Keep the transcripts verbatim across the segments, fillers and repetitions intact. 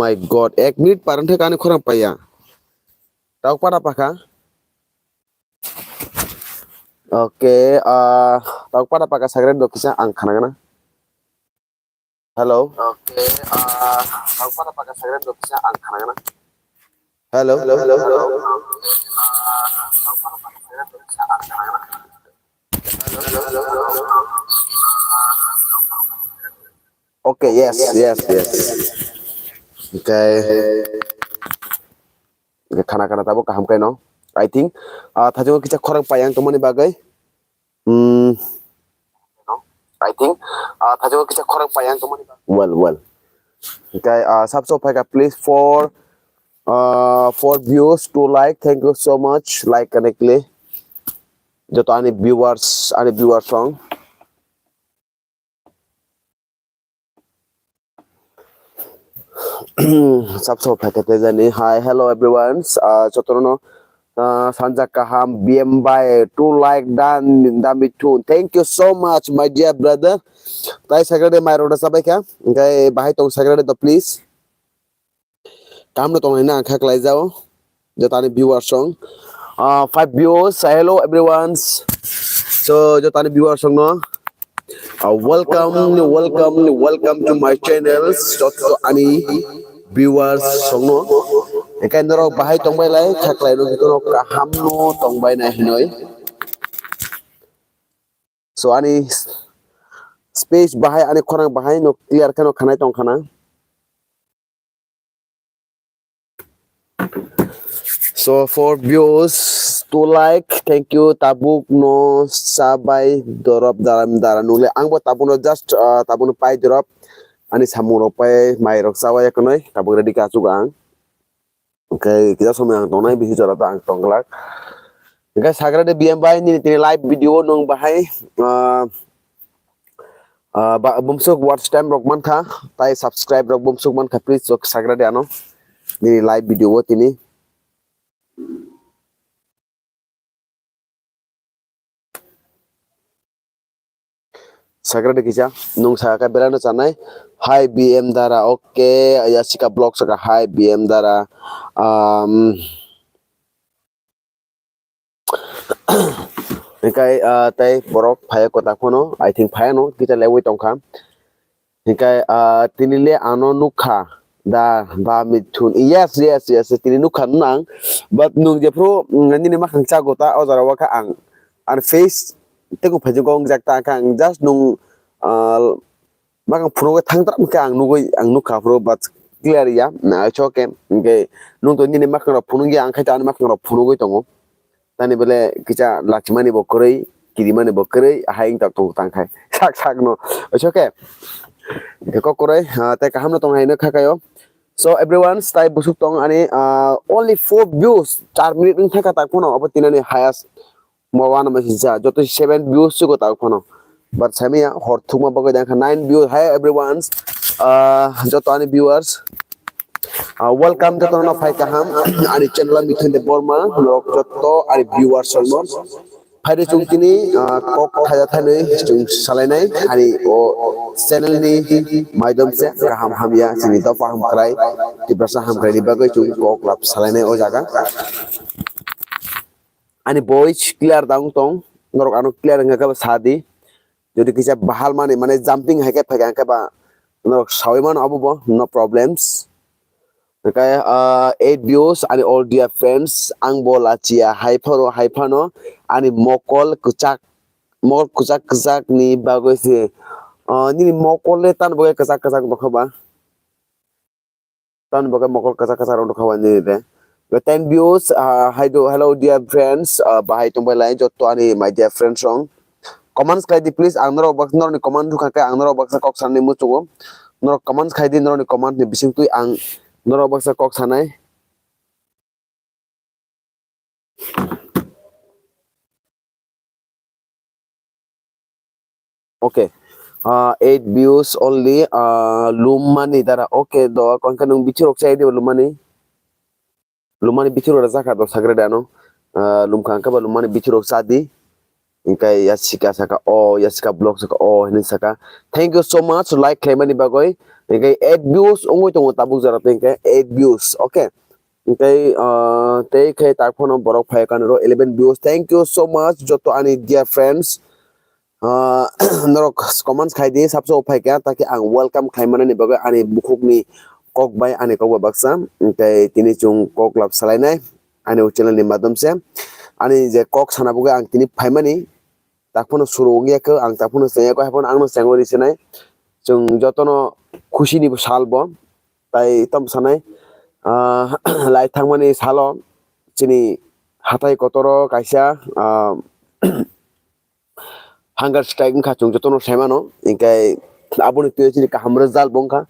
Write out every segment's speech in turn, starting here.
My God, ek minute parang thek ani khorang paya. Tau pada paka. Okay, ah, tau pada paka sagre do kisa ang khana gana. Hello. Okay, ah, tau pada paka sagre do kisa ang khana gana. Hello. Hello. Hello. Okay, yes, yes, yes. Okay. Okay, khana khana tabuk kaham khe no. I think, ah, thaijwk kisa khorang payang tongmani bagwi. Hmm. I think, ah, thaijwk kisa khorang payang tongmani bagwi. Well, well. Okay, ah, subso phaika, please, for, ah, for views, two like. Thank you so much. Like connectly. Joto ani viewers, ani viewers song. Subso phaikhe tei jani. Hi, hello everyone. Ah, jotono, ah, sanja kaham, B M bai two like dan, dan bithu. Thank you so much, my dear brother. Tai sagre de mai rok da sabai kha. Hingke bahai tong sagre de to, please. Kam no tong na kha klai jao. Jotani viewers song. Ah, five views. Say hello, everyone. So, jotani viewers song no. Ah, welcome, welcome, welcome to my channel. Joto ani viewers song no. Ekai norok bahai tong bai lai, kha klai no joto no kaham no tong bai na hinoi. So, ani space bahai, ani khorang bahai no clear khe no khanai tong khana. So, for views, two like, thank you. Tabuk no sabai dorop daram dara nule. Ang bo tabuk no just, ah, tabuk no pai dorop. Ani samung rok pai mai rok sabai ekonoi. Tabuk ready ka chuk ang. Okay, kisa somoi ang tongnai, bisi jora ta ang tongglak. Hingke sagra de B M bai nini tini live video nung bahai, ah, ah, ba, bumsuk watch time rok mankha, tai subscribe rok bumsuk mankha, please, jok sagra de ano nini live video o tini. Sagra de kisa, nung sa ka belai no chanai. Hi, B M Dara, okay, Yasika Vlog saka, hi, B M Dara. Um, Hingkai, ah, tei borok phaya kwtak phano, I think phaya no, kisa lewi tongkha. Hingkai, ah, tini le ano nukha da ba mithun. Yes, yes, yes, tini nukha nang. But nung jephru, mm, nini makhang chago ta, o jora o kha ang. Ani face teibo phaijak kha ang, just nung, ah, Makang phunugwi thangtra hwnkhe ang nugwi, ang nukha phuru, but clear ya. Na, it's okay. Hwnkhe nwng to nini makangrok phunukya, ang khai to ani makangrok phunugwi tongo. Tani bele kisa lachimani bo kwrwi, kirimani bo kwrwi, hai wngta tongo tang khai. Sak sak no. It's okay. Hwnkhe kok kwrwi, ah, tei kaham no tong hai no kha kaio. So everyone, tai busuk tong ani, ah, only four views, char minute wng thangkha tak phano, abo tinani highest. Mo wana message ja, joto seven views chugo tak phano. But sami ya, hor thukma bagwi dang kha nine views. Hi everyone, ah, joto ani viewers, ah, welcome joto no phai kaham. Ani channel Mithun Debbarma, norok joto ani viewers rok no. Phaidi chung tini, ah, kok thaja thainwi chung salainai, ani o channel ni maidom se kaham hamya, chini dophang hamkrai, Tiprasa hamkrai ni bagwi chung kok lab salainai o jaga. Ani voice clear da wng tong, norok ano clear wngkha khe ba sa di. Jodi kisa bahal mani, mane jumping hai khe phaikha hwnkhe ba norok sawi mano abo bo, no problems. Hwnkhe, ah, eight views, ani all dear friends, ang bo lachiya hai phano, hai phano ani mokol kwchak, mokol kwchak kwchak ni bagwi se, ah, nini mokol le tamo bagwi kwchak kwchak nokha ba? Tamo bagwi mokol kwchak kwchak rok nukha nini de. Ten views, ah, hai do, hello dear friends, ah, bahai tongbai lai joto ani my dear friends rok. Comments khai di please, ang norok bak, norokni comment nukha khe ang norok baksa kok sanani muchungo. Norok comments khai di, norokni comment ni bising twi ang norok baksa kok sanai. Okay. Ah, eight views only. Ah, Lumani Dara. Okay, do, kon ka nung bichirok chai di Lumani. Lumani bichirok da jaka do sagre dano. Ah, Lumka angka ba Lumani bichirok cha di. Hingkai Yasika saka, "Oh, Yasika Vlog saka, oh," hinui saka. Thank you so much, like khlaimani bagwi. Hingke eight views wngwi tongo tabuk jora tei hingke eight views, okay. Hingke, ah, tei khe tak phano borok phai kanro eleven views. Thank you so much joto ani dear friends. Ah, norok comments khai di, sabso phai kha, taki ang welcome khai manani bagwi ani bukhukni kok bai ani kok bai baksa. Hingke tini chwng kok lab salainai ani o channel ni madhom se. Ani je kok sana bagwi ang tini phaimani, tak phano suru wngya khe, ang tak phano chengya khe, hai phano ang no chengwi rw sinai. Chwng jotono khusi ni sal bo, tai tamo sanai, ah, lai thangmani salo chini hatai kotoro kaisa, ah, hunger strike wngkha, chwng jotono sai mano, hingke aboni twi chini kaham result bo wngkha.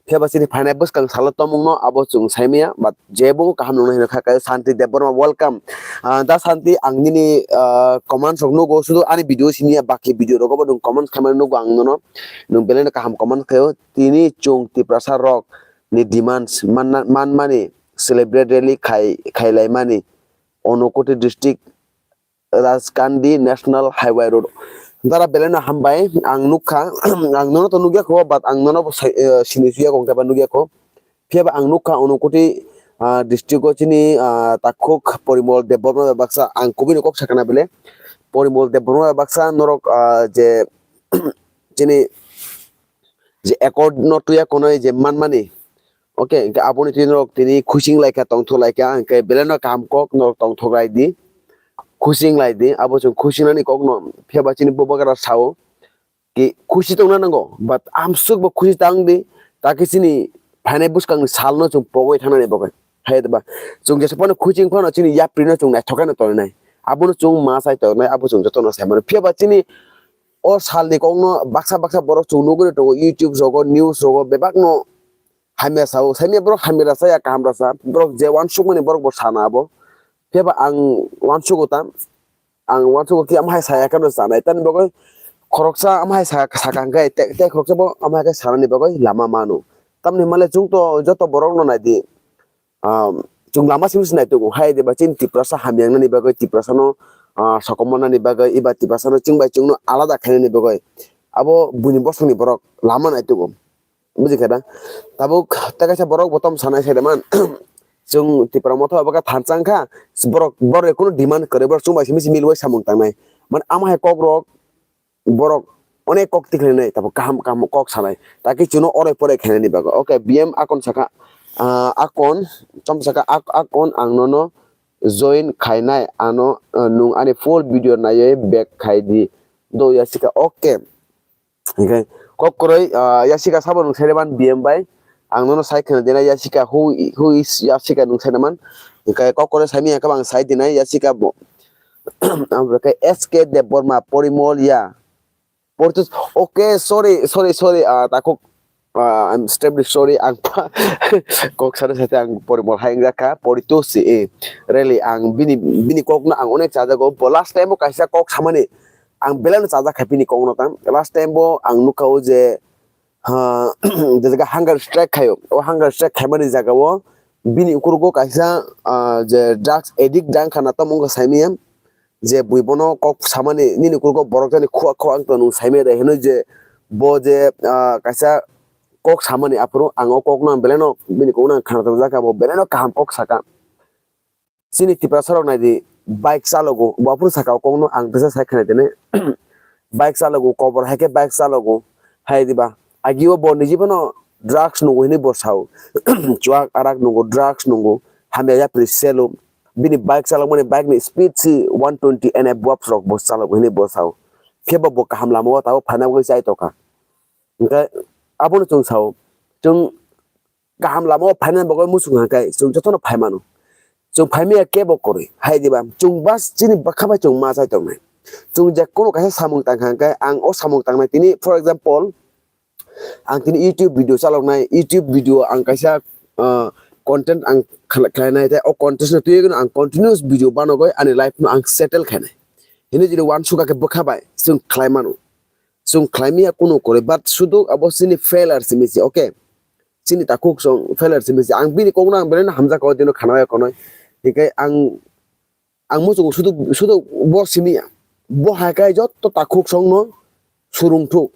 Phiya ba chini phainai bwskang salo tongmungno abo chwng sai maya, but je bo kaham nwngnai hino kha, kha Santi Debbarma, welcome. Ah, da Santi, ang nini, ah, comments rok nugo, sudu ani video simi ya, baki video rogo bo nwng comments khaimani nugo ang nono, nwng belai no kaham comments khaio. Tini chwng Tiprasa rok ni demands manna, manmani celebrate rally khai, khailaimani Unakoti district Rajkandi National Highway Road. Dara belai no hambai, ang nukha, ang nono to nukya kho, but ang nono bo sai, eh, sini suya kong keba nukya kho. Phiya ba ang nukha Unakoti, ah, district o chini, ah, takhuk Porimol Debbarma bai baksa, ang kubui ni kok sakana bele. Porimol Debbarma bai baksa norok, ah, je chini je accord no tuya kono je manmani. Okay, hingke aboni twi norok tini khuching lai kha, tongthok lai kha, hingke belai no kaham kok norok tongthok lai di, khuching lai di, abo chwng khuching nani kok no phiya ba chini bubagra sao ki khuchi tongna nango, but amsuk bo khuchi tang di, taki chini phainai bwskang ni sal no chwng pogwi thangnani bagwi. Hai ba chwng jesa phano khuching phano chini yapri no chwng naithok khe no tongnai, abo no chwng ma chai tongnai, abo chwng joto no sai mano. Phiya ba chini o salni kokno baksa baksa borok chwng nugwi tongo, YouTube rogo, news rogo, bebakno hamya sao. Saimya borok hamya rasa ya kaham rasa, borok je uansukmani borok bo sana abo. Phiya ba ang uansugo ta, ang uansugo ki, amhai saya khe no sanai, tamni bagwi khoroksa amhai sa-, saka hwnkhe te, te khoroksa bo amhai khe sanani bagwi lama mano. Tamni hwnmale chwng to joto borokno nai di, ah, chwng lama simi se nai tongo, hai diba chini Tiprasa hamya wngnani bagwi, Tiprasano, ah, sokomornani bagwi, eba Tiprasano chwng bai chwngno alada khainani bagwi abo buini bosongni borok lama nai tongo, buji kha da? Tabuk tei kaisa borok bo tom sanai sai da man, chwng Tipra Motha abo khe thansa wngkha, borok, borok kunu demand kwrwi, borok chwng bai simi se milwi samung tangnai, mane amo hai kokrok borok onek kok tikhlainai, tabuk kaham kaham kok sanai, taki chwngno orai porai khainani bagwi. Okay, B M Akon saka, ah, Akon, chom saka, Ak-, Akon, ang nono join khainai, ano, ah, nwng ani full video naiwi back khai di, do yasika. Okay, hingke kok kwrwi, ah, yasika sabo nwng saireban B M bai, ang nono sai khwna dinai yasika, who, who is yasika nwng saireman, hingke kok kwrwi saimanya khe bo ang sai dinai yasika bo, ang bo khe S K Debbarma, Porimol ya. Poritos, okay, sorry, sorry, sorry, ah, takhuk, ah, I'm extremely sorry, ang pa-, kok sana sate ang Porimol hai wngjakha, Poritos si, eh, really, ang bini, bini kokno ang onek chajago, bo last time o kaisa kok samani, ang belai no chajak kha bini kokno tang, last time bo ang nukha o je, ha, je jaga hunger strike khaio, o hunger strike khaimani jaga o, bini ukurugo kaisa, ah, je drugs addict dang khana tamo wngkha saimanya, je bui bono kok samani nini ukurugo borok jani khua khua ang tong nwng saimanya de hinwi je bo je, ah, kaisa kok samani aphuru ang o kokno ang belai no bini kokno ang khana tongjakha, bo belai no kaham kok saka. Chini Tiprasa rok nai di, bike chalogo, bo aphuru saka o kokno ang tesa sai khna tene. Bike chalogo, kobor hai khe bike chalogo, hai diba. Agi o bo niji bono drugs nungo hinwi bo sao. Chuak arak nungo, drugs nungo, hamya yapri selo. Bini bike chalokmani bike ni speed si one twenty and above rok bo chalogo hinwi bo sao. Khe bo, bo kaham lama o tabuk phaina bagwi chai tongkha. Hingkhe abono chwng sao. Chwng kaham lama o phainani bagwi muchung hwnkhai chwng jotono phai mano. Chwng phai maya kebo kwrwi, hai diba? Chwng bas chini bwkha bai chwng ma chai tongnai. Chwng je kono kaisa samung tang kha hwnkhe, ang o samung tangnai tini, for example, ang tini YouTube video chaloknai, YouTube video ang kaisa, ah, content ang khlai-, khlainai, tei o content no twiwi ang continuous video banogwi ani life no ang settle khainai. Hino jodi uansukha khe bwkha bai chwng khlai mano. Chwng khlai maya kunu kwrwi, but sudu abo chini failure simi se, okay? Chini takhuk song failure simi se. Ang bini kokno ang belai no hamjakha, o dino khana ya kono. Hinkhe ang, ang muchungo sudu, sudu bo simi ya. Bo hai khe joto takhuk songno surung thuk.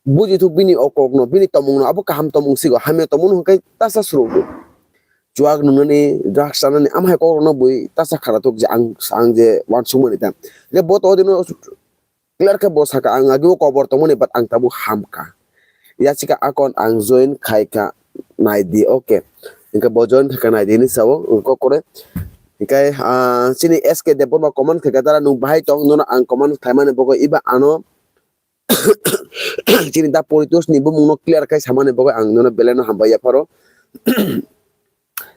buji thuk bini o kokno, bini tongmungno, abo kaham tongmung sigo, hamya tongmung hwnkhe tasa swrwngdi. Chuak nungnani, drugs chanani, amhai kokrokno bui tasa khara thuk je ang, ang je uansukmani ta. Je bo to dino clear khe bo saka, ang agio kobor tongmani, but ang tabuk hamkha. Yachika account ang join khaikha, naidi, okay. Hwnkhe bo join khaikha naidi hinwi sao, wngkha kore. Hwnkhe, ah, chini S K Debbarma comment khaikha, dara nwng bahai tong, nono ang comment khaimani bagwi iba ano chini da Poritosh ni bumung no clear khai samani bagwi ang nono belai no hambai yapharo.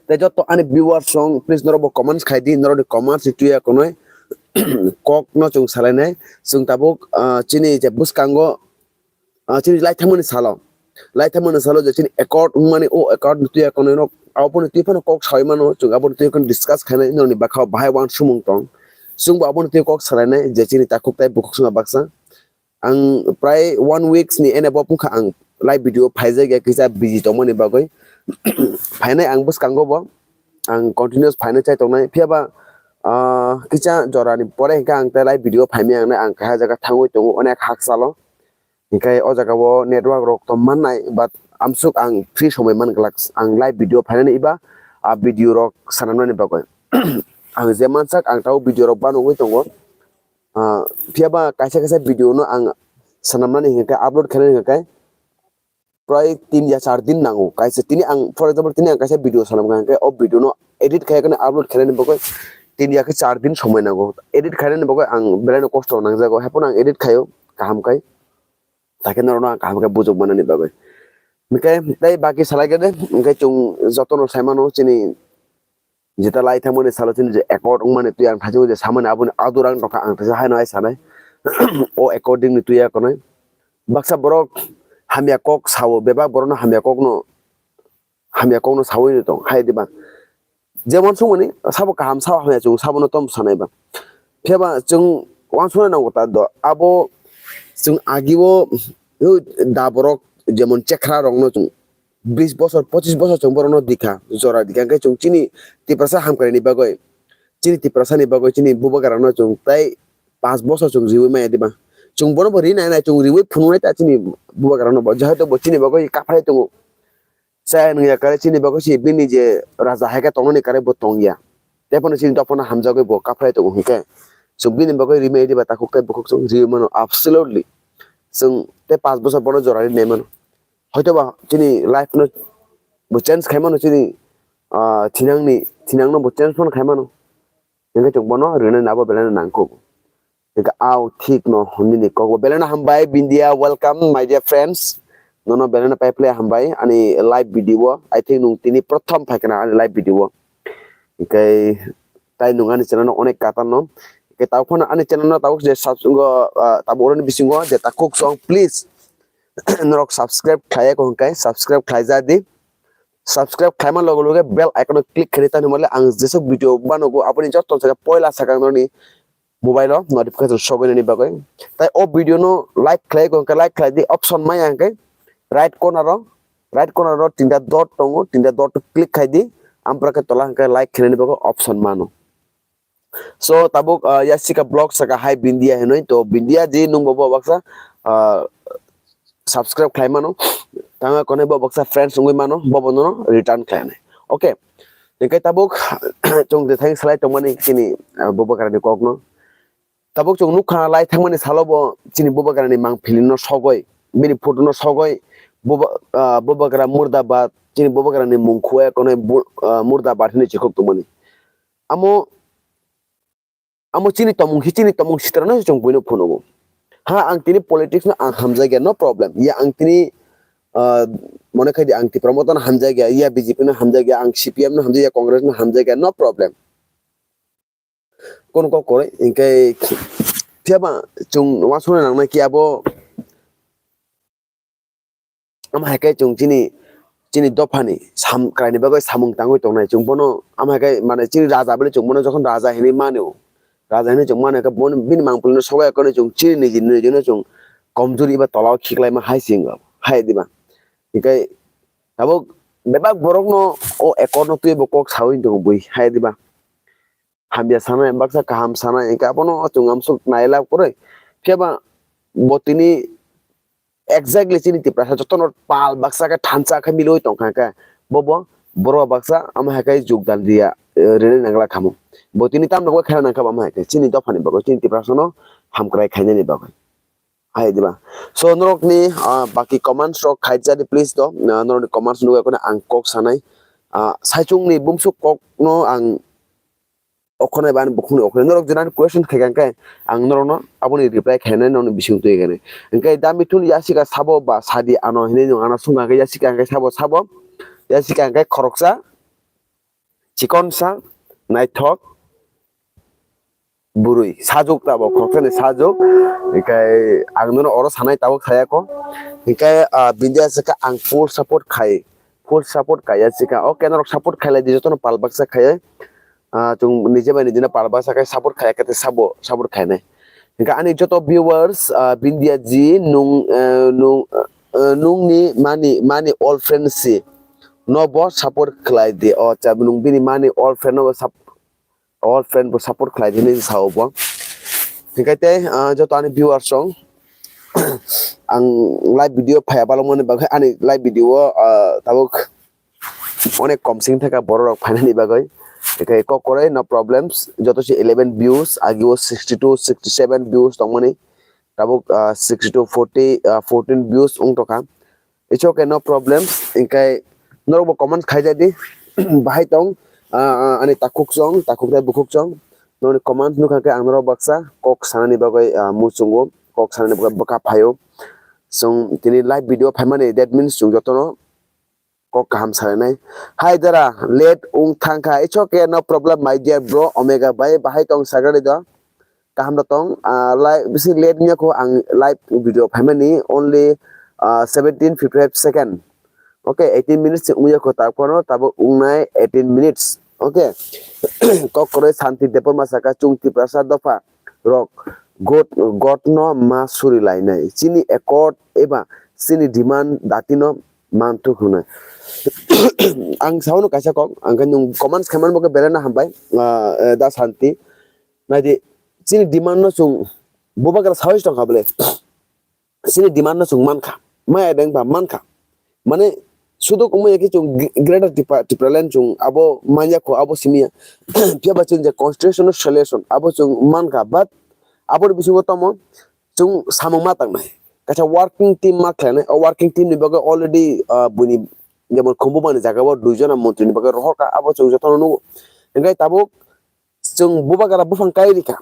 Tei joto ani viewers rok, please norok bo comments khai di, norok ni comments ni tuya konoi kok no chwng salai nai. Chwng tabuk, ah, chini je bwskango, ah, chini lai thangmani salo, lai thangmani salo je chini accord wngmani, o accord ni tuya konoi no aboni twi phano kok sawi mano, chwng aboni twi phano discuss khainai, norok ni bwkha o bahai uansukmung tong, chwng bo aboni twi kok salai nai je chini takhuk tei bukhuk swngo baksa. Ang prai one weeks ni ene bo wngkha ang live video phaijak ya kisa busy tongmani bagwi. Phainai ang bwskango bo ang continuous phainai chai tongnai. Phiya ba, ah, kisa jora ni pore hwnkhe ang tei live video phaimaya ang nai ang kaha jaga thangwi tongo onek hakchalo. Hwnkhe o jaga o network rok to mannai, but amsuk ang free somoi man glak ang live video phainani iba, ah, video rok sanamnani bagwi. Ang je mansak ang tabo video rok banogwi tongo. Ah, phiya ba kaisa kaisa video no ang swnamnani hwnkhe, upload khainani hwnkhe prai tin ya char din nango. Kaisa tini ang, for example, tini ang kaisa video swnamkha hwnkhe, o video no edit khai kheno upload khainani bagwi tin ya khe char din somoi nango. Edit khainani bagwi ang belai no kosto nangjago. Haiphano ang edit khaio kaham khai. Takhe norokno ang kaham khe bujok manani bagwi. Hwnkhe tei baki salai khe de, hwnkhe chwng jotono sai mano chini jeta lai thangmani salo chini je accord wngmani twi ang thaichuk je samani aboni adurang tongkha ang thaisa haino hai sanai. O according ni twi ya konai. Baksa borok hamya kok sao, bebak borokno hamya kokno, hamya kokno sawi tong hai diba. Jemon songmani sabo kaham sao hamya chwng sabono tom sanai ba. Phiya ba chwng uansukna nango ta do. Abo chwng agio da borok jemon chekra rokno chwng bis bosor, pochis bosor chwng borokno dikha, jora dikha. Hwnkhe chwng chini Tiprasa hamkraini bagwi, chini Tiprasani bagwi, chini bubagrano chwng tai panch bosor chwng riwi maya diba. Chwng bono bo ri nai nai, chwng riwi phunuknai ta chini bubagrano bo. Jehoto bo chini bagwi kaphrai tongo. Chaya nungya kare chini bagwi se bini je raja hai khe tongnani kare bo tongya. Tei phano chini dophano hamjagwi bo kaphrai tongo hwnkhe. Chwng bini bagwi rimai diba takhuk tei bukhuk chwng riwi mano, absolutely. Chwng tei panch bosor bono jora rinai mano. Hoitoba chini life no bo change khai mano, chini, ah, thinangni, thinangno bo change phano khai mano. Hwnkhe chwng bono rinani abo belai no nangkuk. Hwnkhe ao thik no hwnwi ni kok bo belai no hambai, Bindia, welcome, my dear friends. Nono belai no pai phlai hambai ani live video o. I think nwng tini prothom phai khna ani live video o. Hwnkhe tai nwng ani channel no onek kata no. Hwnkhe tabuk phano ani channel no tabuk je subs-, ngo, ah, tabuk oroni bisingo je takhuk song, please norok subscribe khlai ya kho hwnkhe subscribe khlai ja di. Subscribe khlaima loge loge bell icon o click khaidi, tamo hwnle ang jesuk video banogo aboni joto saka poila saka noni mobile o notification sogwi nani bagwi. Tai o video no like khlai kho hwnkhe like khlai di, option maya hwnkhe right corner o, right corner o tinta dot tongo, tinta dot o click khaidi, ampra khe tola hwnkhe like khainani bagwi option mano. So tabuk, ah, Yasika Vlog saka hai Bindia hinwi to Bindia di nung bo bo baksa, ah, subscribe khlai mano, tanga konai bo baksa friends wngwi mano, bo bo nono return khlai nai. Okay. Hwnkhe tabuk chwng je thang salai tongmani chini, ah, bubagrani kokno. Tabuk chwng nukha lai thangmani salo bo chini bubagrani mangpili no sogoi, bini photo no sogoi, buba-, ah, bubagra murdabad, chini bubagrani mung khua konai bu-, ah, murdabad hinwi chikhok tongmani. Amo, amo chini tongmung hi chini tongmung sitra no chwng buino phunugo. Ha, ang tini politics no ang hamjakya, no problem. Ya ang tini, ah, mone khai di ang Tipra Motha no hamjakya, ya B J P no hamjakya, ang C P M no hamjakya, Congress no hamjakya, no problem. Kono kok kwrwi, hwnkhe phiya ba chwng uansukna nangnai khe abo Amo hai khe chwng chini, chini dophani sam-, kwraini bagwi samung tangwi tongnai. Chwng bono amo hai khe, mane, chini raja bwle chwng bono jokhon raja hinwi mano, raja hinwi chwng mano khe, bono bini mangpilino sogwi khe chwng chini niji nijino chwng komjuri eba tolao khiklaima hai se wngkha, hai diba? Hinkhe tabuk bebak borokno o accord no twibo kok sawi tongo bui, hai diba? Hamya sanai, baksa kaham sanai, hinkhe abono chwng amsuk nailab kwrwi. Phiya ba bo tini exactly chini Tiprasa jotono pal baksa khe thansa khe milwi tongkha khe, bobo borok baksa amo hai khe jogdan riya, eh, rinai nangla khamu. Bo tini tamno khaina nangkha amo hai khe chini dophani bagwi, chini Tiprasano hamkrai khainani bagwi. Hai diba? So norokni, ah, baki comments rok khaijadi please do. Ah, norokni comments nugwi kheno ang kok sanai. Ah, saichungni bumsuk kokno ang okhonai ba ani bukhukni okhonai. Norok jena question khaikha khe ang norokno aboni reply khainai, norokni bising twi khainai. Hwnkhe da mithun yasika sabo ba sadi ano hinwi nwng ano swngkha khe yasika hwnkhe sabo sabo. Yasika hwnkhe khoroksa, chikonsa, naithok, bwrwi sajuk tabok, khoroksa ni sajuk. Hwnkhe ang nono oro sanai tabok sayako. Hwnkhe, ah, Bindia saka ang full support khai, full support kaiya sika. Okay, norok support khailai di, jotono pal baksa khaiya. Ah, chwng nije bai nijino pal baksa khai support khaiya khe sabo support khainai. Hwnkhe ani joto viewers, ah, Bindia ji nung, eh, nung, eh, nungni mani, mani all friends si no bo support khlai di. O cha nung bini mani all friend no bo sap-, all friend bo support khlai di hinwi sao bo. Hwnkhe tei, ah, joto ani viewers rok ang live video phaiya balokmani bagwi ani live video o, ah, tabuk onek kom sing thaka borok rok phainani bagwi. Hwnkhe kok kwrwi no problems, joto se eleven views, agi o sixty two, sixty seven views tongmani, tabuk, ah, sixty two, forty, ah, fourteen views wng tongkha. It's okay, no problem. Hwnkhe norokbo comment khaijadi. Bahai tong, ah, ah, ani takhuk chong, takhuk tei bukhuk chong. Norokni comment nukha khe ang norok baksa kok sanani bagwi, ah, muchungo, kok sanani bagwi bwkha phaio. Chwng tini live video phaimani, that means chwng jotono kok kaham sanai. Hai dara, late wng thangkha. It's okay, no problem, my dear bro, Omega bai, bahai tong sagrani do. Kaham da tong, ah, live, bisi late wngya kho ang live video phaimani, only, ah, seventeen fifty five second. Okay, eighteen minutes wngya kho, ta phano tabuk wngnai eighteen minutes. Okay, kok kwrwi Santi Debbarma saka chwng Tiprasa dopha rok got, gotno ma suri lainai. Chini accord eba chini demand datino manthuk hwnwi. Ang saono kaisa kok, ang khe nwng comments khaimani bagwi belai no hambai, ah, eh, da Santi. Naidi, chini demand no chwng bubagra sawi tongkha bole. Chini demand no chwng mankha. Maya deng ba mankha. Mane, sudok wngmaya khe chwng gre-, Greater Tipra-, Tipraland chwng abo manya kho, abo simiya. Phiya ba chwng je constitutional solution, abo chwng mankha. But, aboni bisingo tamo chwng samung ma tangnai. Kaisa working team ma khlainai. O working team ni bagwi already, ah, buini jemon Khumbumani jaga o duijona montri ni bagwi rohorkha, abo chwng jotono nugo. Hwnkhe tabuk chwng bubagra buphang kai rikha.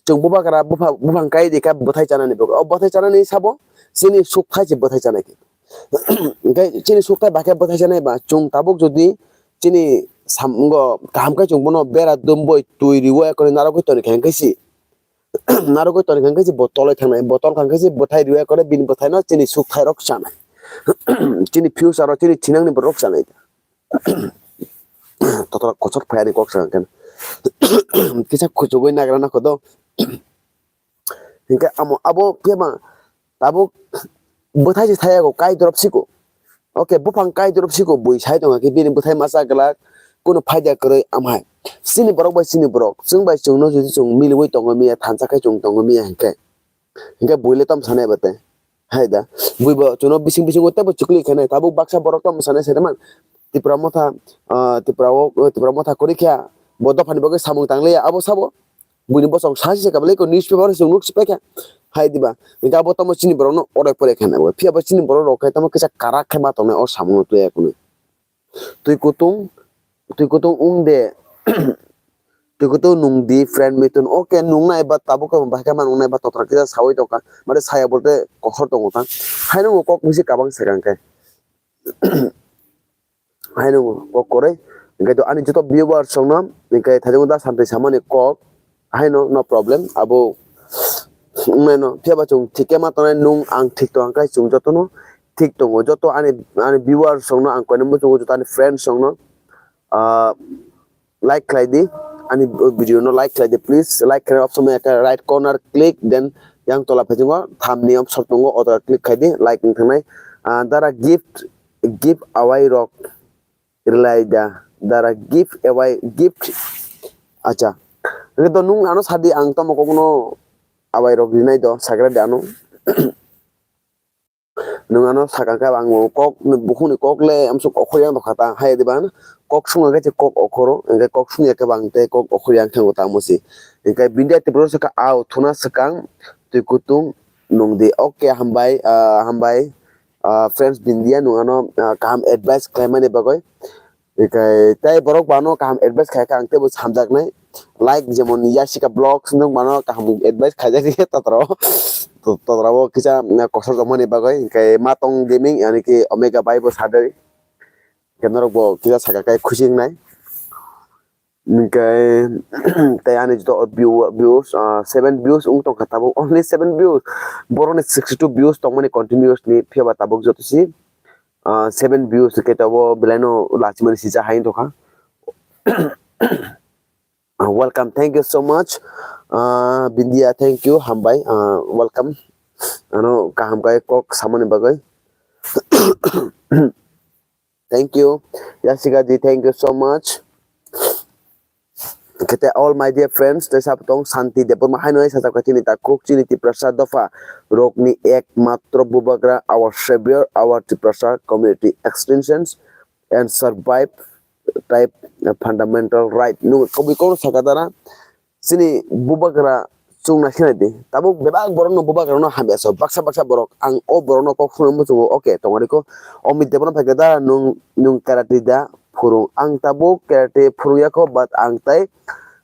Chwng bubagra bupha-, buphang kai rikha bwthai chanani bagwi. O bwthai chanani sabo chini sukthai se bwthai chanai khe. Hwnkhe chini sukthai ba khe bwthai chanai ba chwng tabuk jodi chini samungo kaham khe chwng bono bera dumboi twi riwi ekore narwgwi toni kha hwnkhe si. Narwgwi toni kha hwnkhe si bo toloi thangnai. Bo tol kha hwnkhe si bwthai riwi ekore bini bwthaino chini sukthai rok chanai. Chini future o chini thinangni borok chanai. Totra kochor phai ani kok sa khe. Kisa kuchugwi nagra na khodo. Hinkhe amo abo khe ma tabuk bwthai se thaya ko kai drop siko. Okay, buphang kai drop siko bui sai tonga khe bini bwthai masa glak kuno phaida kwrwi amhai. Chini borok bai chini borok, chwng bai chwngno jodi chwng miliwi tongo miya, thansa khe chwng tongo miya hinkhe. Hinkhe buile tom sanai bate. Hai da. Buibo chuno bising bisingo teibo chukli khainai. Tabuk baksa borok tom sanai saiman. Tipra motha, ah, Tipra o, Tipra motha kwrwi kha. Bo dophani bagwi samung tangliya. Abo sabo. Buini bosong sasi se kabale ko newspaper se nuk sipai kha. Hai diba. Hinkhe abo tamo chini borokno orek porek khainai. Phiya bo chini borok rok khe tamo kisa karak khe ma tongnai o samung twiya kunu. Twi kutung, twi kutung wng de. Twi kutung nung di friend Mithun. Okay, nung nai ba tabuk khe bahai khe ma nung nai ba totra kisa sawi tongkha. Mare saya bolte kosor tongo ta. Haino kok bisi kabang se kang khe. Haino kok koroi. Hingke to ani joto viewers songno hingke thajong da santai samani kok. Haino no problem. Abo wngnaino phiya ba chwng thik khe ma tongnai, nung ang thik tong khe chwng jotono thik tongo. Joto ani, ani viewers songno ang koinwi muchungo, joto ani friends songno, ah, like khlai di, ani video no like khlai di please. Like khlai option ya khe right corner click, then yang tola phaising o thumbnail option tongo, o tola click khai di, like wng thangnai. Ah, dara gift, gift awai rok Rwlai da, dara gift awai gift. Acha. Hwnkhe to nung ano sadi, ang tamo kokno awai rok rinai do, sagra de ano. Nwng ano sakha khe ang bo kok, bukhukni kok le amsuk okhorya wng tongkha ta, hai diba? Kok sungya khe kok okhoro, hwnkhe kok sungya khe bang tei kok okhorya wng thango tamo se. Hwnkhe Bindia Tripura sakha, "Ao, thuna swkang twi kutung nung di." Okay, hambai, ah, hambai, ah, friends Bindia, nwng ano, ah, kaham advice khlaimani bagwi. Hwnkhe tei borok bano kaham advice khai kha, ang teibo hamjaknai. Like jemon Yasika Vlogs, nwng bano kaham advice khaijak rikhe totra o. To-, totra o kisa, mm, kosor tongmani bagwi. Hwnkhe Matong Gaming, yani ki Omega bai bo sadari. Hwnkhe norok bo kisa saka khe khusi wngnai. Hwnkhe tei ani joto view-, views, ah, seven views wng tongkha tabuk, only seven views. Borokni sixty two views tongmani continuously, phiya ba tabuk joto si. Ah, seven views khe tabuk belai no lachimani sija hai wng tongkha. Ah, welcome, thank you so much. Ah, Bindia, thank you, hambai, ah, welcome. Ano kaham khe kok samani bagwi. Thank you. Yasika ji, thank you so much. Kete all my dear friends, tei sabo tong Santi Debbarma haino hai sajak kha chini takhuk, chini Tiprasa dopha rokni ekmatro bubagra, our savior, our Tiprasa community extensions and survive type fundamental right. Nung kubui kono sakha dara, chini bubagra chwng nai sinai di. Tabuk bebak borokno bubagrano hamya sa, baksa baksa borok. Ang o borokno kok phunuknwi muchungo, okay, tongari ko. Omit Debbarma phaikhe da, nung, nung karate da phurung. Ang tabuk karate phurung ya kho, but ang tai,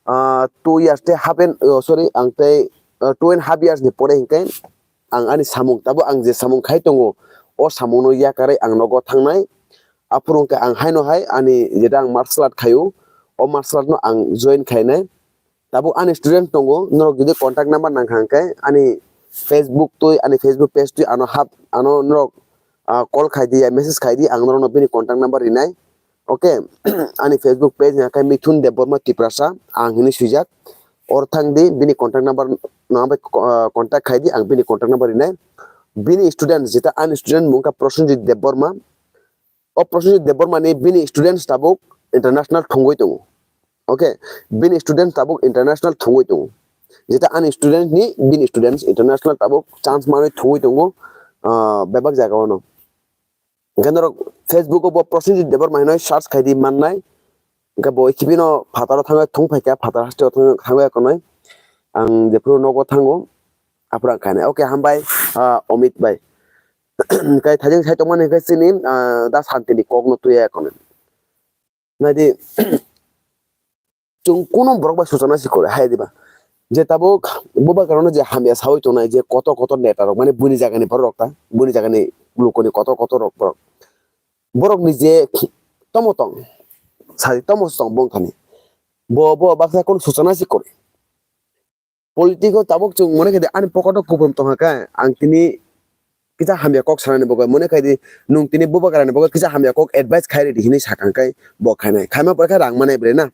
ah, two years tei half and, oh, sorry, ang tai, ah, two and half years ni pore hinkhe ang ani samung, tabuk ang je samung khai tongo, o samungno yakarwi ang nogo thangnai. Aphuru hinkhe ang haino hai ani jeta ang martial art khaio, o martial art no ang join khainai. Tabuk ani student tongo, norok jodi contact number nangkha hwnkhe ani Facebook twi, ani Facebook page twi ano hap, ano norok, ah, call khai di, ya message khai di, ang norokno bini contact number rinai. Okay, ani Facebook page hwnkhe Mithun Debbarma Tiprasa, ang hinwi swijak. Or thang di, bini contact number no bai, ah, contact khai di, ang bini contact number rinai. Bini student, jeta ani student mungkha Prosenjit Debbarma. O Prosenjit Debbarma ni bini students tabuk international thwngwi tongo. Okay, bini students tabuk international thwngwi tongo. Jeta ani student ni bini students international tabuk chance manwi thwngwi tongo, ah, bebak jaga o no. Hwnkhe norok Facebook o bo Prosenjit Debbarma hinwi search khai di mannai. Hwnkhe bo kibino phataro thangwi thung phaikha, phatar hasteo thang-, thangwi akonoi. Ang jephuru nogo thango, aphuru ang khainai. Okay, hambai, ah, Omit bai. Hwnkhe thaijing sai tongmani hwnkhe chini, ah, da Santi ni kokno twiya akonoi. Naidi, chwng kunu borok bai suchana si kore, hai diba? Je tabuk bubagrano je hamya sawi tongnai, je kotor kotor neta rok, mane buini jagani borok rok ta, buini jagani lukuni kotor kotor rok borok. Borokni je tomo tong, sari tomo tong bongkhani. Bo, bo baksa kunu suchana si kore. Politics o tabuk chwng mone khai di ani pocket o kupulung tongkha khe, ang tini kisa hamya kok sanani bagwi mone khai di, nwng tini bubagrani bagwi kisa hamya kok advice khai ridi hinwi sakha khe bo khainai. Khaima pore khe rang manai bre na,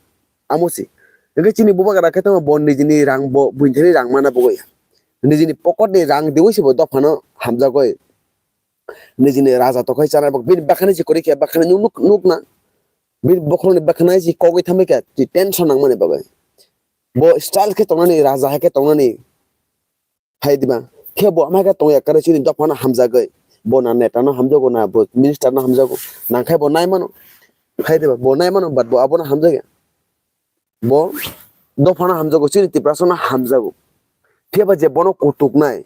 amo si. Hwnkhe chini bubagra khe tamo bo nijini rang bo buini thani rang mana bagwi. Nijini pocket ni rang diwi se bo dophano hamjagwi. Nijini raja tokhai chanai bo bini bakhani se kwrwi khe bakhani nuk, nuk, nukna. Bini bokhorokni bakhani se kogwi thamwi khe twi tension nangmani bagwi. Bo style khe tongnani, raja hai khe tongnani. Hai diba? Khe bo ama khe tongya kwrwi chini dophano hamjagwi. Bo na neta no hamjago, na bo minister no hamjago. Nangkhai bo nai mano. Hai diba? Bo nai mano, but bo abono hamjakya. Bo dophano hamjago, chini Tiprasano hamjago. Phiya ba je bono kutuknai,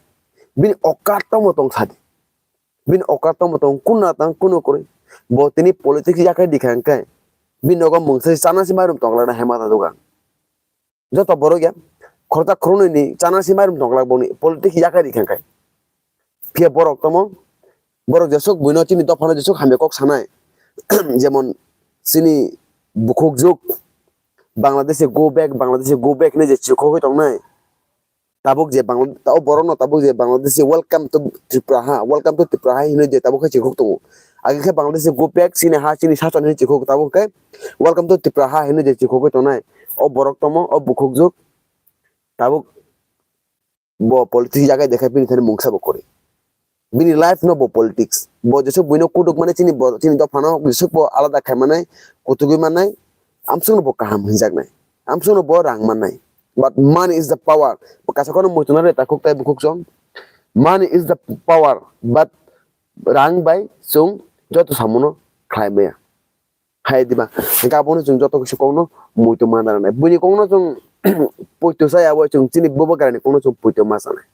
bini okar tamo tong sadi. Bini okar tamo tong, kunna tang, kuno kwrwi. Bo tini politics yakhai dikha hwnkhe, bini nogo mungsa chana si mairum tongla na hema ta dogan. Joto borok ya, khoroksa khoroknwi ni chana si mairum tongla boni politics yakhai dikha hwnkhe. Phiya borok tamo, borok jesuk buino chini dophano jesuk hamya kok sanai. Jemon chini bukhuk juk, Bangladeshi go back, Bangladeshi go back hinwi je chikhogwi tongnai. Tabuk je Bangla-, o borokno tabuk je Bangladeshi welcome to Tripura ha, welcome to Tripura ha hinwi je tabuk khe chikhok tongo. Age khe Bangladeshi go back, chini ha, chini sachon hinwi chikhok, tabuk khe welcome to Tripura ha hinwi je chikhogwi tongnai. O borok tamo, o bukhuk juk, tabuk bo politics yakhai dekha bini thani mungsa bo kwrwi. Bini life no bo politics. Bo jesuk buino kutuk mane chini bo, chini dophano jesuk bo alada khai mane, kutugwi mane, amsukno bo kaham hinjaknai. Amsukno bo rang mannai. But money is the power. Bo kasa kono muitu nare takhuk tai bukhuk song. Money is the power, but rang bai chwng joto samono khlai maya. Hai diba? Hwnkhe abono chwng joto kisa kokno muitu manna nangnai. Buini kokno chwng poito chaya bo chwng chini bubagrani kokno chwng poito ma sanai.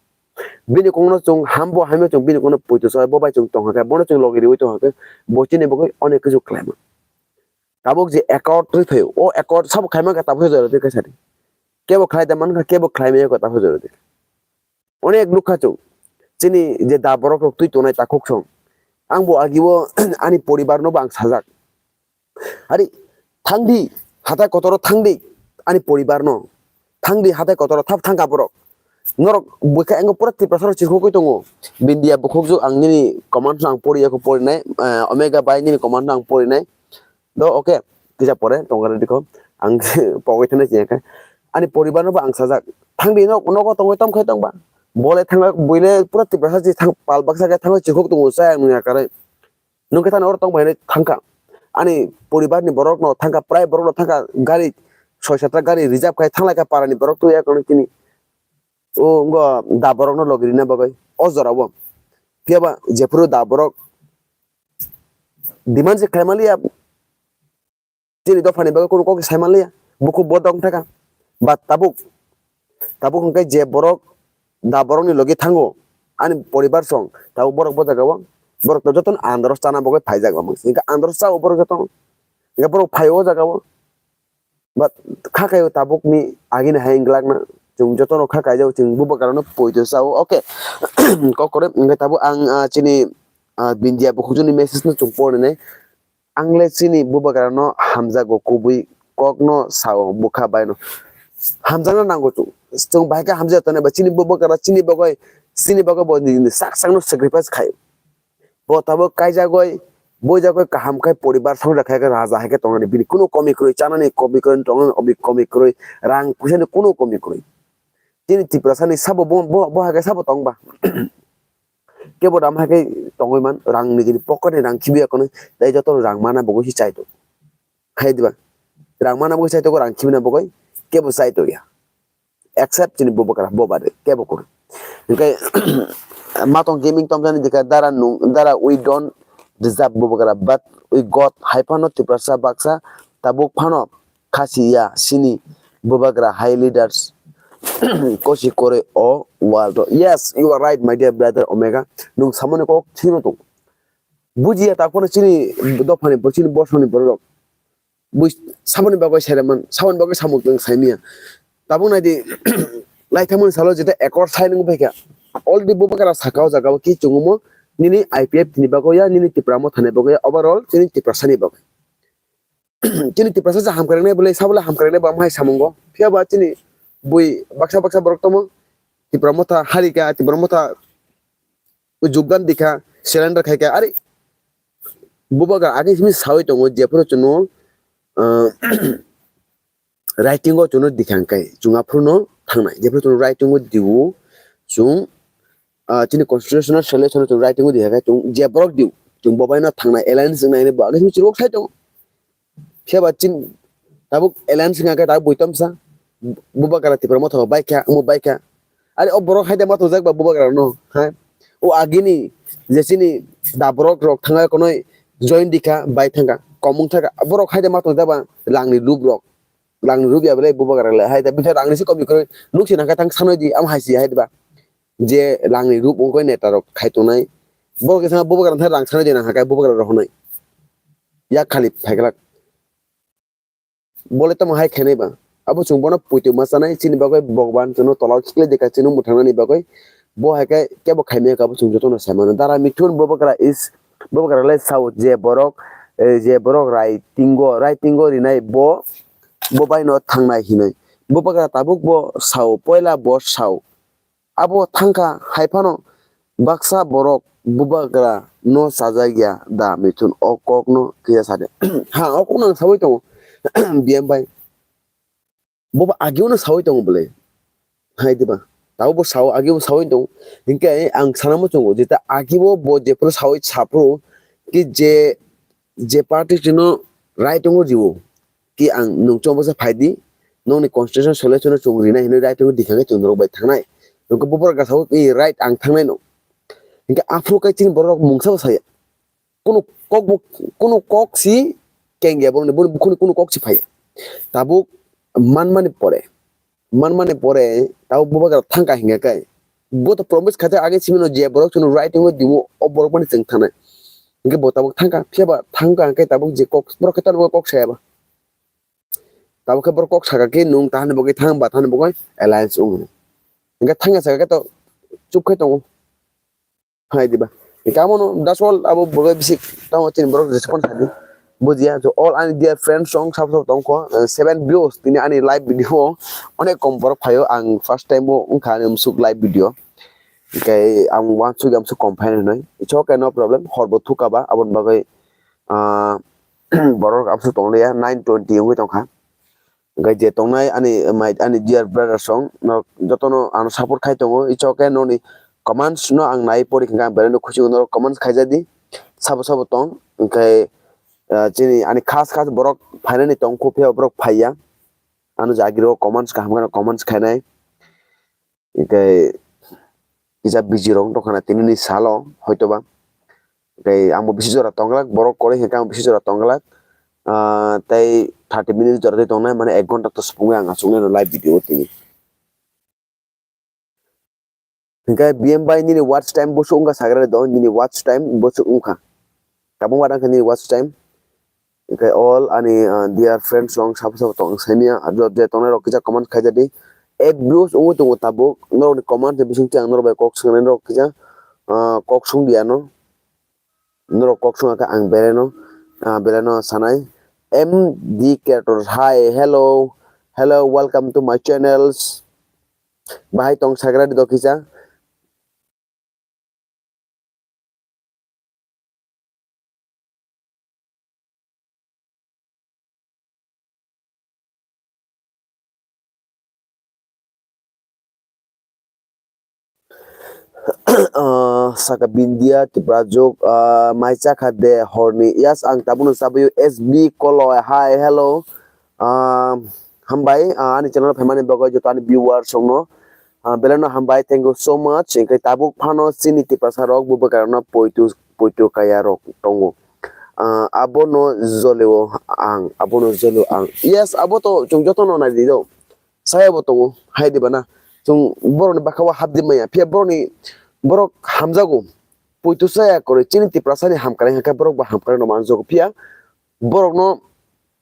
Bini kokno chwng hambo hamya chwng bini kokno poito chaya bo bai chwng tongkha khe bono chwng logi riwi tongkha khe bo chini bagwi onek kisu khlaima. Tabuk je accord twi phaio, o accord sabo khaima khe tabuk jora twi kaisa di. Kebo khlai da mankha, kebo khlai maya khe tabuk jora twi. Onek nukha chwng. Chini je da borok rok twi tongnai takhuk song. Ang bo agi o ani poribar no bo ang sajak. Ari thangdi hatai kotoro thangdi ani poribar no. Thangdi hatai kotoro thap thangka borok. Norok bwkha engo pura Tiprasa rok chirkhogwi tongo. Bindia bukhukjwk ang nini comment no ang poriya kho porinai, eh, Omega bai nini comment no ang porinai. Do, okay, kisa pore tongkha dikho. Ang pogwi thangna chiyakhe. Ani poribar no bo ang sajak. Thangdi nok, nogo tongwi tongkhai tongba. Bole thangla buile pura Tiprasa chi thang pal baksa khe thangla chikhok tongo chaya nungya kare. Nungkhe thani oro tongbai hinwi thangkha. Ani poribar ni borok no thangkha, prai borok no thangkha, gari soi satra gari reserve khai thanglai kha para ni borok twi ya kono tini. O ngo da borok no logi rina bagwi o jora o. Phiya ba jephuru da borok demand se khlai manliya. Chini dophani bagwi kunu kok sai manliya. Bukhuk bo dong thaka. But tabuk, tabuk hwnkhe je borok da borokni logi thango, ani poribar song, tabuk borok bo jaga o, borok to jotono andros chana bagwi phaijak bamang. Hwnkhe andros chao borok jotono. Hwnkhe borok phaio o jaga o. But kha kaio tabukni agini hai wngglakna. Chwng jotono kha kaijao, chwng bubagrano poito chao. Okay. Kokore hwnkhe tabuk ang, ah, chini, ah, Bindia bukhukjwkni message no chwng pornai. Ang le chini bubagrano hamjago, kubui kokno sao bwkha baino. Hamjakna nango chwng. Chwng bahai khe hamjak tongnai ba chini bubagra chini bagwi, chini bagwi bo nini sak sakno sacrifice khai. Bo tabuk kaijagwi, boijagwi kaham khai poribar songja khai khe raja hai khe tongnani bini kuno komi kwrwi, chanani komi kwrwi, tongnani obi komi kwrwi, rang puisani kuno komi kwrwi. Chini Tiprasani sabo bo, bo, bo hai khe sabo tongba. Kebo ram hai khe tongwi man, rang nijini pocket ni rang khibiya kono, tei joto rang mana bagwi se chai tongo. Hai diba? Rang mana bagwi chai tongo, rang khibina bagwi kebo chai tongya. Except chini bubagra, bo bade, kebo kwrwi. Hwnkhe, Matong Gaming tomjani dikha, dara nung, dara we don't deserve bubagra, but we got hai phano Tiprasa baksa tabuk phano khasi ya sini bubagra hai leaders kosi kore o world o. Yes, you are right, my dear brother Omega. Nung samani kok thino tong. Bujiya ta kono chini dophani, chini bosongni borok. Bui samani bagwi saireman, samani bagwi samung tong saimiya. Tabuk naidi, laithangmani salo jeta accord sign wng paikha. Already bubagra saka o jaga o ki chungumo nini I P F ni bagwi ya, nini Tipra Motha ni bagwi ya, overall chini Tiprasa ni bagwi. Chini Tiprasa je hamkrai nai bwlai, sabole hamkrai nai bo amhai samungo. Phiya ba chini bui baksa baksa borok tomo Tipra Motha harika, Tipra Motha jogdan dikha, surrender khaika. Ari bubagra age simi sawi tongo, jephuru chwngno, ah, writing o chwngno dikha hwnkhe chwng aphuru no thangnai. Jephuru chwng writing o diu chwng, ah, chini constitutional solution o chwng writing o dikha khe chwng je borok diu chwng bo bai no thangnai, alliance wngnai hinwi bo age simi chwng sai tongo. Phiya ba chini tabuk alliance wngkha khe tabuk buitomsa bubagra Tipra Motha bai kha, omo bai kha. Ari o borok haida ma tongjak ba bubagra no, ha? O agini je chini da borok rok thanga konoi join dikha bai thangkha, komung thangkha. Borok haida ma tongjak ba langni rup rok. Langni rup ya belai bubagra le haida bithar rangni se komi koroi nuk si nangkha thang sanoi di am hai si haida ba. Je langni rup ongkoi neta rok khai tongnai. Borok kisa bubagra thang rang sanoi di nangkha kai bubagra rok honoi. Yak khali phaiglak. Bole tamo hai khainai ba. Abo chwng bono poito ma chanai, chini bagwi Bhagwan chwngno tolao khiklai dikha chwngno mwthangnani bagwi. Bo hai khe kebo khaimaya khe abo chwng jotono sai mano. Dara Mithun bubagra is, bubagra le sao je borok, eh, je borok writing o, writing o rinai bo, bo bai no thangnai hinwi. Bubagra tabuk bo sao, poila bo sao. Abo thangkha hai phano baksa borok bubagra no chajak ya da Mithun o kok no kisa sa de. Ha, o kok no ang sawi tongo. B M bai. Bo ba ageo no sawi tongo bwle. Hai diba. Tabo bo sao, ageo bo sawi tongo. Hinkhe ang sana muchungo jeta ageo bo jephuru sawi saphuru ki je je party chwngno right wngo rio, ki ang nwng chwng baksa phai di, nokni constitution solution no chwng rinai hinwi right wngo dikha khe chwng norok bai thangnai. Nwng khe bubagra sao, "I right, ang thangnai no." Hinkhe aphuru khe chini borok mungsa bo saya. Kunu kok bo, kunu kok si kengya borokni, borokni bukhukni kunu kok si phaiya. Tabuk manmani pore, manmani pore tabuk bubagra thangkha hinkhe kai. Bo to promise khaijak age simino je borok chwngno right wngwi dibo, o borok mani chwng thanai. Hinkhe bo tabuk thangkha, phiya ba thangkha hinkhe tabuk je kok, borok khe tamo kok saya ba. Tabuk khe borok kok saka khe nwng tahani bagwi thang ba thani bagwi alliance wng. Hinkhe thangya saka khe to chup khe tongo. Hai diba. Hinkhe amono that's all abo bagwi bisi tamo chini borok respond sadi. Bujiya, so all ani dear friends song sabo sabo tongkho, eh, seven views tini ani live video o onek kom borok phaio, ang first time o wngkha ani umsuk live video. Hinkhe ang wansuk amsuk kom phainai hinwi. It's okay, no problem. Hor bo thukaba aboni bagwi, ah, borok amsuk tongliya, nine twenty wngwi tongkha. Hinkhe je tongnai ani mai, ani dear brother song, norok jotono ano support khai tongo. It's okay, noni comments no ang nai pori hinkhe ang belai no khusi, norok comments khaijadi. Sabo sabo tong, hinkhe, ah, chini ani khas khas borok phainani tong, khub phiya borok phaiya. Ano jagiro comments kaham kheno comments khainai. Hinkhe kisa busy rok wngtongkha na tinini salo hoitoba. Hinkhe angbo bisi jora tongglak, borok kwrwi hinkhe ang bisi jora tongglak. Ah, tei thirty minutes jora tei tongnai, mane ek ghonta to supungwi ang achuknai no live video o tini. Hinkhe B M bai nini watch time bwswk wngkha sagra do, nini watch time bwswk wngkha. Tabuk wada wngkha nini watch time. Hinkhe all ani, ah, dear friends rok sabo sabo tong saimanya, ah, je tongnai rok kisa comment khaijadi. Eight views wngwi tongo tabuk, norokni comment ni bisingtwi ang norok bai kok swngnai, norok kisa, ah, kok sung di ano. Norok kok sung kha ang belai no, ah, belai no sanai. M D Creator, hi, hello, hello, welcome to my channels. Bahai tong sagra di do kisa. Ah, saka Bindia Tipra jok, ah, mai chakha de horni. Yes, ang tabukno chabaio S B Koloi. Hi, hello. Ah, hambai, ah, ani channel phaimani bagwi joto ani viewers rokno. Ah, belai no hambai, thank you so much. Hinkhe tabuk phano chini Tiprasa rok bo bwkha rokno poito, poito kaya rok tongo. Ah, abono jolio ang, abono jolio ang. Yes, abo to chwng jotono nai di do. Saya bo tongo, hai diba na? Chwng borokni bwkha o hap di maya. Phiya borokni, borok hamjago. Poito saya kwrwi chini Tiprasa ni hamkrai hinkhe borok bo hamkrai no manjago. Phiya borokno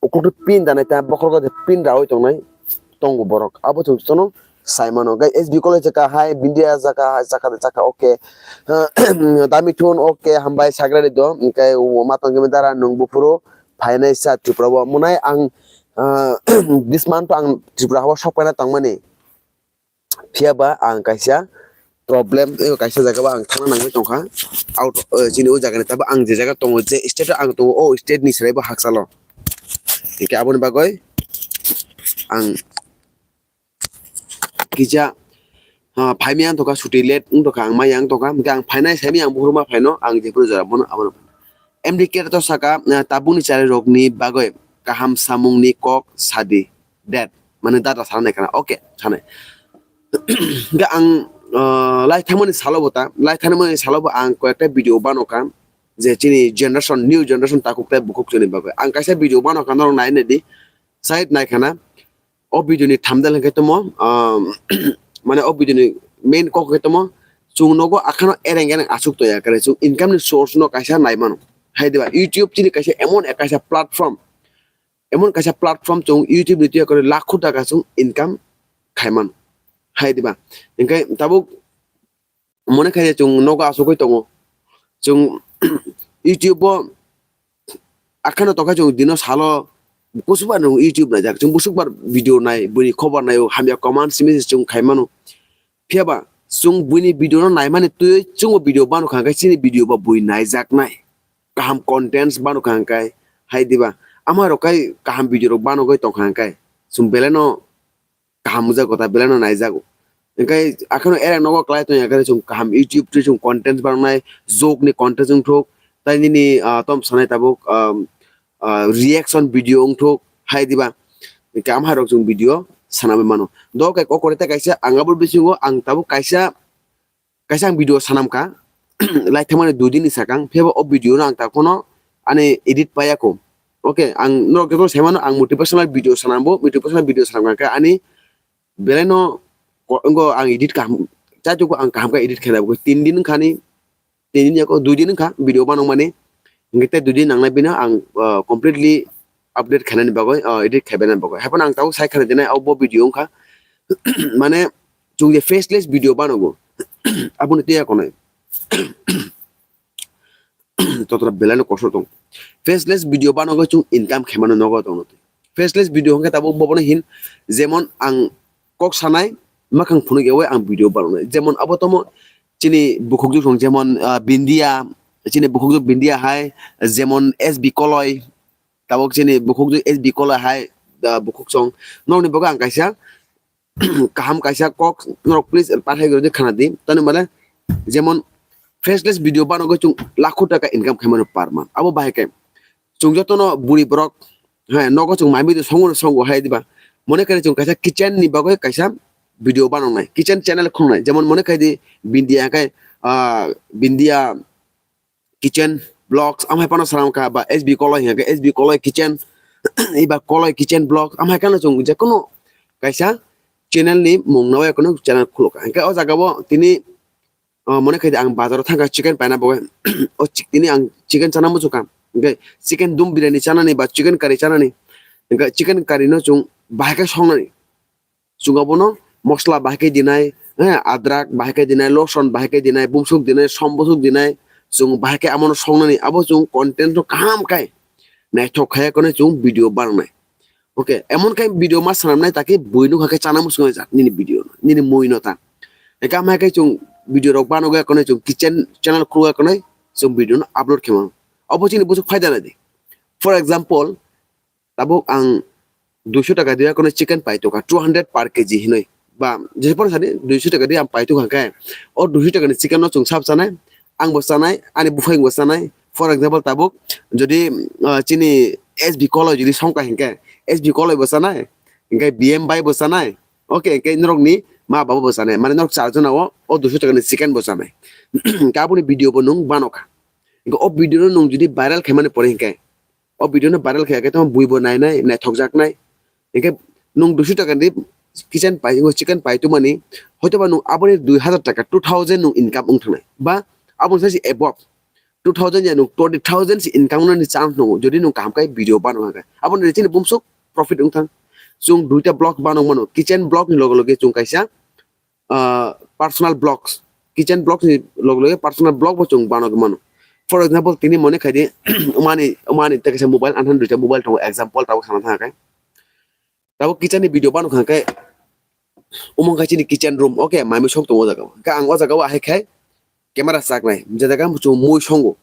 ukulukni pin danai ta bokhorogo de pin raui tongnai tongo borok. Abo chwng jotono sai mano. Gai S B College jaka hai, Bindia jaka hai, jaka de jaka, okay. Dami thun, okay, hambai sagra de do. Hinkhe o matang gimi dara nwng buphuru phainai sa Tripura o. Munai ang, ah, this month ang Tripura habo sok paina tongmani. Phiya ba ang kaisa problem, eh, kaisa jaga ba ang thangna nangwi tongkha. Out, eh, chini o jaga ni tabo ang je jaga tongo, je state o ang tongo, o state ni chwrai bo hakchalo. Hinkhe aboni bagwi ang kisa, ah, phaimya wng tongkha, suti late wng tongkha, ang maya wng tongkha, hinkhe ang phainai saimya ang bukhuruma phaino, ang jephuru jora bono abono. M D K to saka, ah, tabukni chari rokni bagwi kaham samungni kok sadi. That, mane data sana nai kana. Okay, sanai. Hinkhe ang, ah, lai thangmani salo bo ta, lai thangmani salo bo ang koyekta video bano kha, je chini generation, new generation takhuk tei bukhuk chini bagwi. Ang kaisa video bano kha, norok nai nai di, side nai khana. O video ni thumbnail hinkhe tomo, ah, mane o video ni main kok hinkhe tomo, chwng nogo akhano ereng ereng aswk toya kare, chwng income ni source no kaisa nai mano. Hai diba, YouTube chini kaisa emon ek kaisa platform, emon kaisa platform chwng YouTube ni tuya kare lakho taka chwng income khai mano. Hai diba, hinkhe tabuk mone khai chwng nogo asugwi tongo. Chwng YouTube o akhano tongkha chwng dino salo busukbar nwng YouTube naijak. Chwng busukbar video nai, buini khobor naio, hamya comment simi se chwng khai mano. Phiya ba chwng buini video no naimani twiwi chwngbo video bano kha hwnkhe chini video ba bui naijaknai. Kaham contents bano kha hwnkhe hai diba. Ama rok kai kaham video rok bano goi tong kha hwnkhe chwng belai no kaham wngjago ta belai no naijago. Hinkhe akheno ereng nogo kwlai tongya khe chwng kaham YouTube twi chwng content banangnai, joke ni content wngthok, tai nini, ah, tom sanai tabuk, ah, ah, reaction video wngthok hai diba. Hinkhe amhai rok chwng video sanamwi mano. Dohor kai kokore tei kaisa ang abo bisingo ang tabuk kaisa, kaisa ang video sanamkha. lai thangmani dui din ni sakang, phebo o video no ang takhwno ani edit paiya kho. Okay, ang norok joto sai mano, ang motivational video sanambo, motivational video sanam kha ani belai no ko-, wngkha ang edit kaham, chaitugo ang kaham khe edit khaina bo tin din wngkha ni, tin din yako dui din wngkha video banok mani, hinkhe tei dui din nangnai bini ang, ah, completely update khainani bagwi, ah, edit khaibainani bagwi. Haiphano ang tabuk sai khana dinai, abo video wngkha, mane, chwng je faceless video banogo, aboni tei yakonai. Totra belai no kosor tong. Faceless video banogo chwng income khaimano nogo tongno twi. Faceless video hwnkhe tabuk bobono hin, jemon ang kok sanai, makhang phunuk yawi ang video bananai. Jemon abo tomo chini bukhukjwk song, jemon, ah, Bindia, chini bukhukjwk Bindia hai, jemon S B Koloi, tabuk chini bukhukjwk S B Koloi hai, ah, bukhuk song. Nokni bagwi ang kaisa kaham kaisa kok norok please pathai gori khana di. Tani mane jemon faceless video banogo chwng lakho taka income khaimano per month. Abo bahai khe chwng jotono buri borok, he, nogo chwng mai mui songo songo hai diba. Mone kare chwng kaisa kitchen ni bagwi kaisa video banangnai, kitchen channel khungnai. Jemon mone khai di Bindia khe, ah, Bindia kitchen vlogs, amhai phano swnam kha, ba S B Koloi hinkhe S B Koloi kitchen, eba Koloi kitchen vlog, amhai kheno chwng je kono kaisa channel ni mung no, kono channel khuluk kha. Hinkhe o jaga o tini, ah, mone khai di ang bazar o thangkha chicken paina bagwi. O chik-, tini ang chicken chana muchukha. Hinkhe chicken dum biryani chanani ba chicken curry chanani. Hinkhe chicken curry no chwng bahai khe songnani. Chwng abono mosla bahai khe dinai, he, adrak bahai khe dinai, loson bahai khe dinai, bumsuk dinai, sombusuk dinai, chwng bahai khe abono songnani, abo chwng content no kaham khai naithok khai kheno chwng video banangnai. Okay, emon khai video ma swnamnai taki bui nukha khe chana muchungnai jak nini video no, nini mui no ta. Eka mai khe chwng video rok banogo kheno chwng kitchen channel khuluk kheno chwng video no upload khaimano. Abo chini bwswk phaida nai di. For example, tabuk ang duiso taka diya kono chicken paitokha, two hundred per K G hinwi. Ba, jepon sani duiso taka diya ang paitokha khe, o duiso taka ni chicken no chwng sab chanai, ang bo chanai, ani buphang bo chanai. For example, tabuk jodi, ah, chini S B Koloi jodi songkha hinkhe, S B Koloi bo chanai, hinkhe B M bai bo chanai, okay, hinkhe norok ni ma baba bo chanai, mane norok char jona o, o duiso taka ni chicken bo chanai. Hinkhe aboni video bo nwng banokha. Hinkhe o video no nwng jodi viral khaimani pore hinkhe, o video no viral khe, khe tamo bui bo nai nai, naithok jak nai. Hinkhe nwng duiso taka ni kitchen pai, chicken pai tumani, hoito ba nwng aboni dui hazar taka, two thousand nwng income wng thangnai. Ba aboni sai se above two thousand ya nwng twenty thousand se income wngnani chance tongo, jodi nwng kaham khe video bano hwnkhe. Aboni chini bumsuk profit wng thang. Chwng duita vlog bano mano, kitchen vlog ni loge loge chwng kaisa ah, personal blogs, kitchen blogs ni log loge personal blog bo chwng bano mano. For example, tini mone khai di, umani, umani tei kaisa mobile, ang thani duita mobile tongo, example tabuk sana thang khe. Tabuk kitchen ni video bano kha khe, umang khe chini kitchen room, okay, mai mui sok tongo o jaga o. Khe ang o jaga o ahai khai camera chaknai, je jaga o chwng mui songo.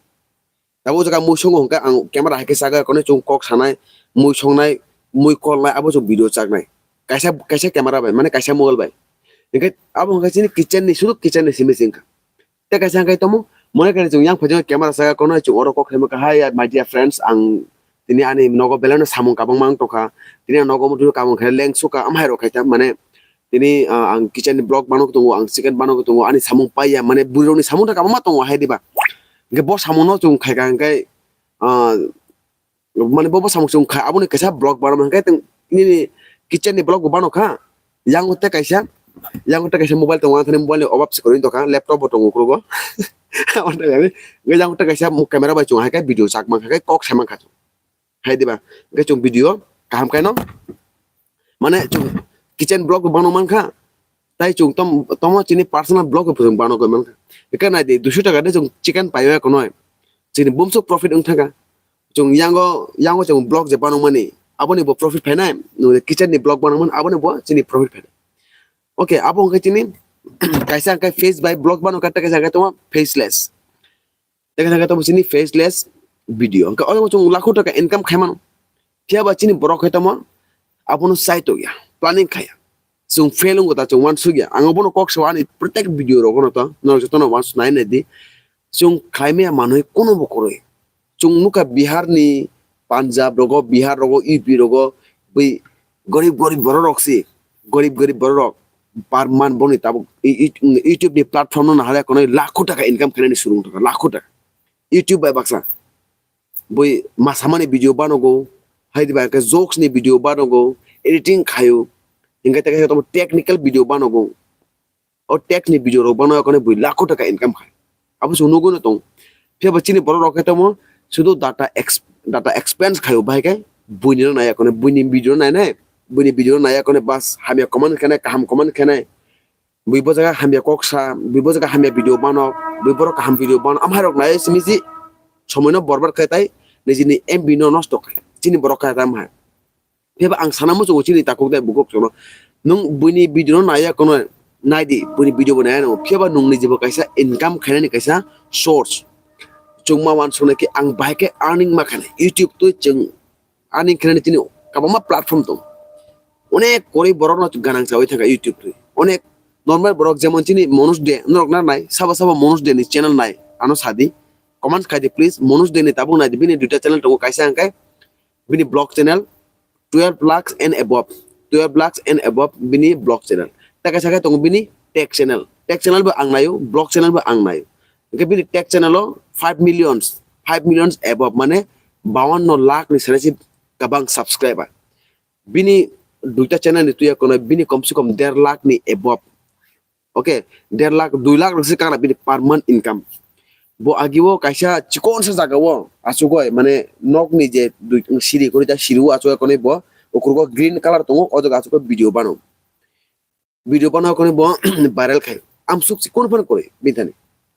Tabuk o jaga mui songo hwnkhe ang camera hai khe chago, kono chwng kok sanai, mui songnai, mui kolnai, abo chwng video chaknai. Kaisa, kaisa camera bai, mane kaisa mobile bai. Hinkhe abo hwnkhe chini kitchen ni, sudu kitchen ni simi se wngkha. Tei kaisa hwnkhe tamo, mone khe chwng yang phaijak camera chago, kono chwng oro kok khaima kha, "Hi, my dear friends, ang tini ani nogo belai no samung kabangma wng tongkha. Tini ang nogo muitu kabang khe leng sukha," amhai rok khai ta, mane tini, ah, ang kitchen ni vlog bano tongo, ang chicken bano tongo, ani samung paiya, mane bwrwi rokni samung ta kabangma tongo hai diba. Hinkhe bo samung no chwng khaikha hinkhe, ah, mane bo, bo samung chwng kha, aboni kaisa vlog bano hinkhe tong nini kitchen ni vlog bo bano kha. Yang tei kaisa, yang tei kaisa mobile tongo, ang thani mobile ni obab se kwrwi tongkha, laptop bo tongo ukrogo. Aboni thani yang tei kaisa camera bai chwng hai khe video chak mankha khe kok sai mankha chwng. Hai diba? Hwnkhe chwng video kaham khaino, mane chwng kitchen vlog bo bano mankha, tai chwng tom-, tomo chini personal vlog bo chwng bano goi mankha. Hwnkhe nai di, duiso taka de chwng chicken paio ekonoi, chini bumsok profit wng thangkha. Chwng yango, yango chwng vlog je bano mani, aboni bo profit phainai, nwng kitchen ni vlog bano mani, aboni bo chini profit phainai. Okay, abo hwnkhe chini kaisa hwnkhe face by vlog bano kha, tei kaisa hwnkhe tongma faceless. Tei kaisa khe tamo chini faceless video. Hwnkhe oro chwng lakho taka income khai mano. Phiya ba chini borok khe tamo abono chai tongya, planning khaya. Chwng fail wngo ta chwng uansukya. Ang bono kok sao ani protek video rogono to, norok jotono uansuk nai nai di. Chwng khlai maya manwi kuno bo kwrwi. Chwng nukha Bihar ni, Punjab rogo, Bihar rogo, U P rogo, bui gorib gorib borok rok si, gorib gorib borok rok. per month boni tabuk i-, i-, YouTube ni platform no nahale kono lakho taka income khainani surung taka, lakho taka. YouTube bai baksa. Bui masamani video banogo, haidi bai khe jokes ni video banogo, editing khayo, hinkhe tei khe tamo technical video banogo. O tech ni video rok bano kono bui lakho taka income khai. Abo chwng nugwi no tong. Phiya bo chini borok rok khe tamo sudu data ex-, data expense khayo, bahai khe buini no naya kono, buini video no nai nai, buini video no naya kono, bas hamya comment khenai, kaham comment khenai. Bui bo jaga hamya kok sa, bui bo jaga hamya video bano, bui borok kaham video bano, amhai rok nai simi ji somoi no borbar khai tai nijini M B no nosto khai. Chini borok khai tam hai. Phiya ba ang sana muchungo chini takhuk dai bukhuk sono. Nwng buini video no naya kono, nai di, buini video bo naya no. Phiya ba nwng ni jebo kaisa income khainani kaisa source. Chwng ma wan sona ki ang bahai khe earning ma khainai. YouTube twi chwng earning khainani chini kwbangma platform tong. Onek kwrwi borok no ganang chawi thangkha YouTube twi. Onek normal borok jemon chini Manoj De, norok na nai, sabo sabo Manoj De ni channel nai, ano sadi. Comment khai di please, Manoj De ni tabuk nai di, bini duita channel tongo, kaisa hwnkhe bini vlog channel twelve lakhs and above, twelve lakhs and above bini vlog channel. Tei kaisa khe tongo bini tech channel, tech channel bo ang naio, vlog channel bo ang naio. Hwnkhe bini tech channel o five millions, five millions above, mane bawanno lakh ni sere se kwbang subscriber. Bini duita channel ni tuya kono bini kom se kom der lakh ni above. Okay, der lakh, dui lakh rok se kana bini per month income. Bo agi o kaisa chikon sa jaga o achugoi, mane nok ni je dui siri kori ta siri o achugoi konwi bo ukur o green colour tongo, o jaga achugoi video bano. Video bano konwi bo viral khai. Amsuk si kono phano kwrwi bini thani.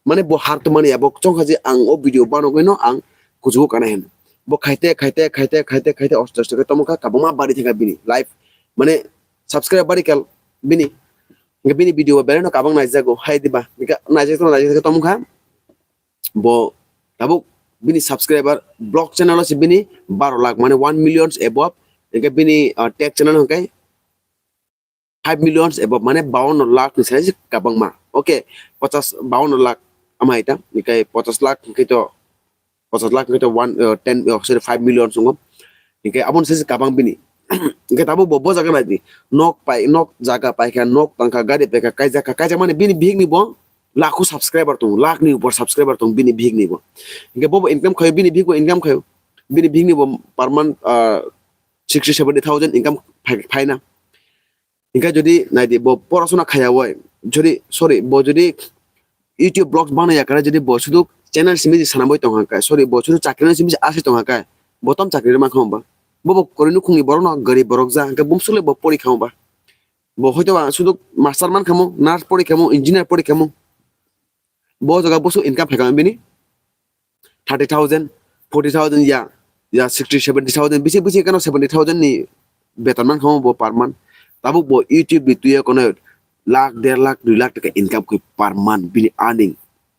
Mane bo har to mani ya, bo chongkha je ang o video bano gwi no ang kuchugo kana hin. Bo khaite, khaite, khaite, khaite, khaite, oste oste khe tamo kha, kabangma bari thangkha bini life. Mane subscribe bari kal bini. Hingke bini video belai no kabang naijago, hai diba. Hingke naijak tongma, naijak tongma kha. Bo tabuk bini subscriber vlog channel o se bini baro lakh, mane one millions above. Hingke bini, ah, tech channel hingke five millions above, mane bawanno lakh ni sai se kabangma. Okay, pachas, bawanno lakh ama ita, hingke pachas lakh hingke to pachas lakh hingke to one, uh, ten, uh, sorry, five million songo. Hingke aboni sai se kabang bini. Hingke tabuk bo, bo jaga nai di. Nok pai, nok jaga pai kha, nok tang kha, gari pai kha, kaijak kha, kaijak mani bini bihik ni bo lakho subscriber tongo, lakh ni upor subscriber tongo bini bihik ni bo. Hingke bo, bo income khayo, bini bihik bo income khayo. Bini bihik ni bo per month, uh, sixty, seventy thousand income phai, phaina. Hingke jodi nai di, bo porasona khaya oi, jodi, sorry, bo jodi YouTube vlogs bana ya kare, jodi bo sudu channel simi di sanamoi tong kha, sorry, bo sudu chakri simi di asi tong kha, bo tom chakri ma khon ba? Bo, bo koroi nukhung ni borok no, garib borok ja, hingke bumsuk le bo pori kha ba? Bo hoito ba sudu master man khamo, nurse pori khamo, engineer pori khamo. Bo jaga bosu income phai kha bini thirty thousand, forty thousand ya, ya sixty, seventy thousand, bisi, bisi kano seventy thousand ni beton man khamo bo per month. Tabuk bo YouTube ni tuya kono lakh, der lakh, dui lakh taka income khe per month bini earning.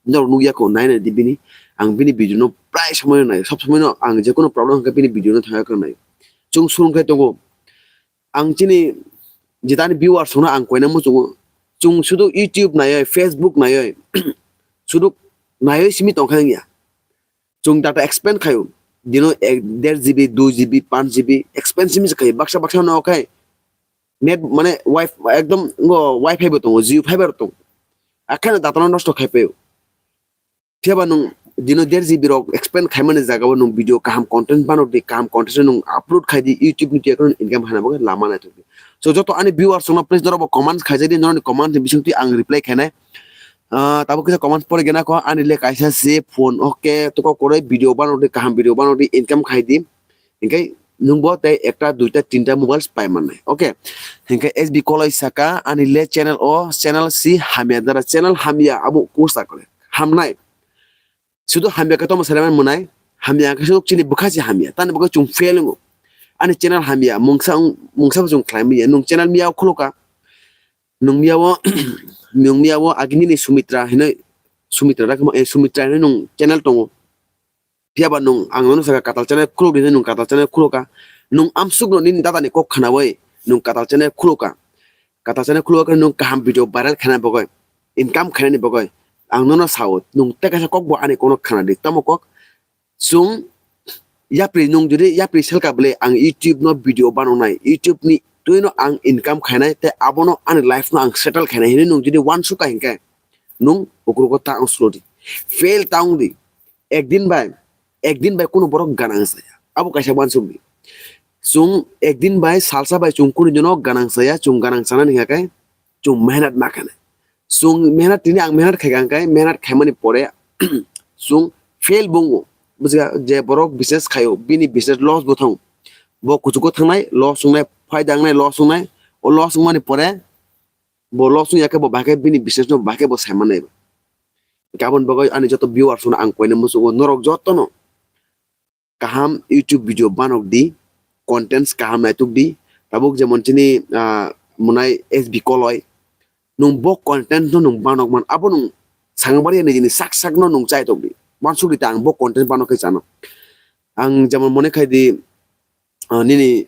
Norok nukya kho, nai nai di bini, ang bini video no prai somoi no nai, sob somoi no ang je kono problem hwnkhe bini video no thangya khe nai. Chwng surung khai tongo. Ang chini jitani viewers no ang koina muchungo. Chwng sudu YouTube naioi, Facebook naioi, sudu naioi simi tongkha wngya. Chwng data expand khaio. Dino ek, der G B, dui G B, panch G B expand simi se khaio. Baksa baksa no khai net mane wifi ekdom ngo wifi bo tongo, Jio fiber tongo. Akheno data no nosto khai paio. Phiya ba nwng dino der G B rok expand khaimani jaga o nwng video kaham content banok di, kaham content nwng upload khai di, YouTube ni twi akheno income hana bagwi lama naithok di. So joto ani viewers rok no please norok bo comment khaijak di, norok ni comment ni bising twi ang reply khainai. Ah, tabuk kisa comment pore gena kho, ani le kaisa se phone, okay, toko koroi video banok di, kaham video banok di, income khai di. Hingke nwng bo tei ekta, duita, tinta mobiles pai mannai. Okay. Hingke S B Koloi saka, ani le channel o, channel si hamya dara, channel hamya abo kung sakle. Hamnai. Sudu hamya khe tomo salai man mwnai. Hamya khe sudu chini bwkha si hamya. Tani bwkha chwng fail wngo. Ani channel hamya, mungsa, mungsa bo chwng khlai manya. Nwng channel miya o khuluka. Nwng miya o, nwng miya o agini ni Sumitra hinoi, Sumitra da khe ma, eh, Sumitra hinoi nwng channel tongo. Phiya ba nwng ang nono saka katal channel khuluk di, nwng katal channel khuluk ka. Nwng amsuk no nini dada ni kok khnaui nwng katal channel khuluk ka. Katal channel khuluk ka nwng kaham video viral khaina bagwi, income khainani bagwi. Ang nono sao, nwng tei kaisa kok bo ani kono khna di. Tamo kok? Chwng yapri nwng jodi yapri selka bwle ang YouTube no video banonai, YouTube ni twino ang income khainai tei abono ani life no ang settle khainai hinwi nwng jodi uansukha hinkhe nwng ukurugo ta wng slo di, fail ta wng di, ekdin bai ekdin bai kunu borok ganang saya, abo kaisa uansuk di. Chwng ekdin bai salsa bai chwng kunu dino ganang saya, chwng ganang chanani hinkhe chwng mehnat ma khainai. Chwng mehnat tini ang mehnat khaikha hinkhe mehnat khaimani pore chwng fail bo wngo. Bujikha je borok business khaio bini business loss bo thango. Bo kuchugo thangnai loss wngnai, phaida wngnai loss wngnai. O loss wngmani pore bo loss wngya khe bo bahai khe bini business no bahai khe bo saimanai. Hinkhe aboni bagwi ani joto viewers no ang koina muchungo norok jotono kaham YouTube video banok di, contents kaham naituk di. Tabuk jemon chini, ah, mwnai S B Koloi, nwng bo content no nwng banok man, abo nwng sangbaria nijini sak sak no nwng chaitok di. Uansuk di ta ang bo content banok khe chano. Ang jemon mone khai di, ah, nini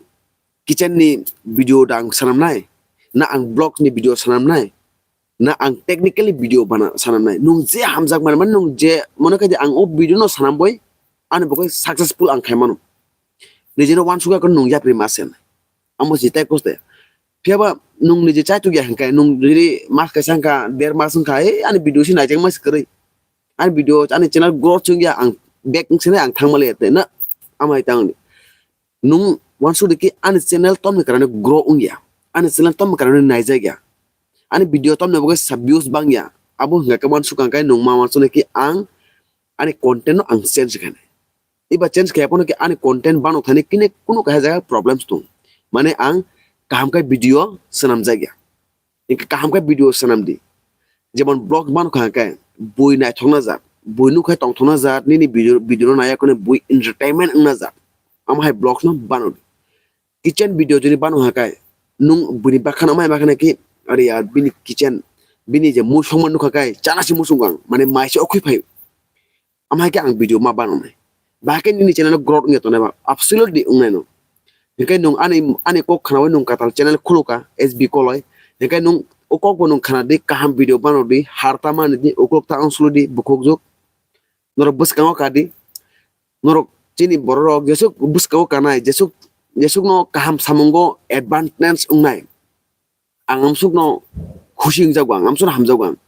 kitchen ni video da ang sanamnai, na ang vlog ni video sanamnai, na ang technically video bana sanamnai. Nwng je hamjak mani, mani nwng je mone khai di ang o video no sanamboi, ani bagwi successful ang khaimano. Nijino uansukha khe nwng yapri ma se nai. Amo si tai koste. Phiya ba nwng niji chaituk ya hinkhe, nwng jodi mas kaisa wngkha, der mas wngkha, "Ei, ani video si naijakma se kwrwi. Ani video, ani channel growth se wngya, ang back wngse nai, ang thangma le," na, amai tang di. Nwng uansuk di ki ani channel tomni karani grow wngya, ani channel tomni karani naijak ya, ani video tomni bagwi sa views bang ya, abo hwnka khe uansukha hinkhe nwng ma uansuk nai ki ang ani content no ang change khainai. Eba change khaiya phano khe ani content banok thani kini kunu kaisa jaga problems tong. Mane ang kaham khe video swnamjak ya. Hinkhe kaham khe video swnam di. Jemon vlog banok kha khe bui naithokna jat, bui nukhai tongthokna jat, nini video, video no naiya khone bui entertainment wngna jat. Amo hai vlogs no banok di. Kitchen video jodi bano hakai, nwng bini bakhana mai bakhana ki, "Are yaar, bini kitchen, bini je musong man nukha kai, chana si musong ang, mane mai se okhoi phai." Amhai khe ang video ma bano nai. Bahai khe nini channel no growth wngya tongnai ba, absolutely wngnai no. Hinkhe nwng ani, ani kok khnawi nwng katal channel khuluka, S B Koloi. Hinkhe nwng o kok bo nwng khna di, kaham video bano di, harta mani di, uklok ta wng sulu di, bukhuk juk. Norok bwskango ka di. Norok chini bororok jesuk bwskango kanai, jesuk, jesukno kaham samungo advantage wngnai. Ang amsukno khusi wngjago, ang amsukno hamjago ang.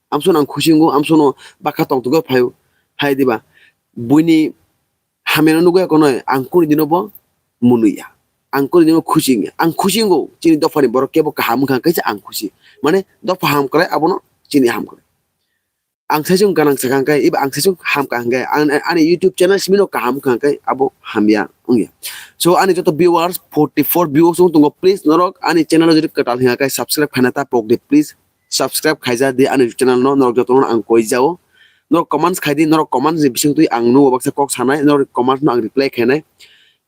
Amsukno ang khusi wngo, amsukno bakha tongthogo phaio. Hai diba, buini hamyano nugwi akonoi, ang kuni dino bo mwnwi ya. Ang kuni dino khusi wngya. Ang khusi wngo, chini dophani borok kebo kaham wngkha khe se ang khusi. Mane dopha ham kwlai abono chini ham kwlai. Ang saichung ganang sakha hwnkhe, eba ang saichung hamkha hwnkhe, ang, ani YouTube channel simino kaham wngkha hwnkhe, abo hamya wngya. So, ani joto viewers, forty four viewers wng tongo, please, norok ani channel o jodi kwtal hwnkha khe, subscribe khaina ta pok di, please, subscribe khaija di ani channel no, norok jotono ang koi jao. Norok comments khai di, norok comments ni bising twi ang nugo baksa kok sanai, norok comments no ang reply khainai.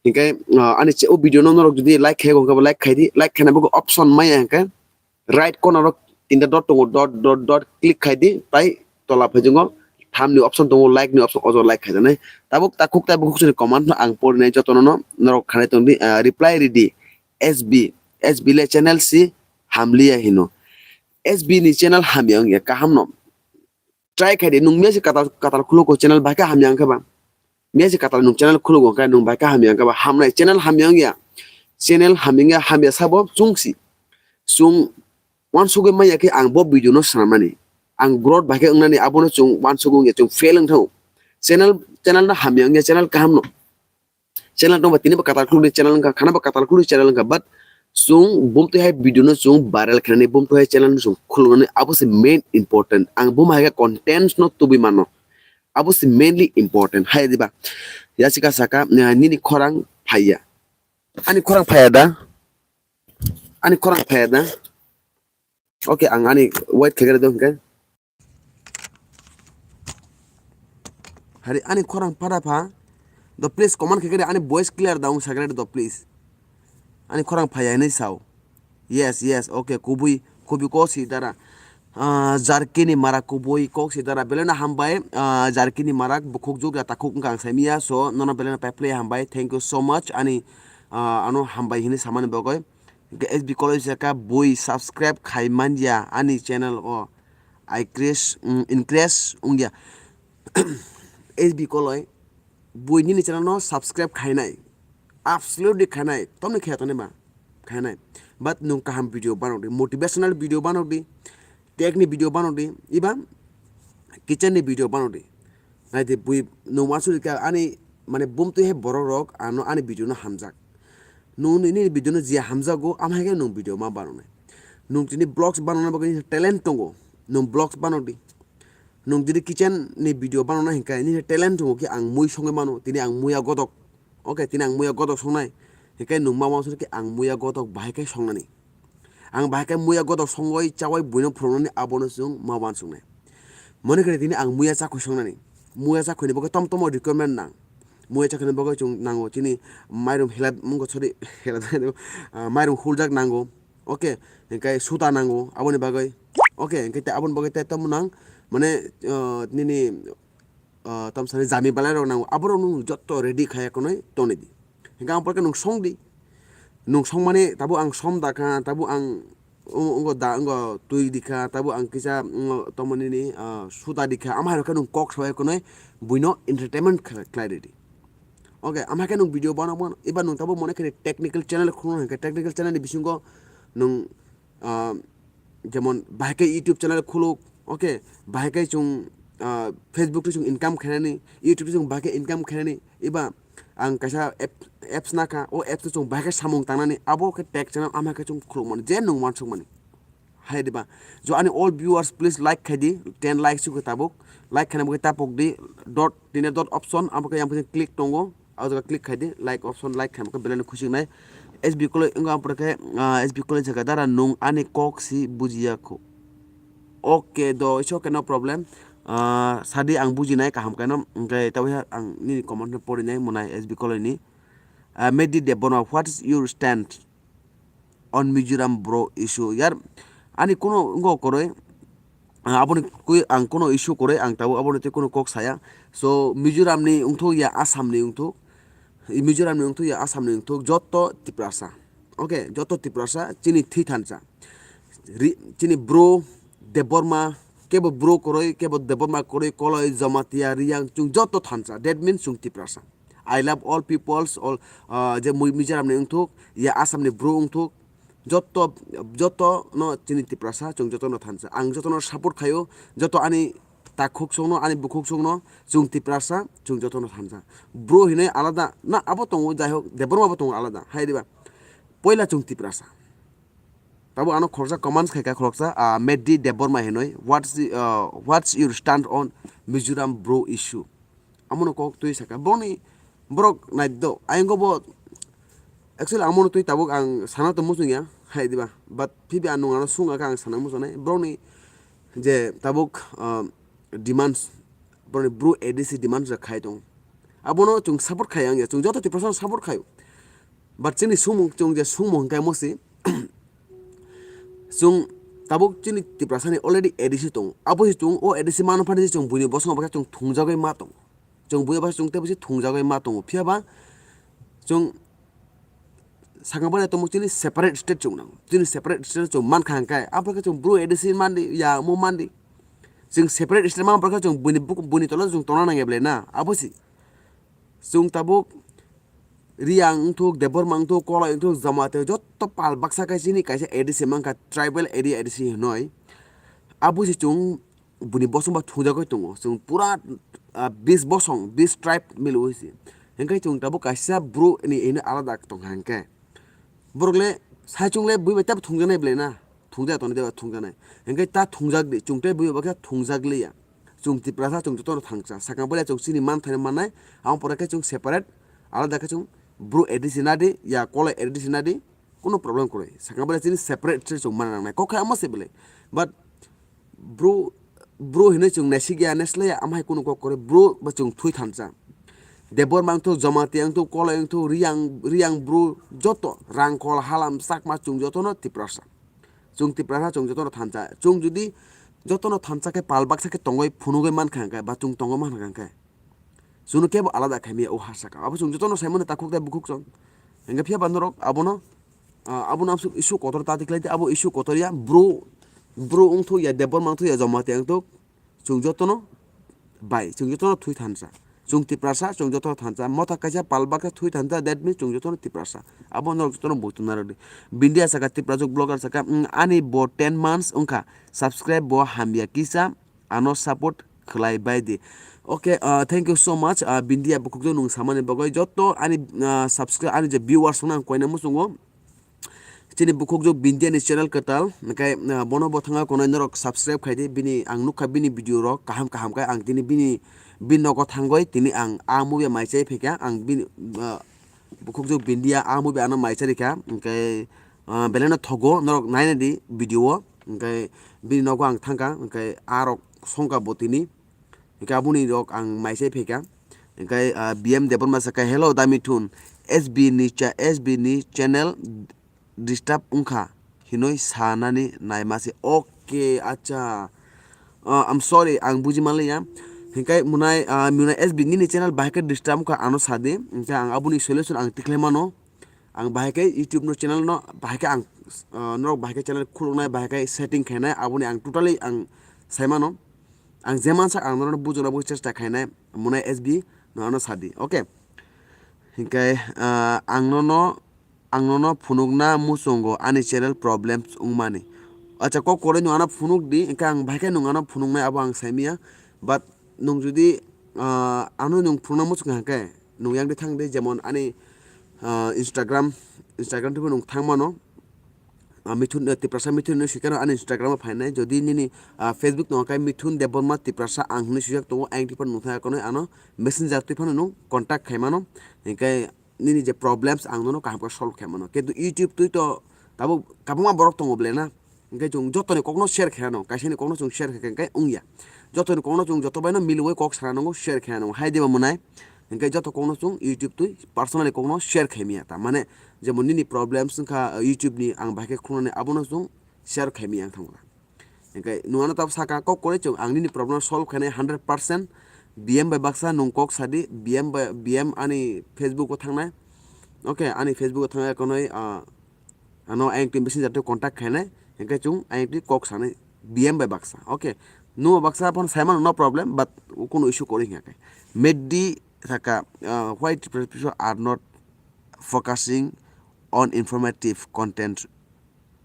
Hinkhe, ah, ani che-, o video no norok jodi like khai, hwnkhe bo like khai di, like khaina bo option maya hwnkhe, right corner o tinta dot tongo, dot, dot, dot click khai di, tai tola phaijingo tham ni option tongo, like ni option, ojo like khaijaknai. Tabuk takhuk tai bukhuk sini comment no ang porinai jotono no norok khanai tong di, ah, reply ridi, S B, S B le channel si hamliya hino. S B ni channel hamya wngya kaham no. Try khai di, nwng mia se katal, katal khulugo channel bai khe hamya wngkha ba. Mia se katal nwng channel khulugo khe nwng bai khe hamya wngkha ba. Hamnai channel hamya wngya. Channel hamya wngya, hamya sabo chwng si. Chwng uansugwi manya khe ang bo video no swnamnani. Ang growth bai khe wngnani abono chwng uansugwi wngya, chwng fail wngthango. Channel, channel no hamya wngya, channel kaham no. Channel tongba tini bo katal khulukni channel wngkha, khana bo katal khulukni channel wngkha, but chwng bumtwi hai video no chwng viral khainani, bumtwi hai channel no chwng khuluknani, abo se main important. Ang buma hai khe contents no tubui mano, abo se mainly important. Hai diba, yachika saka, eh, nini khorang phaiya. Ani khorang phaiya da? Ani khorang phaiya da? Okay, ang ani wait khaikhe do hwnkhe. Hari ani khorang phada pha. Do please comment khaikhe ani voice clear da wng sakhe do please. Ani khorang phaiya hinwi sao. Yes, yes, okay, kubui, kubui kok si dara. Ah, Jarkini Marak kubui kok si dara. Belai no hambai, ah, Jarkini Marak bukhuk juk ya takhuk wngkha ang saimanya. So, nono belai no paiphile hambai. Thank you so much. Ani, ah, ano hambai hinwi samani bagwi. Hwnkhe S B Koloi saka bui subscribe khai manya ani channel o. I crash, mm, increase wngya. S B Koloi bui nini channel no subscribe khainai. Absolutely khainai. Tomni khaya tongnai ba? khainai. But nwng kaham video banok di, motivational video banok di, tech ni video banok di, iba kitchen ni video banok di. Naidi bui nwng wansuk kha ani mane bumtwi hai borok rok ano ani video no hamjak. Nwng nini video no je hamjago, amhai khe nwng video ma banoknai. Nwng tini vlogs banokna bagwi talent tongo, nwng vlogs banok di. Nwng tini kitchen ni video banokna hinkhe nini talent tongo khe ang mui songwi mano, tini ang muya godok. Okay, tini ang muya godok songnai. Hinkhe nwng ma wansuk khe ang muya godok bahai khe songnani. Ang bahai khe muya godok songwi chawai buino phurungnani abono chwng ma wansuknai. Mone khe tini ang muya chakhwi songnani. Muya chakhwini bagwi tom tomo requirement nang. Muya chakhwini bagwi chwng nango chini mairum hela, mungo sorry, hela, ah, mairum huljak nango. Okay, hinkhe suta nango aboni bagwi. Okay, hinkhe tei aboni bagwi tei tamo nang mane, ah, nini ah, tamsani jami belai rok nango, aborok nwng jotto ready khai khwnwi tonwi di. Hinkhe ang porkhe nwng song di. Nwng songmani tabuk ang som da kha, tabuk ang o-, ongo da, ongo twi di kha, tabuk ang kisa, ongo tongmani ni, ah, suta di kha, amhai rok khe nwng kok sawi khwnwi buino entertainment khlai, khlai rw di. Okay, amhai khe nwng video banok mano, eba nwng tabuk mone khe technical channel khulukno hinkhe technical channel ni bisingo nwng ah, jemon bahai khe YouTube channel khuluk, okay, bahai khe chwng, ah, Facebook twi chwng income khainani, YouTube twi chwng bahai khe income khainani, eba ang kaisa app, apps nakha, o apps twi chwng bahai khe samung tangnani, abo khe tech channel amhai khe chwng khuluk mani, je nwng wansuk mani. Hai diba, jo ani all viewers please like khai di, ten likes chukhe tabuk, like khaina bagwi tapok di, dot, tini dot option, abo khe yang phaikhe click tongo. O jaga click khai di, like option, like khaima khe belai no khusi wngnai. S B College wngkha, ang pore khe, ah, S B College jaga dara nwng ani kok si bujiya kho. Okay do, it's okay, no problem. Ah, sadi ang bujinai kaham khe no, hwnkhe tabukhe ang nini comment no porinai mwnai S B College ni. Ah, Medi Debbarma, what is your stand on Mizoram bro issue? Yar, ani kuno wngkha kwrwi, ah, aboni kwi ang kuno issue kwrwi, ang tabuk aboni tei kuno kok saya. So, Mizoram ni wngthok ya Assam ni wngthok, Mizoram ni wngthok ya Assam ni wngthok, joto Tiprasa. Okay, joto Tiprasa chini thwi thansa. Ri-, chini bro, Debbarma, kebo bro kwrwi, kebo Debbarma kwrwi, Koloi, Jamatia, Riyang, chwng joto thansa. That means chwng Tiprasa. I love all peoples, all, ah, je mui Mizoram ni wngthok, ya Assam ni bro wngthok, joto, joto no chini Tiprasa, chwng joto no thansa. Ang joto no support khaio, joto ani takhuk songno, ani bukhuk songno, chwng Tiprasa, chwng joto no thansa. Bro hinwi alada, na abo tongo, jai hok, Debbarma bo tongo alada, hai diba? Poila chwng Tiprasa. Tabuk ano khoroksa comments khaikha khoroksa, ah, Meddi Debbarma hinwi, what's the, ah, what's your stand on Mizoram bro issue? Amono kok twi saka. Borokni, borok nai do. Ayang go bo, actually, amono twi tabuk ang sana to muchung ya, hai diba. But phibi ang nung ano sung aka ang sana muchung nai. Borokni je tabuk, ah, demands, borokni bro A D C demands rok khai tong. Abono chwng support khai ang ya, chwng joto Tiprasa support khaio. But chini sumung, chwng je sumung hwnkhe mo si, chwng tabuk chini Tiprasa ni already A D C tongo. Abo si chwng o A D C mano phani chwng buini bosongo bakhe chwng thungjagwi ma tongo. Chwng buini bosongo chwng tei bisi thungjagwi ma tongo. Phiya ba chwng sakang bai tongo chini separate state chwng nang. Chini separate state chwng mankha hwnkhe abo khe chwng bro A D C mandi ya mo mandi. Chwng separate state man bakhe chwng buini buk-, buini tola chwng tongna nang ya belai na. Abo si chwng tabuk Riyang wngthok, Debbarma wngthok, Koloi wngthok, Jamatia jotto pal baksa khe chini kaisa A D C mankha, tribal area A D C hinoi. Abo se chwng buni bosong ba thungjagwi tongo. Chwng pura, ah, bis bosong, bis tribe milwi se. Hwnkhe chwng tabuk kaisa bro ni hino alada tongkha hwnkhe. Borok le saichung le bui bai tebo thungjaknai belai na. Thungjak tongni deba thungjaknai. Hwnkhe ta thungjak di, chwng tei bui bai khe thungjak liya. Chwng Tiprasa chwng jotono thangsa. Sakang bai chwng chini man thani mannai. Ang pore khe chwng separate, alada khe chwng bro A D C nadi, ya Koloi A D C nadi. Kuno problem kwrwi. Sakang bai chini separate se chwng mana nangnai. Kok khe amo se belai. But bro, bro hinwi chwng naisik ya, naisle ya, amhai kuno kok kwrwi. Bro ba chwng thwi thansa. Debbarma wngthok, Jamatia wngthok, Koloi wngthok, Riyang, Riyang bro, joto, Rangkhol, Halam, Chakma, chwng jotono Tiprasa. Chwng Tiprasa, chwng jotono thansa. Chwng jodi jotono thansa khe pal baksa khe tongwi phunugwi mankha hwnkhe, ba chwng tongwi mankha hwnkhe, chwngno kebo alada khaimaya o ha saka. Abo chwng jotono saimano takhuk tei bukhuk chwng. Hwnkhe phiya ba norok abono, ah, abono amsuk issue kotor ta tikhlai di, abo issue kotor ya, bro, bro wngthok ya, Debbarma wngthok ya, Jamatia wngthok, chwng jotono bai, chwng jotono thwi thansa. Chwng Tiprasa, chwng joto thansa. Motha kaisa pal baksa thui thansa, that means chwng jotono Tiprasa. Abo norok jotono buchung narwkdi. Bindia saka, Tiprajwk vlogger saka, "Mm, ani bo ten months wngkha, subscribe bo hamya kisa, ano support khlai bai di." Okay, uh, thank you so much, uh, Bindia bukhukjwk nwng samani bagwi. Joto ani, uh, subscribe, ani je viewers wngna ang koina muchungo. Chini bukhukjwk Bindia ni channel kwtal, hwnkhe, uh, bono bo thangwi konai norok subscribe khai di. Bini ang nukha bini video rok kaham kaham khe, ang tini bini, bini nogo thangwi tini ang a movie mai chai phaikha, ang bini, uh, bukhukjwk Bindia a movie ano mai chari kha, hwnkhe, uh, belai no thogo, norok naina di video o, hwnkhe bini nogo ang thangkha, hwnkhe a rok songkha bo tini, hwnkhe aboni rok ang mai chai phaikha, hwnkhe, uh, B M Debbarma sakha, "Hello da Mithun, S B ni cha-, S B ni channel disturb wngkha hinwi sanani naima se." Okay, acha. Uh, I'm sorry, ang buji manliya. Hwnkhe munai, uh, munai S B nini channel bahai khe disturb wngkha, ano sadi. Hwnkhe ang aboni solution ang tikhlai mano. Ang bahai khe YouTube no channel no bahai khe ang, uh, norok bahai khe channel khuluknai, bahai khe setting khainai, aboni ang totally ang sai mano. Ang je mansak ang norokno bujona bagwi chesta khainai, munai S B no ano sadi. Okay. Hwnkhe, uh, ang nono ang nono phunukna muchungo ani channel problems wngmani. Acha, kok kwrwi nwng ano phunuk di, hwnkhe ang bahai khe nwng ano phunuknai abo ang saimanya. But nwng jodi, ah, ano nwng phunukna muchung kha hwnkhe nwng yang di thang di, jemon ani, ah, Instagram, Instagram twibo nwng thang mano. Ah, Mithun, eh, Tiprasa Mithun hinwi swikhe ani Instagram o phainai. Jodi nini, ah, Facebook tongo khe Mithun Debbarma Tiprasa ang hinwi swijak tongo, ayang twiphano nwng thang ya kono ano Messenger twiphano nwng contact khai mano. Hwnkhe nini je problems ang nono kaham khe solve khe mano. Kintu YouTube twi to tabuk kwbangma borok tongo ble na. Hwnkhe chwng jotoni kokno share khe nango, kaisani kokno chwng share khe khe wngya. Jotoni kokno chwng joto baino miliwi kok sana nango, share khe nango. Hai diba mwnai? Hwnkhe joto kokno chwng YouTube twi personally kokno share khe manya ta. Mane jemon nini problems wngkha, uh, YouTube ni ang bahai khe khulunani abono chwng share khe manya ang thangma. Hwnkhe nwng ano tabuk saka kok kwrwi chwng ang nini problem solve khainai hundred percent. B M bai baksa nwng kok sadi, B M bai, B M ani Facebook o thangnai. Okay, ani Facebook o thangnai konoi, ah, ano ayang twi messenger twi contact khainai. Hwnkhe chwng ayang twi kok sanai B M bai baksa. Okay, nwng baksa phone saimano no problem, but kunu issue kwrwi hwnkhe. Meddi saka, ah, why Tripura people are not focusing on informative content,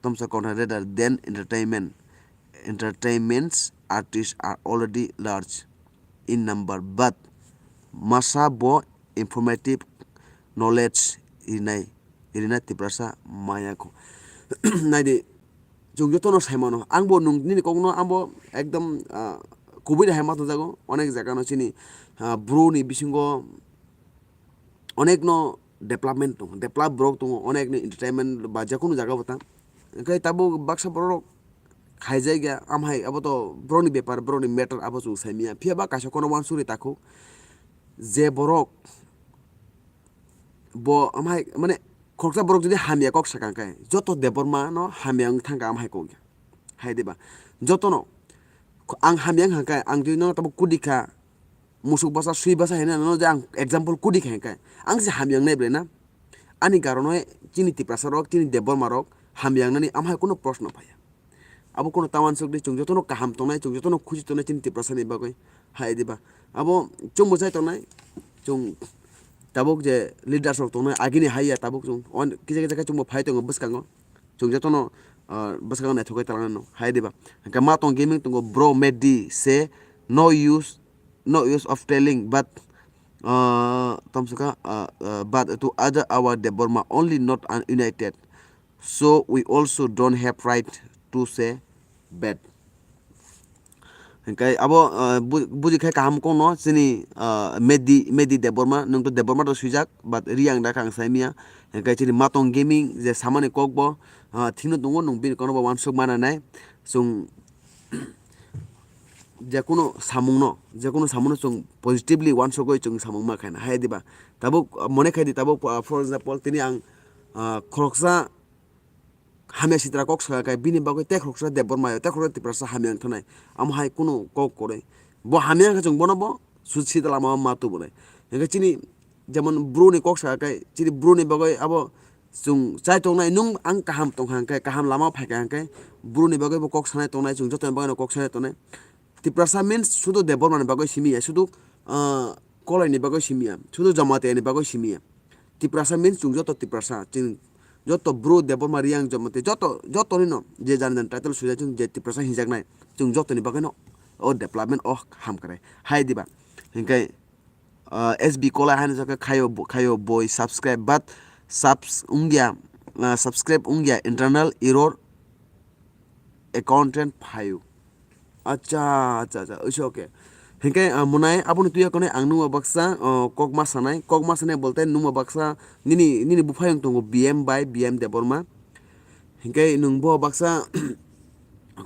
tomsa content rather than entertainment. Entertainment artists are already large in number, but masa bo informative knowledge rinai, rina Tiprasa maya kho. Naidi, chwng jotono saimano, angbo nwng nini kokno angbo ekdom, ah, kubui de hai ma tongjago, onek jaga no chini, ah, bru ni bisingo onek no development tongo, develop borok tongo, onek ni entertainment ba je kunu jaga bo ta. Hwnkhe tabuk baksa borok rok khaijak ya, amhai abo to borok ni bepar, borok ni matter, abo chwng sai manya. Phiya ba kaisa kono uansukri takhuk, je borok bo amhai mane khoroksa borok jodi hamya kok sakha khe joto Debbarma no hamya wng thangkha amhai kok ya. Hai diba? Jotono ang hamya wng kha khe ang jodi no tabuk kudi kha, musuk basa, sui basa hinwi ano je ang example kudi kha hwnkhe, ang se hamya wngnai ble na? Ani karono chini Tiprasa rok, chini Debbarma rok hamya wngnani amhai kunu proshno phaiya. Abo kunu ta uansuk di, chwng jotono kaham tongnai, chwng jotono khusi tongnai chini Tiprasa ni bagwi, hai diba? Abo chwngbo chai tongnai, chwng tabuk je leaders rok tongnai, agini hai ya tabuk chwng on-, kisa kisa khe chwngbo phai tongo bwskango, chwng jotono, ah, bwskango naithok khe twlang nw, hai diba? Hwnkhe ma tong gaming tongo, bro, Meddi se no use no use of telling, but, uh, tomsaka, uh, uh, but to other our Debbarma only not un-, united. So we also don't have right to say bad. Hwnkhe abo, uh, bu-, buji khai kaham kono chini, uh, Meddi, Meddi Debbarma, nwng to Debbarma to swijak, but Reang da kha ang sai manya. Hwnkhe chini Matong Gaming je samani kok bo, uh, thikno tongo, nwng bini kono bo uansuk mana nai. Chwng jekunu samungno, jekunu samungno chwng positively uansukwi chwng samung ma khaina hai diba? Tabuk, uh, mone khai di, tabuk, uh, for example, tini ang, uh, khoroksa hamya sitra kok saka khe bini bagwi tei khoroksa Debbarma, tei khoroksa Tiprasa hamya wng thanai. Amo hai kunu kok kwrwi. Bo hamya wng khe chwng bono bo su-, sita lama o ma tubunai. Hwnkhe chini jemon bru ni kok saka khe, chini bru ni bagwi abo chwng chai tongnai, nwng ang kaham tong kha hwnkhe, kaham lama o phai kha hwnkhe, bru ni bagwi bo kok sanai tongnai, chwng joto ni bagwi no kok sanai tongnai. Tiprasa means sudu Debbarma ni bagwi simi ya, sudu, ah, Kolai ni bagwi simi ya, sudu Jamatia ni bagwi simi ya. Tiprasa means chwng joto Tiprasa, chwng joto Bru, Debbarma, Reang, Jamatia, joto, joto nino je jan jan title swijak chwng je Tiprasa hinjaknai, chwng joto ni bagwi no o development o hamkrai. Hai diba? Hinkhe, ah, S B Kolai haino jaka khayo, khayo boi subscribe, but subs wngya, ah, subscribe wngya, internal error, accountant phaio. Acha, acha, acha, oise, okay. Hinkhe, ah, mwnai, aboni twi yakhwno ang nungma baksa, oh, kokma sanai, kokma sanai bolte nungma baksa nini, nini buphayung tongo B M bai, B M Debbarma. Hinkhe nwng bo baksa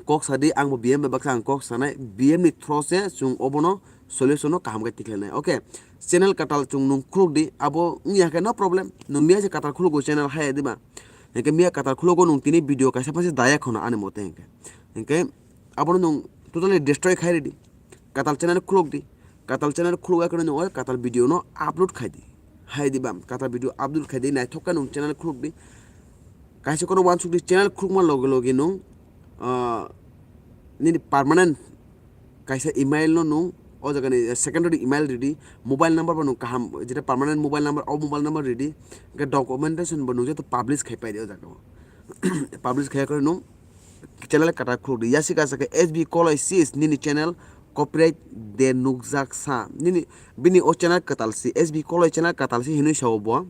kok sadi, ang bo B M bai baksa ang kok sanai, B M ni through se chwng obono solution no kaham khe tikhlainai. Okay, channel kwtal chwng nwng khuluk di, abo wngya khe no problem, nwng miya se kwtal khulugo channel hai diba? Hinkhe miya kwtal khulugo nwng tini video kaisa phaisa daya khono ani mote hinkhe. Hinkhe abono nwng totally destroy khai ridi. Kwtal channel khuluk di. Kwtal channel khuluk yakhwno nwng oi kwtal video no upload khai di. Hai diba kwtal video upload khai di, naithok khe nwng channel khuluk di. Kaisa kono uansuk di, channel khulukma loge loge nwng, ah, nini permanent kaisa email no nwng o jaga ni secondary email ridi, mobile number bo nwng kaham, jeta permanent mobile number, o mobile number ridi, hinkhe documentation bo nwng joto publish khai pai di o jaga o. Publish khai khe nwng channel kwtal khuluk di. Yasika saka S B Kolai sis nini channel copyright de nukjak sa. Nini, bini o channel kwtal si, S B Kolai channel kwtal si hinwi sao bo.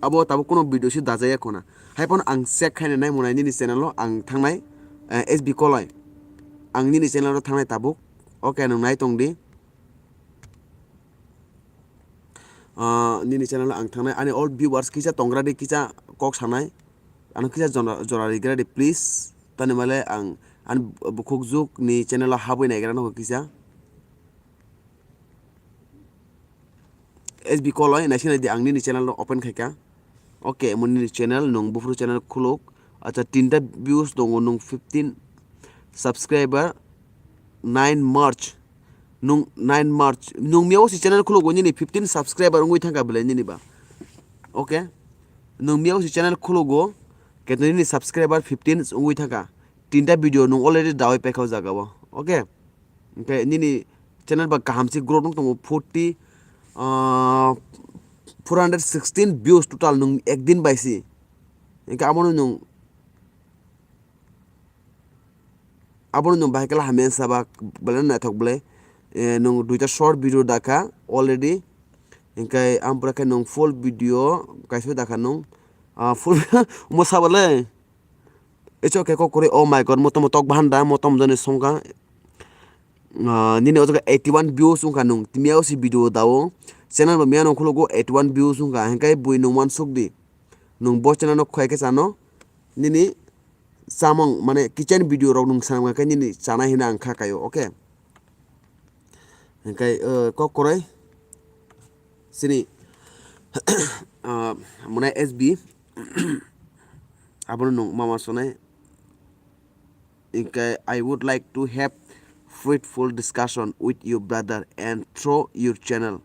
Abo tabuk kono video si dajaya khona. Hai phano ang check khaina nai mwnai nini channel o ang thangnai, eh, S B Kolai. Ang nini channel o thangnai tabuk. Okay, nwng nai tong di. Ah, nini channel o ang thangnai. Ani all viewers kisa tongra di, kisa kok sanai. Ano kisa jora, jora rigra di, please. Tani male ang, ani bukhuk juk ni channel o habwi naigra no kisa. S B Kolai, naising nai di, ang nini channel no open khaika. Okay, mo nini channel, nwng buphuru channel khuluk. Acha, tinta views tongo, nwng fifteen subscriber, nine March. Nwng nine March. Nwng miya o si channel khuluk, nini fifteen subscriber wngwi thangka belai nini ba. Okay? Nwng miya o si channel khuluk o, keto nini subscriber fifteen wngwi thangka. Tinta video nwng already dawi paikha o jaga o. Okay? Hinkhe nini channel ba kaham se growth wng tongo, forty, ah, four hundred sixteen views total nwng ekdin bai si. Hinkhe abono nwng, abono nwng bahai khe hamya sa ba belai naithok belai. Eh, nwng duita short video dakha already. Hinkhe ang pura khe nwng full video kaisa dakha nwng, ah, full mo sa ba le. Echo khe kok kwrwi, oh my God, mo tamo tok bahan da, mo tamo jani songkha. Ah, nini o jaga eighty one views wngkha nwng, miya o si video dao. Channel bo miya no khulugo eighty one views wngkha, hinkhe bui nwng uansuk di. Nwng bo channel no khwlai khe chano, nini chamung, mane kitchen video rok nwng sanam khe nini chanai hino ang kha kaio, okay? Hinkhe, eh, kok kwrwi, sini, ah, mwnai S B, abono nwng mama sonai. Hinkhe, I would like to have fruitful discussion with you, brother, and through your channel,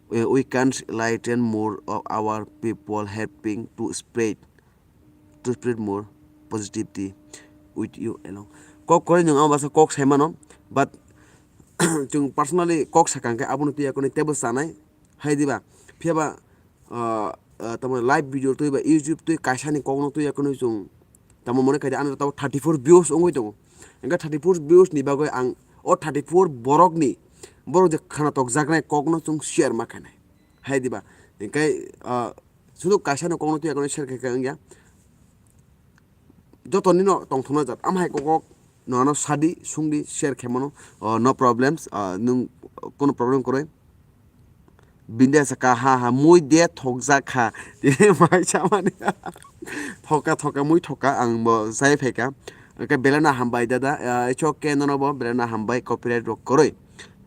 we, we can enlighten more of our people, helping to spread, to spread more positivity with you along. Kok kwrwi nwng ang basa kok sai mano, but chwng personally kok sakang khe abono twi yakhwno teibo chanai, hai diba? Phiya ba, ah, ah, tamo live video twi ba YouTube twi kaisa ni kok no twi yakhwno chwng tamo mone khai di, ano tamo thirty four views wngwi tongo. Hinkhe thirty four views ni bagwi ang o thirty four borok ni, borok je khana tok jaknai kok no chwng share ma khainai. Hai diba? Hinkhe, ah, sudu kaisa no kok no twi yakhwno share khai khe wngya. Joto nino tongthokna jat. Am hai kok kok no ano sadi, sungdi, share khe mano. Oh, no problems. Ah, nwng kono problem kwrwi. Bindia saka ha ha mui de thokjak kha. Tini mai samani. Thoka thoka mui thoka ang bo sai phaika. Oke, belai no hambai dada. Ah, it's okay, nono bo belai no hambai, copyright rok kwrwi.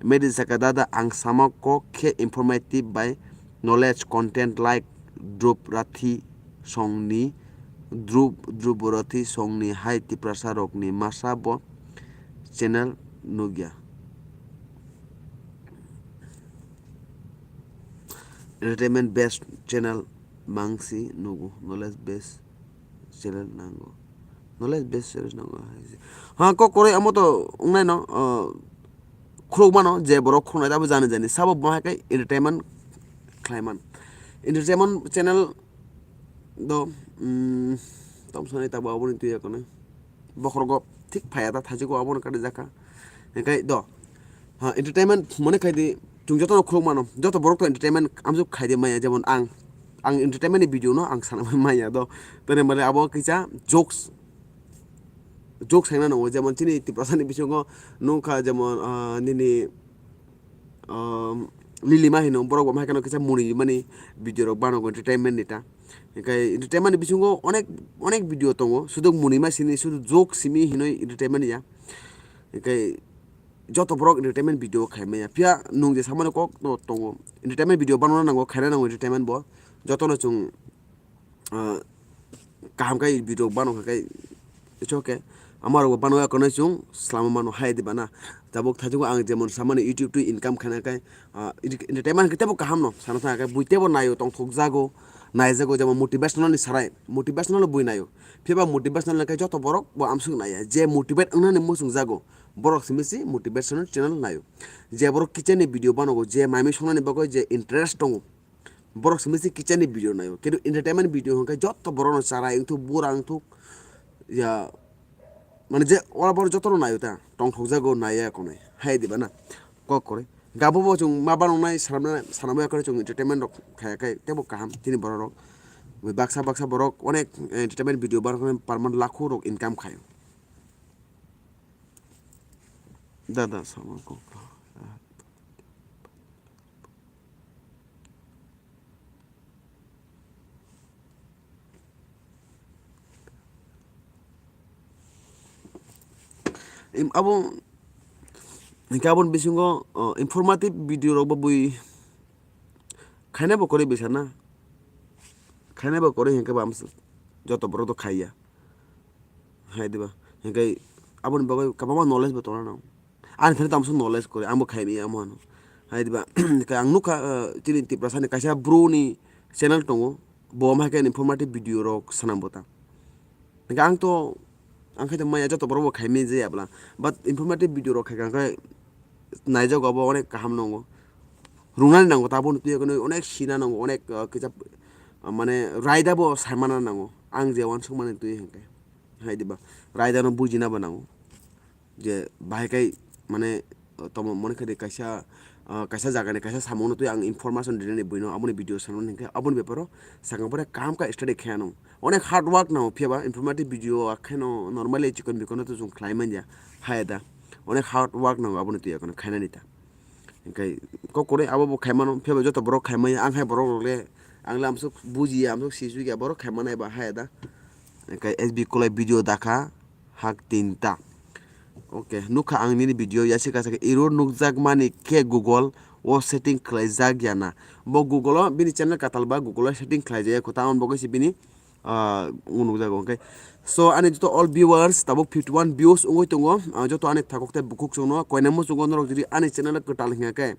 Medi saka dada, ang sama kok khe informative bai knowledge content like Dhruv Rathi songni, Dhruv, Dhruv Rathi songni hai Tiprasa rokni masa bo channel nukya. Entertainment based channel mangsi nugo, knowledge based channel nango. Knowledge based channel nango. Ha, kok kwrwi amo to wngnai no, uh, khuluk mano, je borok khuluk nai abo jani jani sabo bo hai khe entertainment khlai man. Entertainment channel do, mm, tom sanai tabo aboni twi yakone bokhorogo thik phaiya ta thajigo abono kati jakha. Hinkhe do, ha, entertainment mone khai di, chwng jotono khuluk mano, joto borok to entertainment amsuk khai di maya, jemon ang, ang entertainment ni video no ang sana maya do, tene male abo kisa jokes, jokes hai mano, jemon chini Tiprasa ni bisingo nukha, jemon, ah, nini, um, Lilima hino, borok bo hai kheno kisa muni mani video rok bano entertainment ni ta. Hinkhe entertainment ni bisingo onek, onek video tongo, sudu muni ma sini, sudu joke simi hinoi entertainment ya. Hinkhe joto borok entertainment video khai maya. Phiya nwng je samani kok no tongo, entertainment video bano nango, khaina nango entertainment bo. Jotono chwng, ah, kaham khe video bano khe it's okay. Ama rok bano ya kono chwng slama mano hai di bana. Tabuk thajigo ang jemon samani YouTube twi income khaina khe, ah, entertainment khe tebo kaham no sana thang khe bui tebo nayo tongthok jago, nai jago jemon motivational ni sarai, motivational bui nayo. Phiba motivational khe joto borok bo amsuk naiya je motivate wngnani muchung jago, borok simi si motivational channel nayo. Je borok kitchen ni video banogo, je mami songnani bagwi je interest tongo, borok simi se kitchen ni video naio, kintu entertainment video hwnkhe joto borok no chara wngthuk, bura wngthuk, ya, mane je ora borok joto no naio ta, tongthok jago naiya konai hai diba na, kok kwrwi. Gabo bo chwng ma banangnai sanamnai, sanamya kwrwi chwng entertainment rok khaya khe tebo kaham chini borok rok. Baksa baksa borok onek entertainment video banangnai permanent lakho rok income khaio. Dada sama kok. Im-, abo hinkhe aboni bisingo, o, informative video rok bo bui khaina bo kwrwi bisa na, khaina bo kwrwi hinkhe bo amsa joto borok do khaiya hai diba, hinkhe aboni bagwi kwbangma knowledge bo tongna nango. Ani thani tamo knowledge kwrwi, ang bo khai maya amo ano. Hai diba, khe ang nukha, eh, chini Tiprasa ni kaisa bru ni channel tongo, bo omo hai khe informative video rok swnam bo ta. Hingkhe ang to, ang khe to maya joto borok bo khai maya jaya bwla, but informative video rok khai kha khe naijago abo onek kaham nango. Rungnani nango, taboni twi onek sina nango, onek, eh, kisa, eh, mane raida bo saimana nango. Ang je uansuk mani twi hinkhe. Hai diba, raida no bujina bo nango. Je bahai kai mane, tomo mone khe de kaisa, ah, kaisa jaga ni kaisa samung no twi ang information rinani buino aboni video sanmani hinkhe aboni beparo sakang pore kaham khe study khe ano. Onek hard work nango phiya ba informative video akheno normally chikon bikon no to chwng khlai manya hai da. Onek hard work nango aboni twi akheno khainani ta. Hinkhe kok kwrwi abo bo khaimano phiya ba joto borok khaimaya ang hai borok rok le ang le amsuk bujiya amsuk sisui ya borok khaimanai ba hai da. Hinkhe S B Kolai video dakha. Hak tinta. Okay, nukha ang nini video yasi kasa khe error nukjakmani khe Google o setting khlaijak ya na. Bo Google o bini channel katal ba Google o setting khlaijak ya kho, tamoni bagwi se bini, ah, nukjago, okay. So ani joto all viewers tabuk fifty one views wngwi tongo, ah, joto ani takhuk tei bukhuk chwngno koina muchungo norok jodi ani channel kwtal hinkha khe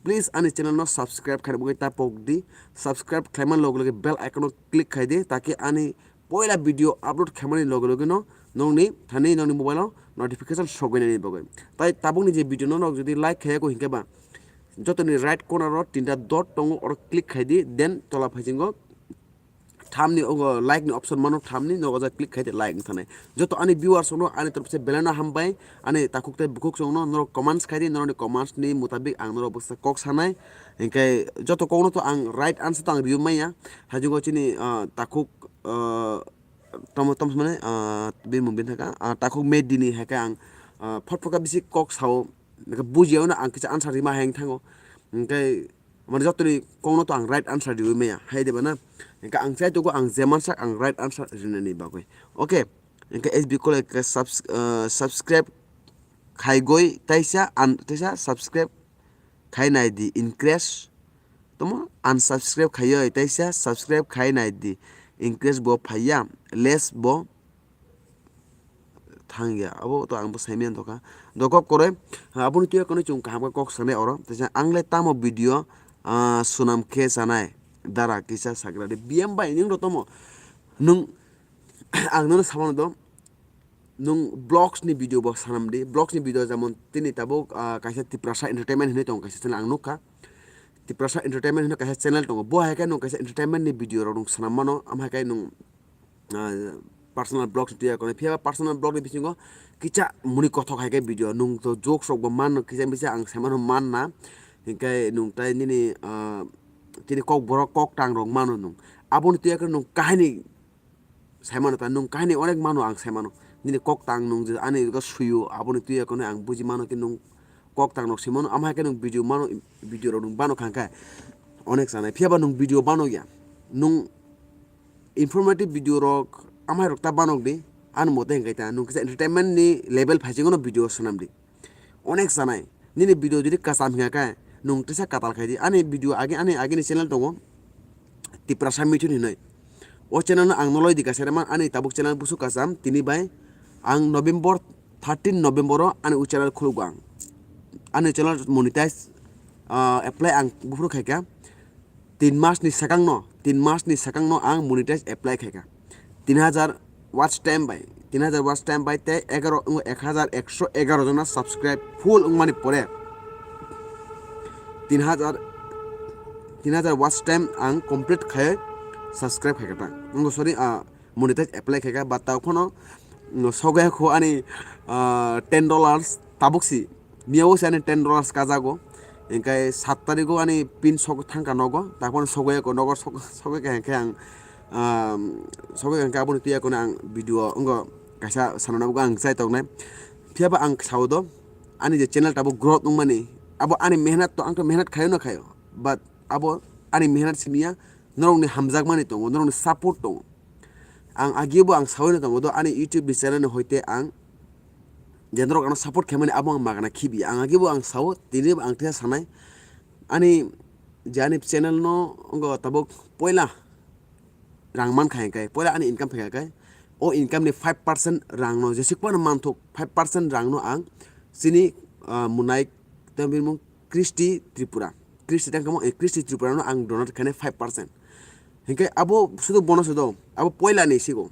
please ani channel no subscribe khaina bagwi ta pok di, subscribe khlaimani loge loge bell icon o click khai di, taki ani poila video upload khaimani loge loge no nongni thani nongni mobile o notification sogwi nani bagwi. Tai tabukni je video no norok jodi like khaiya kho hinkhe ba jotoni right corner o tinta dot tongo, oro click khai di, then tola phaisingo thamni ogo like ni option mano, thamni nogo ja click khai di, like wngthanai. Joto ani viewers no ani torop se belai no hambai, ani takhuk tei bukhuk chwngno norok comments khai di, norokni comments ni mutabik ang norok bwsa kok sanai. Hinkhe joto kokno to ang right answer to ang riwi manya. Haijugo chini, ah, takhuk, ah, tamo, tamo mane, ah, bini mung bini thaka, ah, takhuk Medini hai khe ang, ah, phot phot khe bisi kok sao, hinkhe bujiya no ang kisa answer rima hai wng thango. Hinkhe mane jotoni kokno to ang right answer riwi maya hai diba na. Hinkhe ang chai tongo ang je mansak ang right answer rinani bagwi. Okay. Hinkhe S B Kolai khe subs-, ah, subscribe khaigoi taisa an, taisa subscribe khai nai di increase. Tamo unsubscribe khaioi taisa subscribe khai nai di increase bo phaiya less bo thangya. Abo to ang bo saimanya tongkha. Dokok koroi, aboni tuya kono chwng kaham khe kok sanai oro. Taisa ang le tamo video, ah, sunam khe sanai dara kisa sagra de. B M bai nwng ro tamo. Nwng ang nono samano do. nwng vlogs ni video bo sanam di, vlogs ni video jemon tini tabuk, ah, kaisa Tiprasa Entertainment hinwi tongo, kaisa channel ang nukha. Tiprasa Entertainment hinwi kaisa channel tongo, bo hai khe nwng kaisa entertainment ni video rok nwng sanam mano, am hai khe nwng, ah, personal vlogs twiya kone, phiya ba personal vlog ni bisingo kisa muni kothok hai khe video, nwng to jokes rok bo mano, kisa misa ang sai mano man na, hinkhe nwng tai nini, ah, tini kok borok kok tang rok mano nwng, aboni twiya khe nwng kahini sai mano ta, nwng kahini onek mano ang sai mano. Nini kok tang nwng je ani ego suyo, aboni twiya kone ang buji mano khe nwng kok tang rok sai mano, am hai khe nwng video mano, video rok nwng bano kha khe onek sanai. Phiya ba nwng video bano ya, nwng informative video rok am hai rok ta banok di, ani mote hinkhe ta nwng kisa entertainment ni level phai singno video sanam di. Onek sanai. Nini video jodi kasam hinkha khe, nwng tisa katal khai di. Ani video age, ani agini channel tongo, Tiprasa Mithun hinwi. O channel no ang nolai di kaisa rema, ani tabuk channel busu kasam, tini bai ang November, thirteen November o ani o channel khuluk ang. Ani channel monetize, ah, apply ang buphuru khaikha. Tin mas ni sakang no, tin mas ni sakang no ang monetize apply khaikha. Tin hajar watch time bai, tin hajar watch time bai tei egaro, ek hajar ekso egaro jona subscribe full wngmani pore tin hajar, tin hajar watch time ang complete khai subscribe khaikha ta. Wngkha, sorry, ah, monetize apply khaikha, but ta phano, mm, sogwi kho ani, ah, ten dollars tabuk si. Miya o se ani ten dollars kajago. Hinkhe sat tarikh o ani pin sok thangkha nogo. Ta phano sogwi kho nogo, sok-, sogwi kha hinkhe ang, ah, sogwi kha hinkhe aboni twiya kono ang video wngkha kaisa sanani bagwi ang chai tongnai. Phiya ba ang sao do, ani je channel tabuk growth wngmani, abo ani mehnat to, ang to mehnat khayo na khayo. But abo ani mehnat simiya, norokni hamjakmani tongo, norokni support tongo. Ang agiyabo ang saui no tongo do, ani YouTube ni channel ni hoite ang je norok ano support khaimani abo ang magna khibi. Ang agiyabo ang sao, tini ang tisa sanai. Ani je ani channel no wngkha tabuk poila rang mankha hinkhe, poila ani income phaikha khe, o income ni five percent rang no jesuk phano manthok, five percent rang no ang chini, ah, munai, tei bini mung Christy Tripura. Christy tang kamo, eh, Christy Tripura no ang donate khainai five percent. Hinkhe abo sudu bono sudu, abo poila ni sigo.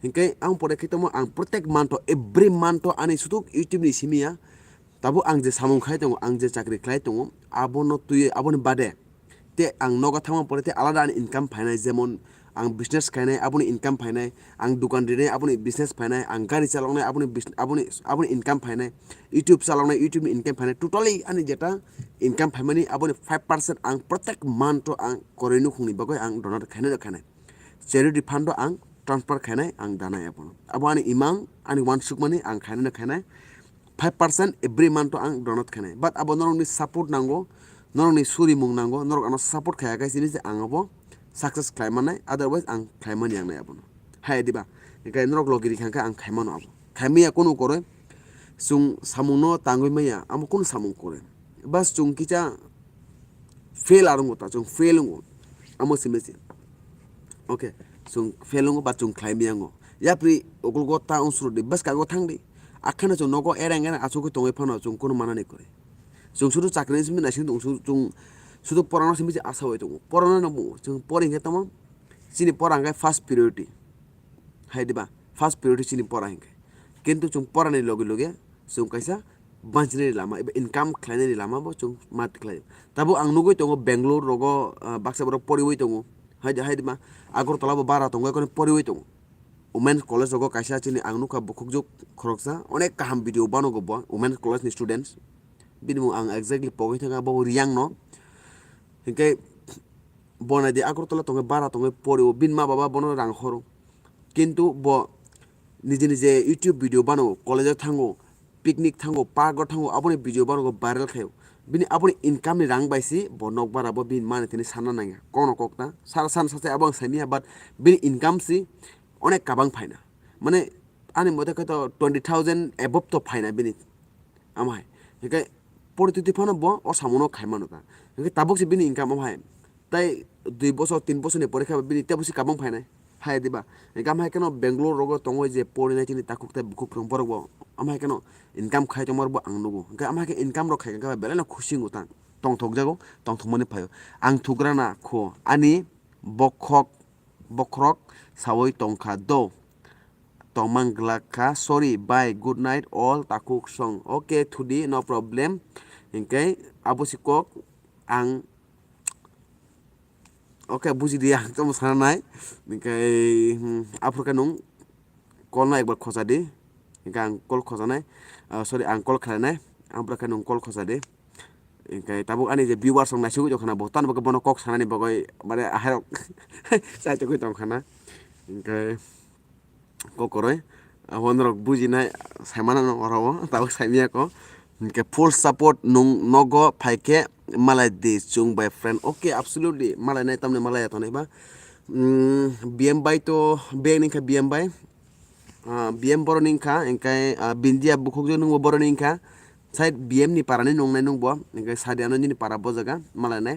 Hinkhe ang pore khe tamo ang protek month o, every month o ani sudu YouTube ni simi ya. Tabo ang je samung khai tongo, ang je chakri khlai tongo, abono twi, aboni bade. Te ang nogo thangma pore te alada ani income phainai, jemon ang business khainai, aboni income phainai, ang dukan rinai, aboni business phainai, ang gari chaloknai, aboni bis-, aboni, aboni income phainai, YouTube chaloknai, YouTube ni income phainai, totally ani jeta income phaimani, aboni five percent ang protek month o ang koroi nukhungni bagwi ang donate khainai, khainai. Charity fund o ang transfer khainai, ang danai abono. Abo ani imang, ani wansukmani ang khainai, khainai. Five percent every month o ang donate khainai. But abo norokni support nango, norokni surimung nango, norok ano support khaya khe sini se ang abo success khlai mannai, otherwise ang khlai mani ang nai abono. Hai diba? Hinkhe norok logi rikha khe ang khai mano abo. Khai maya kunu koroi, chwng samung no tangwi maya, amo kunu samung koroi. Bas chwng kisa fail arwngo ta, chwng fail wngo. Amo simi se. Okay, chwng fail wngo ba chwng khlai maya wngo. Yapri ukulgo ta unsuru di, bas kago thang di. Akhano chwng nogo ereng ereng achugwi tongwi phano chwng kunu manani kwrwi. Chwng sudu chakri simi naising tong, chwng, chwng sudu porano simi se asa oi tongo. Porano no bo chwng pori hinkhe tamo chini pora hinkhe first priority. Hai diba? First priority chini pora hinkhe. Kintu chwng porani loge loge chwng kaisa banchinani lama eba income khlainani lama bo chwng ma tikhlai. Tabuk ang nugwi tongo Bangalore rogo, ah, baksa borok poriwi tongo. Hai, hai diba? Agartala bo bara tongo, ekono poriwi tongo. Women's college rogo kaisa chini ang nukha bukhukjwk khoroksa, onek kaham video banogo bo, women's college ni students. Bini mung ang exactly pogwi thangkha, bo Riyang no. Hinkhe bo naidi Agartala tongwi bara tongwi porio, bini ma baba bono rang horo. Kintu bo nije nije YouTube video bano, college o thango, picnic thango, park o thango, aboni video bano viral khaio. Bini aboni income ni rang bai si bo nok bara bo bini mani tini sanna nangya. Kono kok ta sara san sacha abo ang saimanya, but bini income si onek kabang phaina. Mane ani mote khe to twenty thousand above to phaina bini. Amo hai. Hinkhe porituti phano bo o samuno khai mano ta. Hinkhe tabuk se bini income amo hai. Tai dui bosor, tin bosor ni pore khe bini tebo se kabang phainai. Hai diba? Hinkhe amo hai kheno Bangalore rogo tongwi je porinai chini takhuk tei bukhuk rok borok bo. Amo hai kheno income khai tongma rok bo ang nugo. Hinkhe amo hai khe income rok khai khe belai no khusi wngo ta. Tongthok jago, tongthok mani phaio. Ang thugra na kho ani bokhok, bokhorok saui tongkha do. tongmang glak kha. Sorry, bye, good night all, takhuk song. Okay, thudi, no problem. Hinkhe abo si kok ang, okay, buji di, ang tamo sana nai. Hinkhe, hmm, aphuru khe nung call no ekbar khosa di. Hinkhe ang call khosa nai. Ah, sorry, ang call khlai nai. Aphuru khe nung call khosa di. Hinkhe tabuk ani je viewers rok naisugwi tongkha na, bo tamo khe bono kok sanani bagwi, mane, ahairok chaichugwi tongkha na. Hinkhe kokoroi, abo norok bujinai saimano no oro o, tabuk saimya ko. Hinkhe full support nung nogo phaikhe malai di chwng bai friend. Okay, absolutely, malai nai, tamni malai ya tongnai ba. Mm, B M bai to, beng ni kha B M bai. Ah, B M boroni wngkha, hinkhe, ah, Bindia bukhukjwk nungbo boroni wngkha. Side B M ni parani nungnai nungbo, hinkhe sadi ano nini para bo jaga, malai nai.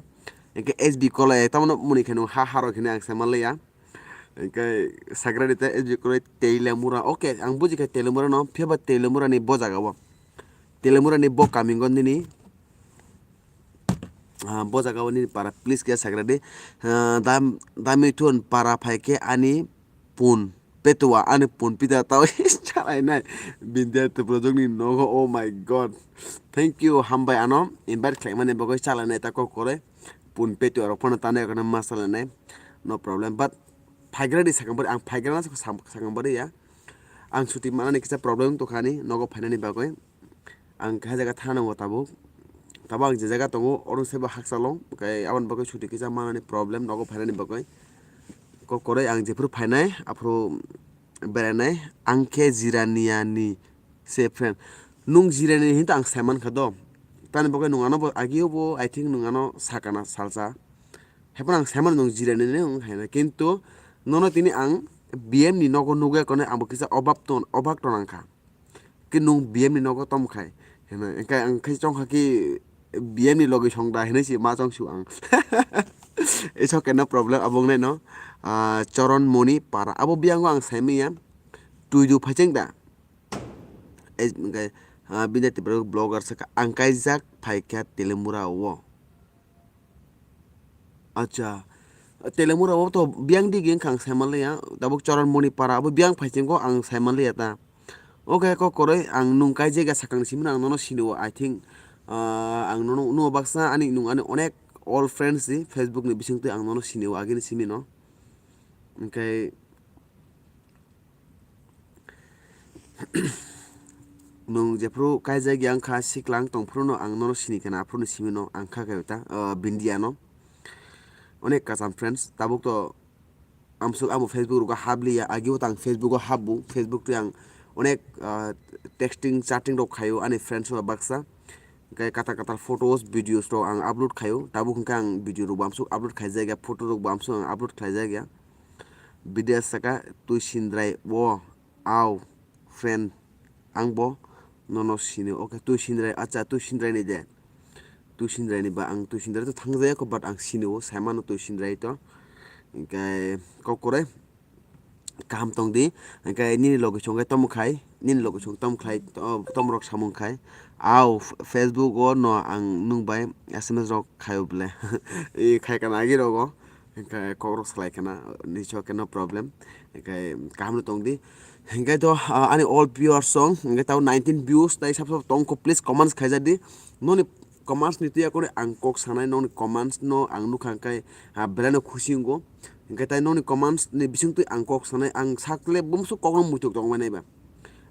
Hinkhe S B Kolai, tamno muni khe nung ha haro khini ang sai manliya. Hinkhe Sagradi tei S B Kolai Teilamura. Okay, ang buji kha Teilamura no, phiya ba Teilamura ni bo jaga o. Teilamura ni bo kamingo nini. Ah, bo jaga o nini para please khe Sagradi. Ah, dam, dami thun para phai khe ani pun petua, ani pun pita tao chalai nai. Bindia Tripura jokni nogo, oh my God. Thank you, hambai ano invite khlaimani bagwi chalai nai ta kok kore. Pun petua rok phano tanai kono ma chalai nai. No problem. But phaigra di sakang bari, ang phaigra na sakang bari ya. Ang chuti manani kisa problem tongkha ani nogo phainani bagwi. Ang khe jaga thana nango tabuk. Tabuk ang je jaga tongo, oro sebo hakchalo. Khe aboni bagwi chuti kisa manani problem nogo phainani bagwi. Kok koroi ang jephuru phainai, aphuru berainai. Ang khe Jirania ni se friend. Nung Jirania hinto ang saiman kha do. Tani bagwi nung ano bo agio bo, I think nung ano sakana salsa. Hephano ang saiman nung Jirania ni wng khaina. Kintu nono tini ang B M ni nogo nugwi konai ang bo kisa obak ton, obak ton ang kha. Ki nung B M ni nogo tom khai? Hino, engkai ang khai chong kha ki B M ni logi song da hinui si ma chong su ang. It's okay, no problem, abo wngnai no. Ah, Choron Moni Para. Abo biyango ang sai manya. Tui du phaicheng da. Eh, engkai, ah, bini Tripura blogger saka ang kaijak phaikha Telemura o. Acha. Telemura o to biyang digi wngkha ang saimanliya. Tabuk Choron Moni Para abo biyang phaisingko ang saimanliya ta. Oke, kok koroi ang nung kaijak ya sakang simi no ang nono sini o, I think, ah, ang nono nugo baksa ani nung ani onek old friends di Facebook ni bisingtwi ang nono sini o agini simi no. Hwnkhe Nwng jephru kaijak ya wngkha, siklang tong phuru no ang nono sini khe na, aphuru ni simi no ang kha khe ta, ah, Bindia no. Onek kacham friends, tabuk to amsuk amo Facebook rogo hap liya, agi o tang Facebook o hapbu, Facebook twi ang onek, ah, texting, chatting rok khaio ani friends rok baksa. Hwnkhe katal katal photos, videos rok ang upload khaio, tabuk hwnkhe ang video rok bo amsuk upload khaijak ya, photo rok bo amsuk ang upload khlaijak ya. Bindia saka twi sindrai o. Au, friend, ang bo nono sini. Oke, twi sindrai, acha, twi sindrai ni de. Twi sindrai ni ba ang twi sindrai to thangjaya ko, but ang sini o, saimano twi sindrai to. Hwnkhe kok koroi kaham tong di. Hwnkhe nini logi chong khe tomo khai, nini logi chong tom khlai, to-, tom rok samung khai. Au, F-, Facebook o no ang nwng bai S M S rok khaio ble. I khai kana agi rogo. Hwnkhe kok rok salai khana, nicho khe no problem. Hwnkhe kaham no tong di. Hwnkhe to, ah, ani all viewers song, hwnkhe tabo nineteen views, tai sab sab tong kho, please comments khaijak di. Noni comments ni twi yakori ang kok sanai, noni comments no ang nukha hwnkhe, ah, belai no khusi wngo. Hwnkhe tai noni comments ni bisingtwi ang kok sanai, ang sakle bumsu kok no muituk tong bai nai ba.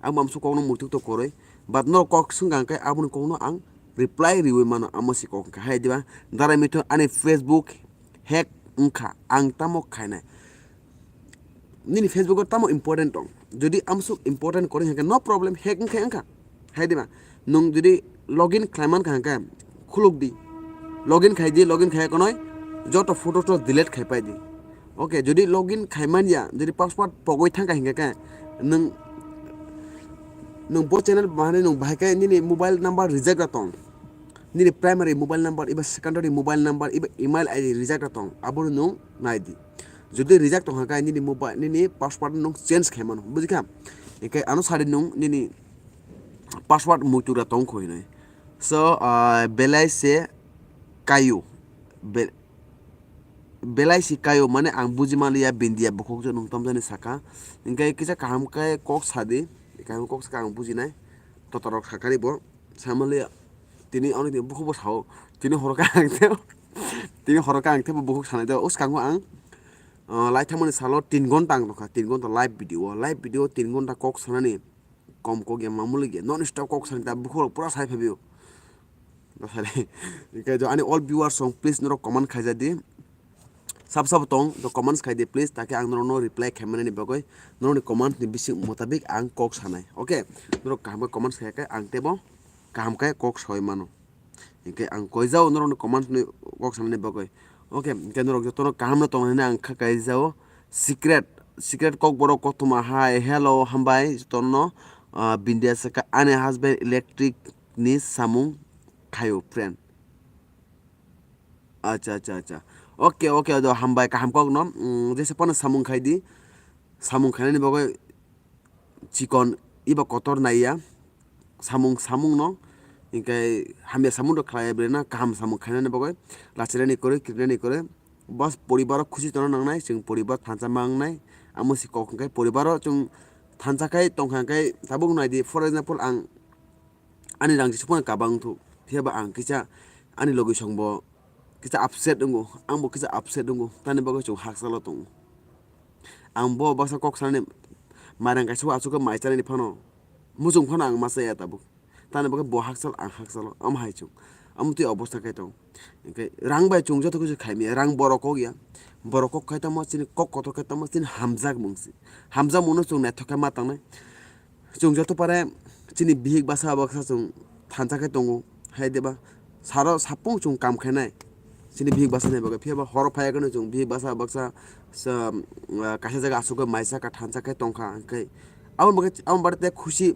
Ang bumsu kok no muituk to koroi, but no kok swngkha hwnkhe aboni kok no ang reply riwi mano, amo si kok hwnkhe hai diba. Darai mithun ani Facebook hack wngkha, ang tamo khainai. Nini Facebook o tamo important tong? Jodi amsuk important kori hwnkhe no problem, hack wngkhe wngkha. Hai diba? Nwng jodi login khlai mankha hwnkhe khuluk di. Login khai di, login khai konoi joto photo to delete khai pai di. Oke, jodi login khai man ya, jodi password pogoi thangkha hwnkhe khe nwng, nwng bo channel bahai nwng bahai khe nini mobile number reject da tong. Nini primary mobile number, iba secondary mobile number, iba email I D reject da tong, abono nwng nai di. Jodi reject tong kha khe nini mobile, nini password nwng change khai mano, bujikha? Hwnkhe ano sadi nwng nini password muitura tong kho hinwi. So, ah, belai se kayu. Be-, belai si kaio, mane ang buji manliya, bindiya bukhuk je nung tamjani saka. Hingke kisa kaham khe kok sadi, kaham kok saka ang bujinai. Totorok sakani bo, samanliya. Tini oni tini bukhuk bo sao, tini horo khe ang tebo, tini horo khe ang tebo bukhuk sanai tebo. Uskango ang, ah, lai thangmani salo tin gonta ang tongkha, tin gonta live video, live video tin gonta kok sanani. Kom kok ya mamuli ge non stop kok sani ta bukhuk pura sai phaibio. Basari. Hingke jo ani all viewers song please norok comment khaija di. Sab sab tong to comments khai di please, take ang norokno reply khaimani bagwi norokni comments ni bising mutabik ang kok sanai. Okay, norok kaham khe comments khai khe ang tebo kaham khe kok soi mano. Hingke ang koijao norokni comments ni kok sanani bagwi. Okay, hingke norok jotono kaham no tong hinwi ang kha kaijao. Secret, secret kok borok koktoma hai, hello, hambai jotono, ah, bindia saka ani husband electric ni samung khaio friend. Acha, acha, acha. Okay, okay, do hambai kaham kok no, mm, jesa phano samung khai di. Samung khainani bagwi chikon iba kotor naiya, samung samung no, hingke hamya samung rok khlai ya bwrwi no kaham samung khainani bagwi lachirani kwrwi, kirinani kwrwi, bas poribar o khusi tongna nangnai, chwng poribar thansa ma wngnai, amo si kok hingke poribar o chwng thansa khai tongkha hingke tabuk nai di, for example, ang ani rang jisuk phano kabang wngthok, phiya ba ang kisa ani logi song bo kisa upset wngo, ang bo kisa upset wngo, tani bagwi chwng hakchalo tongo. Ang bo baksa kok sanani mairang kaisa o aswk khe mai chanani phano, muchung phano ang ma chaya tabuk. Tani bagwi bo hakchal ang hakchalo, omo hai chwng. Omo twi obostha khe tong. Hingke rang bai chwng joto khe khaimya, rang borok kok ya. Borok kok khai tamo chini kok kotor khai tamo chini hamjak mung si. Hamjak mung no chwng naithok khe ma tangnai. Chwng joto pare chini bihik basa baksa chwng thansa khe tongo, hai diba? Saro sapung chwng kam khainai chini bihik basa ni bagwi, phiya ba horo phai khe chwng bihik basa baksa sa, ah, kaisa jaga aswk khe maisa kha thansa khe tongkha, hwnkhe aboni bagwi, aboni bagwi tei khusi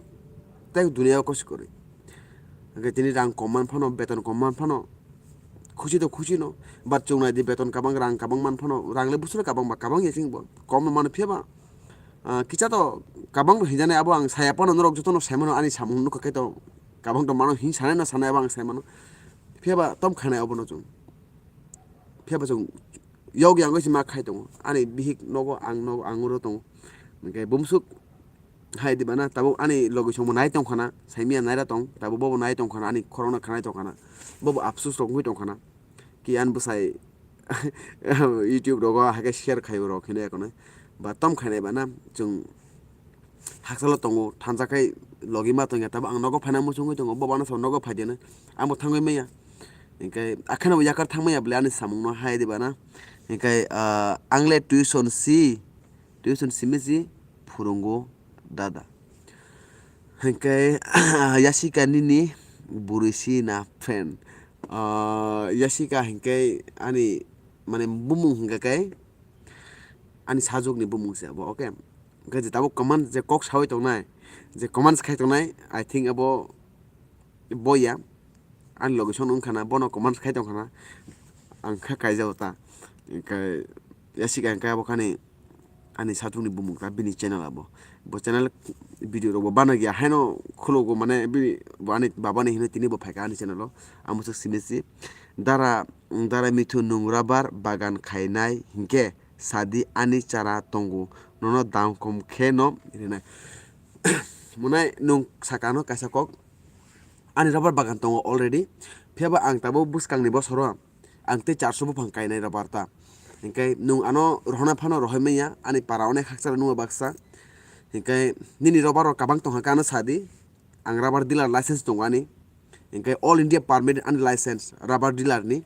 tei duniya o khusi kwrwi. Hwnkhe tini rang kom man phano, beton kom man phano, khusi to khusi no, but chwng nai di beton kabang, rang kabang man phano, rang le bwswk kabang ba kabang ya chini bo, kom no mano phiya ba, ah, kisa to kabang bo hinjani abo ang saya phano norok jotono sai mano ani samung nukha khe to kabang to mano hin sanai no sanai abo ang sai mano, phiya ba tom khainai obo no chwng, phiya ba chwng yok yang si ma khai tongo ani bihik nogo ang nogo ang oro tongo, hwnkhe bumsuk. Hai di bana, tabuk ani logi songbo nai tongkha na, saimia naira tong, tabuk bobo nai tongkha na, ani khorokno khanai tongkha na, bobo apsus rok wngwi tongkha na, ki ani bwsai YouTube rogo haikhe share khaio rok hinwi ekonoi, ba tom khainai bana, chwng hakchalo tongo, thansa khai logi ma tongya, tabuk ang nogo phaina muchungwi tongo, bobo ano sao nogo phai di hinwi, ang bo thangwi manya, hinkhe akheno bo yakar thang manya bwle ani samungno hai di bana, hinkhe, ah, ang le tuition si, tuition simi si phurungo dada. Hinkhe Yasika nini bwrwi si na friend? Ah, Yasika hinkhe ani mane bumung hinkhe khe ani sajwkni bumung se abo, okay? Hinkhe je tabuk comment je kok sawi tongnai, je comments khai tongnai, I think abo boya. Ani logi song wngkha na, bono comments khai tongkha na, ang kha kaijago ta. Hinkhe Yasika hinkhe abo khani ani sathukni bumung ta bini channel abo. Bo channel video rok bo bana gya haino khulogo mane bini bo ani baba ni hino tini bo phaikha ani channel o. Amo swk simi si dara, dara mithu nung rubber bagan khainai hinkhe sadi ani chara tongo nono dam kom khe no rinai. Munai nung sakano kaisa kok. Ani rubber bagan tongo already. Phiya ba ang tabuk bwskangni bosoro ang tei charso buphang kainai rubber ta. Hinkhe nwng ano rohorna phano rohormanya, ani para onek hakchalo nungya baksa. Hinkhe nini rubber rok kabang tongkha khe ano sadi. Ang rubber dealer license tongo ani. Hinkhe all India permit ani license rubber dealer ni.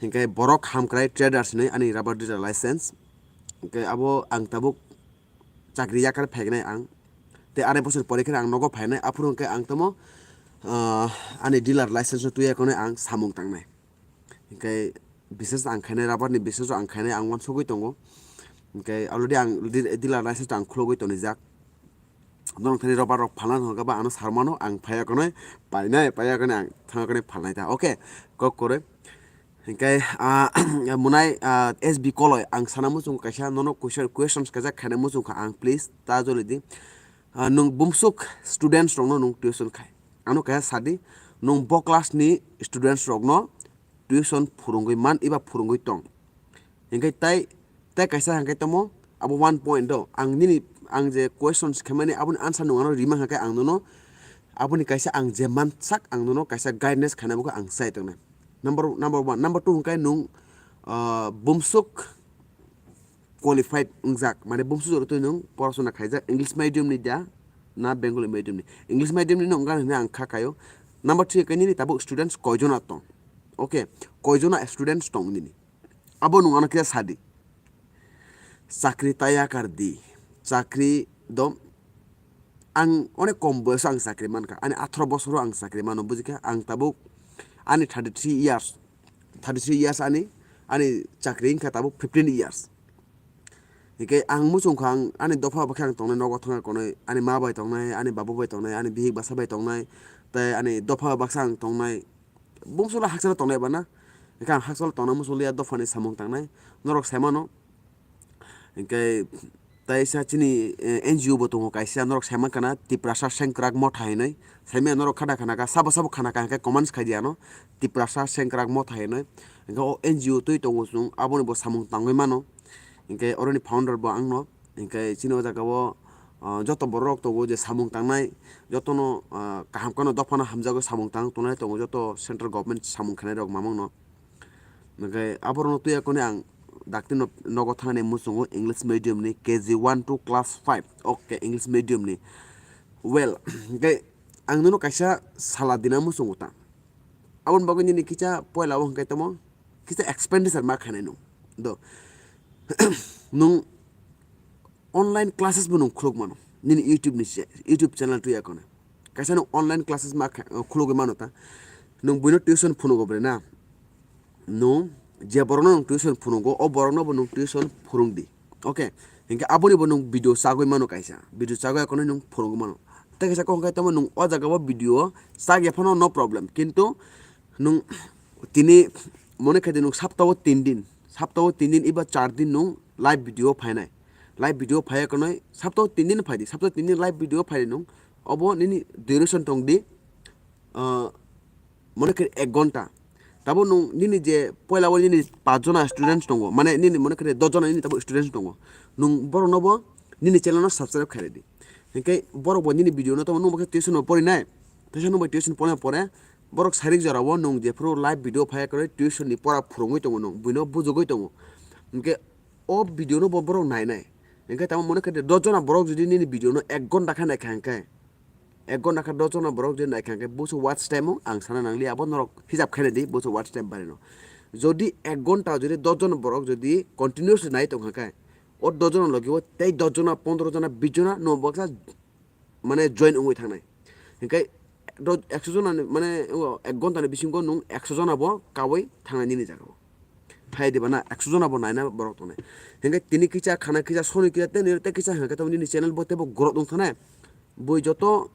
Hinkhe borok hamkrai traders ni ani rubber dealer license. Hinkhe abo ang tabuk chakri yakar phaiknai ang. Tei arai bosor pore khe ang nogo phainai, aphuru hwnkhe ang tamo, ah, ani dealer license no twiya konwi ang samung tangnai. Hinkhe business ang khainai, rubber ni business ang khainai, ang uansugwi tongo. Hinkhe already ang di-, dealer license ang khulogwi tonijak. Norok thani rubber rok phalna hwnkha ba ano sarmano ang phaiya konwi painai, paiya konwi ang thangwi konwi phalnai ta. Okay, kok kwrwi. Hinkhe, ah, munai, ah, S B Koloi, ang sana muchungo kaisa nono question, questions kaisa khaina muchungkha ang, please ta joli di. Ah, nwng bumsuk students rokno nwng tuition khai. Ano kaisa sadi, nwng bo class ni students rokno tuition phurungwi man eba phurungwi tong. Hinkhe tai, tai kaisa hinkhe tamo abo one point do. Ang nini, ang je questions khaimani aboni answer nwng ano rima hinkhe ang nono aboni kaisa ang je mansak ang nono kaisa guidance khaina bagwi ang chai tongnai. Number, number one, number two hinkhe nwng, ah, bumsuk qualified wngjak, mane bumsuk jora twi nwng porasona khaijak English medium ni da na Bengali medium ni. English medium ni no wngkha hinwi ang kha kaio. Number three hinkhe nini tabuk students koijona tong? Okay, koijona students tong nini? Abo nwng ano kisa sadi. Chakri taya kar di. Chakri do ang onek kom boyoso ang chakri mankha. Ani atharo bosoro ang chakri mano, bujikha? Ang tabuk ani thirty three years, thirty three years ani, ani chakri wngkha tabuk fifteen years. Hinkhe ang muchungkha, ang ani dopha bakhe ang tongnai, nogo thangna konwi, ani ma bai tongnai, ani babu bai tongnai, ani bihik basa bai tongnai, tei ani dopha baksa ang tongnai. Bumsolo haksalo tongnai ba na? Hinkhe ang haksalo tongna muchunglia dophani samung tangnai. Norok saimano. Hinkhe taisa chini, eh, N G O bo tongo kaisa, norok saimankha na Tiprasa Sengkrak Motha hinwi. Saimaya norok khada khanakha, sabo sabo khanakha hinkhe comments khai di ano, Tiprasa Sengkrak Motha hinwi. Hinkhe o N G O twi tongo chwng, aboni bo samung tangwi mano. Hinkhe oroni founder bo angno. Hinkhe chini o jaga o, ah, joto borok rok tongo je samung tangnai, jotono, ah, kaham kheno dophano hamjagwi samung tang tongnai tongo, joto central government samung khainai rok mamang no. Hinkhe aborokno twiya kone ang dakti no nogo thangni muchungo English medium ni K G one to class five. Okay, English medium ni. Well, hinkhe ang nono kaisa sala dina muchungo ta. Aboni bagwi nini kisa poila o hinkhe tamo kisa expenditure ma khainai nwng. Do. Nwng online classes bo nwng khuluk mano nini YouTube ni se, YouTube channel twiya kone. Kaisa nwng online classes ma kha-, khulugwi mano ta. Nwng buino tuition phunugo bre na? Nwng je borokno nwng tuition phunugo, o borokno bo nwng tuition phurung di. Okay, hinkhe aboni bo nwng video chagwi mano kaisa. Video chagwi akono nwng phurungwi mano. Tei kaisa kok hinkhe tamo nwng o jaga o video chak ya phano no problem. Kintu nwng tini mone khe di nwng saptao tin din, saptao tin din eba char din nwng live video phainai. Live video phaiya konoi saptao tin din phai di, saptao tin din live video phai di nwng. Obo nini duration tong di, ah, mone khe ek ghonta. Tabo nwng nini je poila o nini pach jona students tongo, mane nini mone khe dos jona nini tabo students tongo. Nwng borokno bo nini channel no subscribe khairidi. Hinkhe borok bo nini video no tamo nwng bo khe tuition bo porinai. Tuition nwng bo tuition porina pore borok sarik jora o nwng jephuru live video phaiya kwrwi tuition ni pora phurungwi tongo nwng, buino bujugwi tongo. Hinkhe o video no bo borok nainai. Hinkhe tamo mone khe dos jona borok jodi nini video no ek ghonta khe naikha hinkhe, ek ghonta khe dos jona borok jodi naikha hinkhe busu watch time o ang sana nangli abo norok hisab khaina di busu watch time barino. Jodi ek ghonta jodi dos jona borok jodi continuously nai tongkha khe, o dos jona logi o tei dos jona, pondro jona, bis jona no baksa mane join wngwi thangnai. Hinkhe do ekso jona ni mane o ek ghonta ni bisingo nwng ekso jona bo kawi thangnai nini jaga o. Phai diba na ekso jona bo naina borok tongnai. Hinkhe tini kisa khana kisa soni kisa tei nini tei kisa hinkhe tamo nini channel bo teibo growth wng thangnai. Bui joto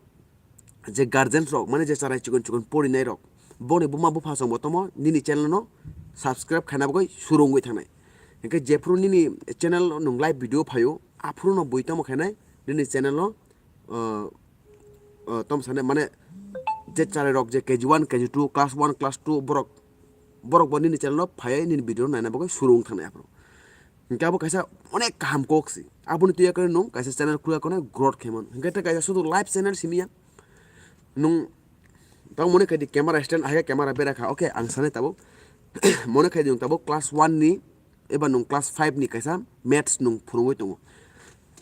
je guardians rok mane je charai chikon chikon porinai rok boni buma bupha chwng bo tamo nini channel no subscribe khaina bagwi suru wngwi thangnai. Hinkhe jephuru nini channel o nwng live video phaio aphuru no bui tamo khainai nini channel o, uh, uh, tom sane mane je charai rok je K G one, K G two, class one, class two borok, borok bo nini channel o phaiwi nini video naina bagwi suru wng thangnai aphuru. Hinkhe abo kaisa onek kaham kok si. Aboni twiya khe nwng kaisa channel khulya khone growth khe mano. Hinkhe tei kaisa sudu live channel simi ya. Nwng tamo mone khe di camera stand, ahai khe camera bera kha. Okay, ang sanai tabuk. Mone khe di nwng tabuk class one ni eba nwng class five ni kaisa maths nwng phurungwi tongo.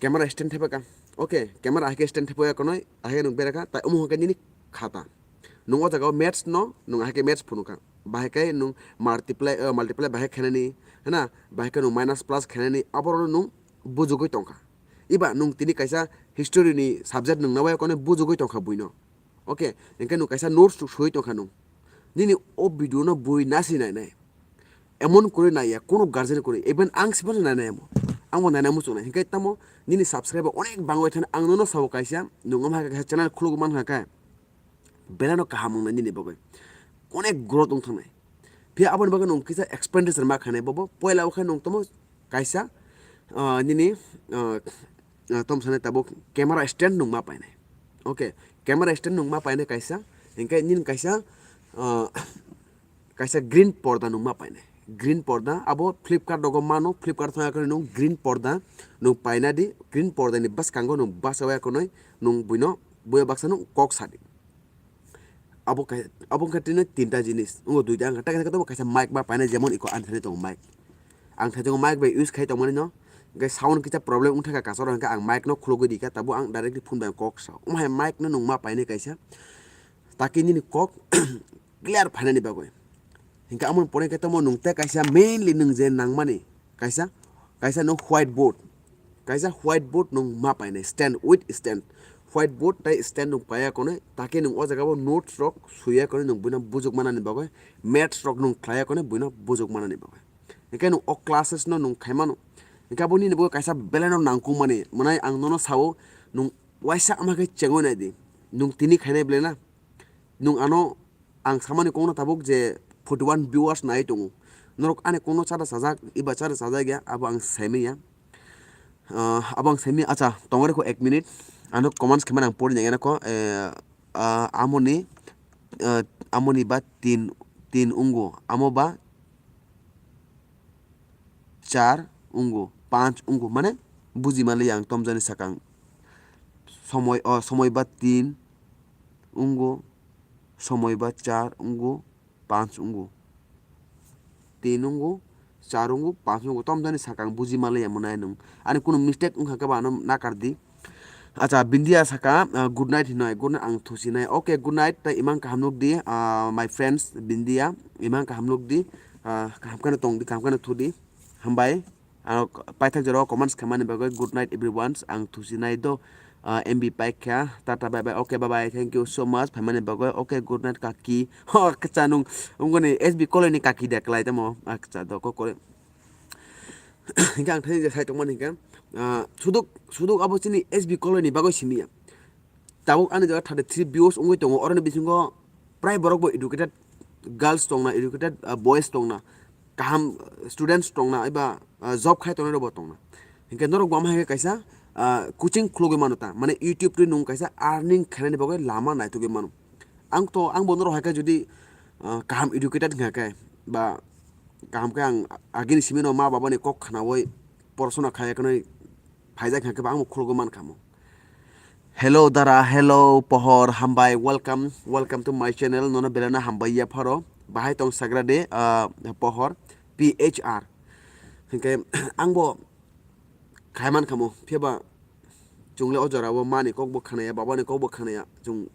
Camera stand thepha kha. Okay, camera ahai khe stand thepha ya konoi, ahai khe nwng bera kha. Tai omo hwnkhe nini khata. Nwng o jaga o maths no, nwng ahai khe maths phunu kha. Bahai khe nwng multiply, eh, multiply bahai khainani, hana, bahai khe nwng minus plus khainani, aborok no nwng bujugwi tongkha. Eba nwng tini kaisa history ni subject nwng nawi kone bujugwi tongkha buino. Okay, hinkhe nwng kaisa notes sui tongkha nwng. Nini o video no bui nasi nainai. Emon kwrwi naiya, kono guardian kwrwi, even ang siphano nainai amo. Ang bo naina muchungnai. Hinkhe tamo nini subscriber onek bangwi thani ang nono sabo kaisa, nwng omo hai kaisa channel khulugwi mankha khe. Belai no kaham wngnai nini bagwi. Onek growth wng thangnai. Phiya aboni bagwi nwng kisa expenditure ma khainai bobo. Poila o khe nwng tamo kaisa, ah, nini, ah, ah, tom sanai tabuk camera stand nwng ma painai. Okay, camera stand nwng ma painai kaisa. Hinkhe nini kaisa, ah, kaisa green porda nwng ma painai. green porda, abo Flipkart rogo mano, Flipkart thangya kheno nwng green porda nwng paina di, green porda ni bwskango nwng bachaya kheno nwng buino buya baksa nwng kok sadi. Abo kai, abo wngkha tini tinta jinis, wngo duita wngkha, tei kaisa kaisa mic ma paina, jemon iko ani thani tongo mic, ang thani tongo mic bai use khai tongmani no, hingke sound kisa problem wngkha kasaro, hingke ang mic no khulugwi di kha, tabuk ang directly phone bai kok sao, omo hai mic no nwng ma painai kaisa, taki nini kok clear phainani bagwi. Hingke amoni pore khe tamo nwng tei kaisa mainly nwng je nangmani kaisa, kaisa nwng white board, kaisa white board nwng ma painai stand with stand, white board tei stand nwng paiya konwi, takhe nwng o jaga o notes rok suiya konwi nwng buino bujok manani bagwi, maths rok nwng khlaiya konwi buino bujok manani bagwi. Hingke nwng o classes no nwng khaimano, hingke abo nini bagwi kaisa belai no nangkukmani, mwnai ang nono sao, nwng waisa ama khe chengwi nai di, nwng tini khainai belai na. Nwng ano ang samani kokno tabuk je forty one viewers nai tongo. Norok ani kokno chara sajak, eba chara sajak ya, abo ang saimanya. Ah, abo ang saimanya, acha, tongori kho ek minute. Ano comments khe mani ang pori nai gana kho, eh, ah, amoni, ah, amoni ba tin, tin ungo, amo ba char ungo, panch ungo, mane buji mali ang tomjani sakang. Somoi, o somoi ba tin ungo, somoi ba char ungo, panch ungo. Tin ungo, char ungo, panch ungo, tomjani sakang buji mali ang mwnai nwng. Ani kunu mistake wngkha khe ba ano nakar di. Acha, Bindia saka, ah, good night hinoi, good night ang thusinai. Okay, good night, tei imang kaham nuk di, ah, my friends, Bindia, imang kaham nuk di, ah, kaham kheno tong di, kaham kheno thu di. Hambai. Ano paithak jora o comments khaimani bagwi, good night everyone, ang thusinai do, ah, M B paikha, tata bye bye, okay bye bye, thank you so much, phaimani bagwi, okay, good night kaki, ho, kcha nwng, wngoni S B Colony ni kaki de klai tamo, ah, kcha do kokore. Hingke ang thani je sai tongmani hingke, ah, suduk, suduk abo chini S B Colony ni bagwi simi ya. Tabuk ani jaga thirty three views wngwi tongo, oroni bisingo prai borok bo educated girls tongna, educated, ah, boys tongna, kaham, ah, students tongna, eba, ah, job khai tongnai rok bo tongna. Hingke norok bo ama hai khe kaisa, ah, coaching khulugwi mano ta, mane YouTube twi nwng kaisa earning khainani bagwi lama naitugwi mano. Ang to, ang bo norok hai khe jodi, ah, kaham educated wngkha khe, ba kaham khe ang agini simi no ma baba ni kok khnaui porosona khai khwnwi phaijak wngkha khe ba ang bo khulugwi mankha mo. Hello dara, hello pohor, hambai, welcome, welcome to my channel, nono belai no hambai ya pharo, bahai tong sagra de, ah, pohor, P H R. Hingke ang bo khai mankha mo, phiya ba chwng le o jora o mani kok bo khnaya, baba ni kok bo khnaya, chwng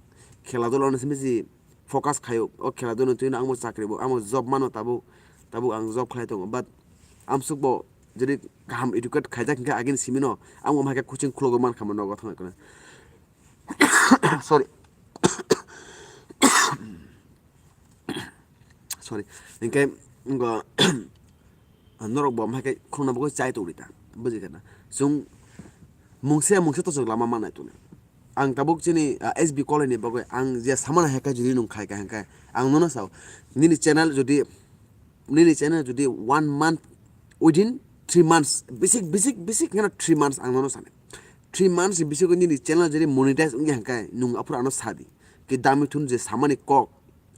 khela dolo no simi si focus khaio, o khela dolo twi no ang bo chakri bo, ang bo job mano tabuk, tabuk ang job khlai tongo, but amsuk bo jodi kaham educate khaijak hingke agini simi no ang bo hai khe coaching khulugwi mankha mo nogo thangna khe. Sorry. Sorry. Hingke ngo norok bo hai khe khulugna bagwi chai tongri ta. Buji khe na. Chwng mungse mungse to chwng lama manai tongni. Ang tabuk chini, ah, S B Colony ni bagwi ang je samana hai khe jodi nwng khai kha hingke ang nono sao. Nini channel jodi, nini channel jodi one month, within three months, bisik, bisik, bisik hingke three months ang nono sanai. Three months ni bisingo nini channel jodi monetize wngya hingke nwng aphuru ano sadi. Ki dami thun je samani kok,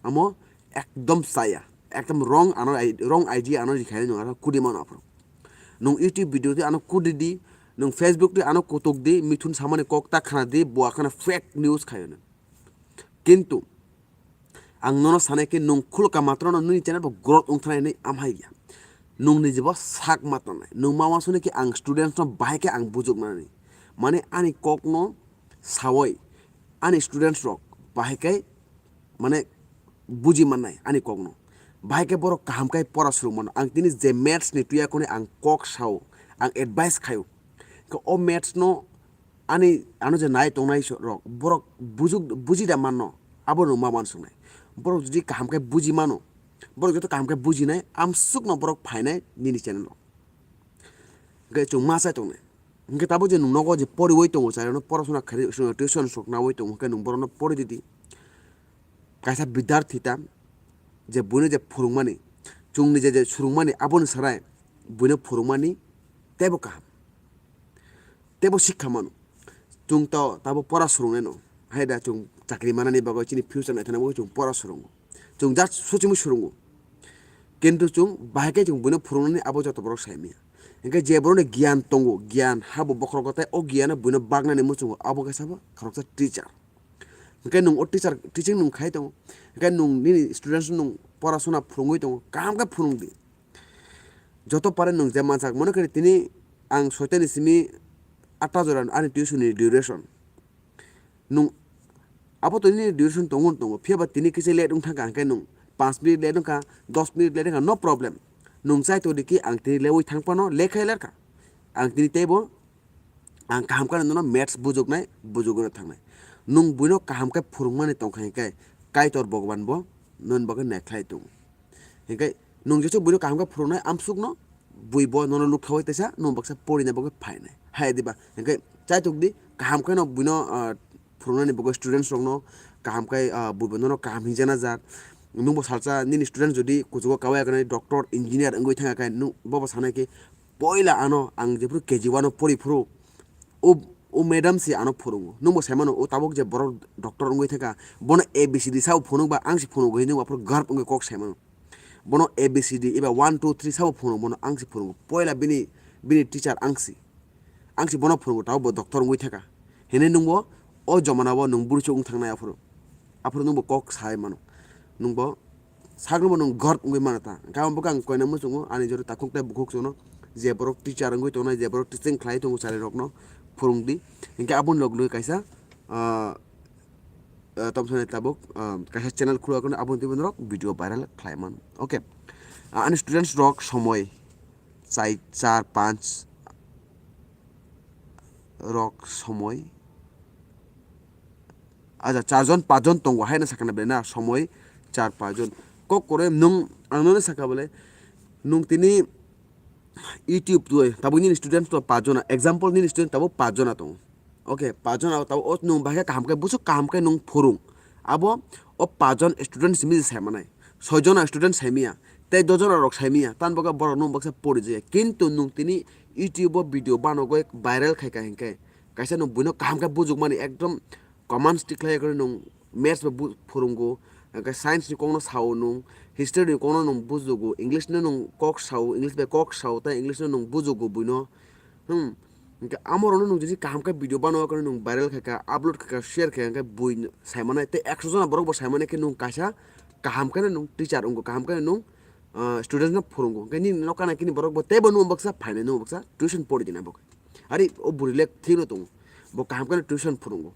amo ekdom chaya. Ekdom wrong ano, wrong idea ano rikhaini nwng ano kudi mano aphuru. Nwng YouTube video twi ano kudi di, nwng Facebook twi ano kutuk di, mithun samani kok ta khna di, bo akhana fake news khayo nwng. Kintu ang nono sanai khe nwng khulka matrono nini channel bo growth wngthana hinwi amhai ya. Nwng niji bo sak ma tongnai. Nwng ma uansuknai khe ang students no bahai khe ang bujuknani. Mane ani kokno saui ani students rok bahai khe mane buji mannai ani kokno. Bahai khe borok kaham khe pora swrwng mano. Ang tini je maths ni tuya koni ang kok sao, ang advice khaio. Khe o maths no ani ano je nai tongnai so-, rok, borok bujuk, buji da manno, abo nwng ma uansuknai. Borok jodi kaham khe buji mano, borok joto kaham khe bujinai, amsukno borok phainai nini channel o. Hingke chwng ma chai tongnai. Hingke tabuk je nwng nogo je poriui tongo, chai rokno porosona kharwi, tuition sok naui tongo, hingke nwng borokno pori didi. Kaisa bidarthi ta, je buino je phwrwngmani, chwngni je, je swrwngmani, aboni sarai buino phwrwngmani teibo kaham. Teibo sikha mano. Chwng to tabo pora swrwngnai no. Hai da chwng chakri manani bagwi chini future naithana bagwi chwng pora swrwngo. Chwng just sochimwi swrwngo. Kintu chwng bahai khe chwng buino phwrwngnani abo joto borok sai manya. Hinkhe je borokni giyan tongo, giyan habo bokhorogo tei o giyano buino baknani muchungo abo khe sabo khoroksa teacher. Hinkhe nwng o teacher, teaching nwng khai tongo, hinkhe nwng nini students nwng porasona phwrwngwi tongo, kaham khe phwrwng di. Joto pare nwng je mansak mano khe tini ang soitani simi atta jora ani tuition ni duration. Nwng abo to nini duration tongo tongo, phiya ba tini kisa late wng thangkha, hinkhe nwng panch minute late wngkha, dos minute late wngkha, no problem. Nwng chai tongdi ki ang tini lewi thang phano lekha lerkha. Ang tini teibo ang kaham khe nono maths bujuknai, bujugwi thangnai. Nwng buino kaham khe phwrwngmani tongkha hinkhe Kaitor Bhagwan bo noni bagwi naikhlai tongo. Hinkhe nwng jesu buino kaham khe phwrwngnai amsukno, bui bo nono lukthawai teisa nwng baksa porina bagwi phainai. Hai diba? Hinkhe chaitok di kaham kheno buino, ah, phwrwngnani bagwi students rokno kaham khe, ah, bui bo nono kaham hinjana jak. Nwng bo salsa nini student jodi kuchugo kawai kanai doctor, engineer wngwi thangkha khe nwng bobo sanai khe poila ano ang jephuru K G one o pori phuru o, o madam se ano phwrwngo. Nwng bo sai mano o tabuk je borok doctor wngwi thangkha bono A B C D sao phunuk ba ang se phunuk hinwi nwng aphuru garb wngwi kok sai mano. Bono A B C D eba one two three sabo phunuk, bono ang se phunuk. Poila bini, bini teacher ang se. Ang se bono phunuk, tabo bo doctor wngwi thaka. Hene nwng bo o jomana bo nwng bwrwi se wng thangnai aphuru. Aphuru nwng bo kok sai mano. Nwng bo sakno bo nwng garb wngwi mano ta. Hinkhe abo bwkha ang koina muchungo, ani jora takhuk tei bukhuk chwngno je borok teacher wngwi tongnai, je borok teaching khlai tongo chari rokno phwrwng di. Hinkhe aboni log logoi kaisa, ah, ah, tamo sanai tabuk, ah, kaisa channel khuluk, abono twibo norok video viral khlai mano. Okay. Ah, ani students rok somoi chai, char, panch rok somoi. Acha, char jon, panch jon tongo, haino sakha na belai na, somoi char, panch jon. Kok kwrwi nwng, ang nono sakha bole, nwng tini YouTube twi, tabuk nini student to panch jona, example nini student tabuk panch jona tongo. Okay, panch jona tabuk o nwng bahai khe kaham khe, busu kaham khe nwng phwrwng. Abo o panch jon student simi sai manai, soi jona student sai manya, tei dos jona rok sai manya, tan bokhe borok nwng baksa pori jaya. Kintu nwng tini YouTube o video banogoi viral khai kha hinkhe, kaisa nwng buino kaham khe bujukmani ekdom commands tikhlai khe nwng maths bo bu-, phwrwngo, hwnkhe science ni kokno sao nwng, history ni kokno nwng bujugo, English no nwng kok sao, English bai kok sao, tei English no nwng bujugo buino. Hmm. Hwnkhe amorokno nwng jodi kaham khe video bano, okhorno nwng viral khaikha, upload khaikha, share khaikha, hwnkhe bui saimanai, tei ekso jona borok bo saimanai khe nwng kaisa kaham kheno nwng teacher wngo, kaham kheno nwng, ah, students no phwrwngo. Hwnkhe nini nokha nai khe borok bo teibo nwng baksa phainai, nwng baksa tuition pori dinai bo. Ari o bwrwi le thwino tongo, bo kaham kheno tuition phwrwngo.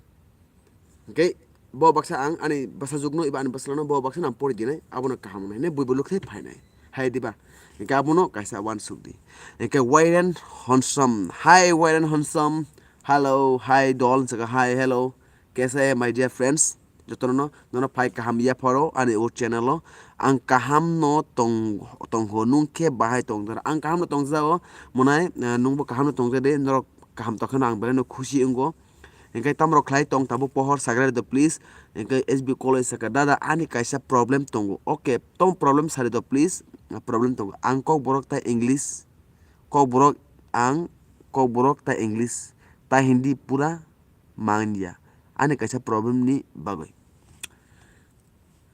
Hwnkhe bo baksa ang ani bwsajwkno eba ani bwsalano bo baksa nang pori dinai, abono kaham wngnai hinwi bui bo lukthai phainai. Hai diba? Hwnkhe abono kaisa uansuk di. Hwnkhe Wairen Honsom. Hi Wairen Honsom. Hello. Hi Dol. Saka hi. Hello. Kaisa hai my dear friends. Jotono no, nono phai kaham yapharo ani o channel o. Ang kaham no tong, tongho nung khe bahai tongjar. Ang kaham no tongjago. Monai, eh, nungbo kaham no tongjade. Norok kaham tongkheno ang belai no khusi wngo. Hwnkhe tamrok khlai tong tabuk pohor sagra rwdo please. Hwnkhe S B college saka, "Dada, ani kaisa problem tongo." Okay, tamo problem sari do please. Problem tongo. Ang Kokborok tai English. Kokborok, ang Kokborok tai English tai Hindi pura manya. Ani kaisa problem ni bagwi.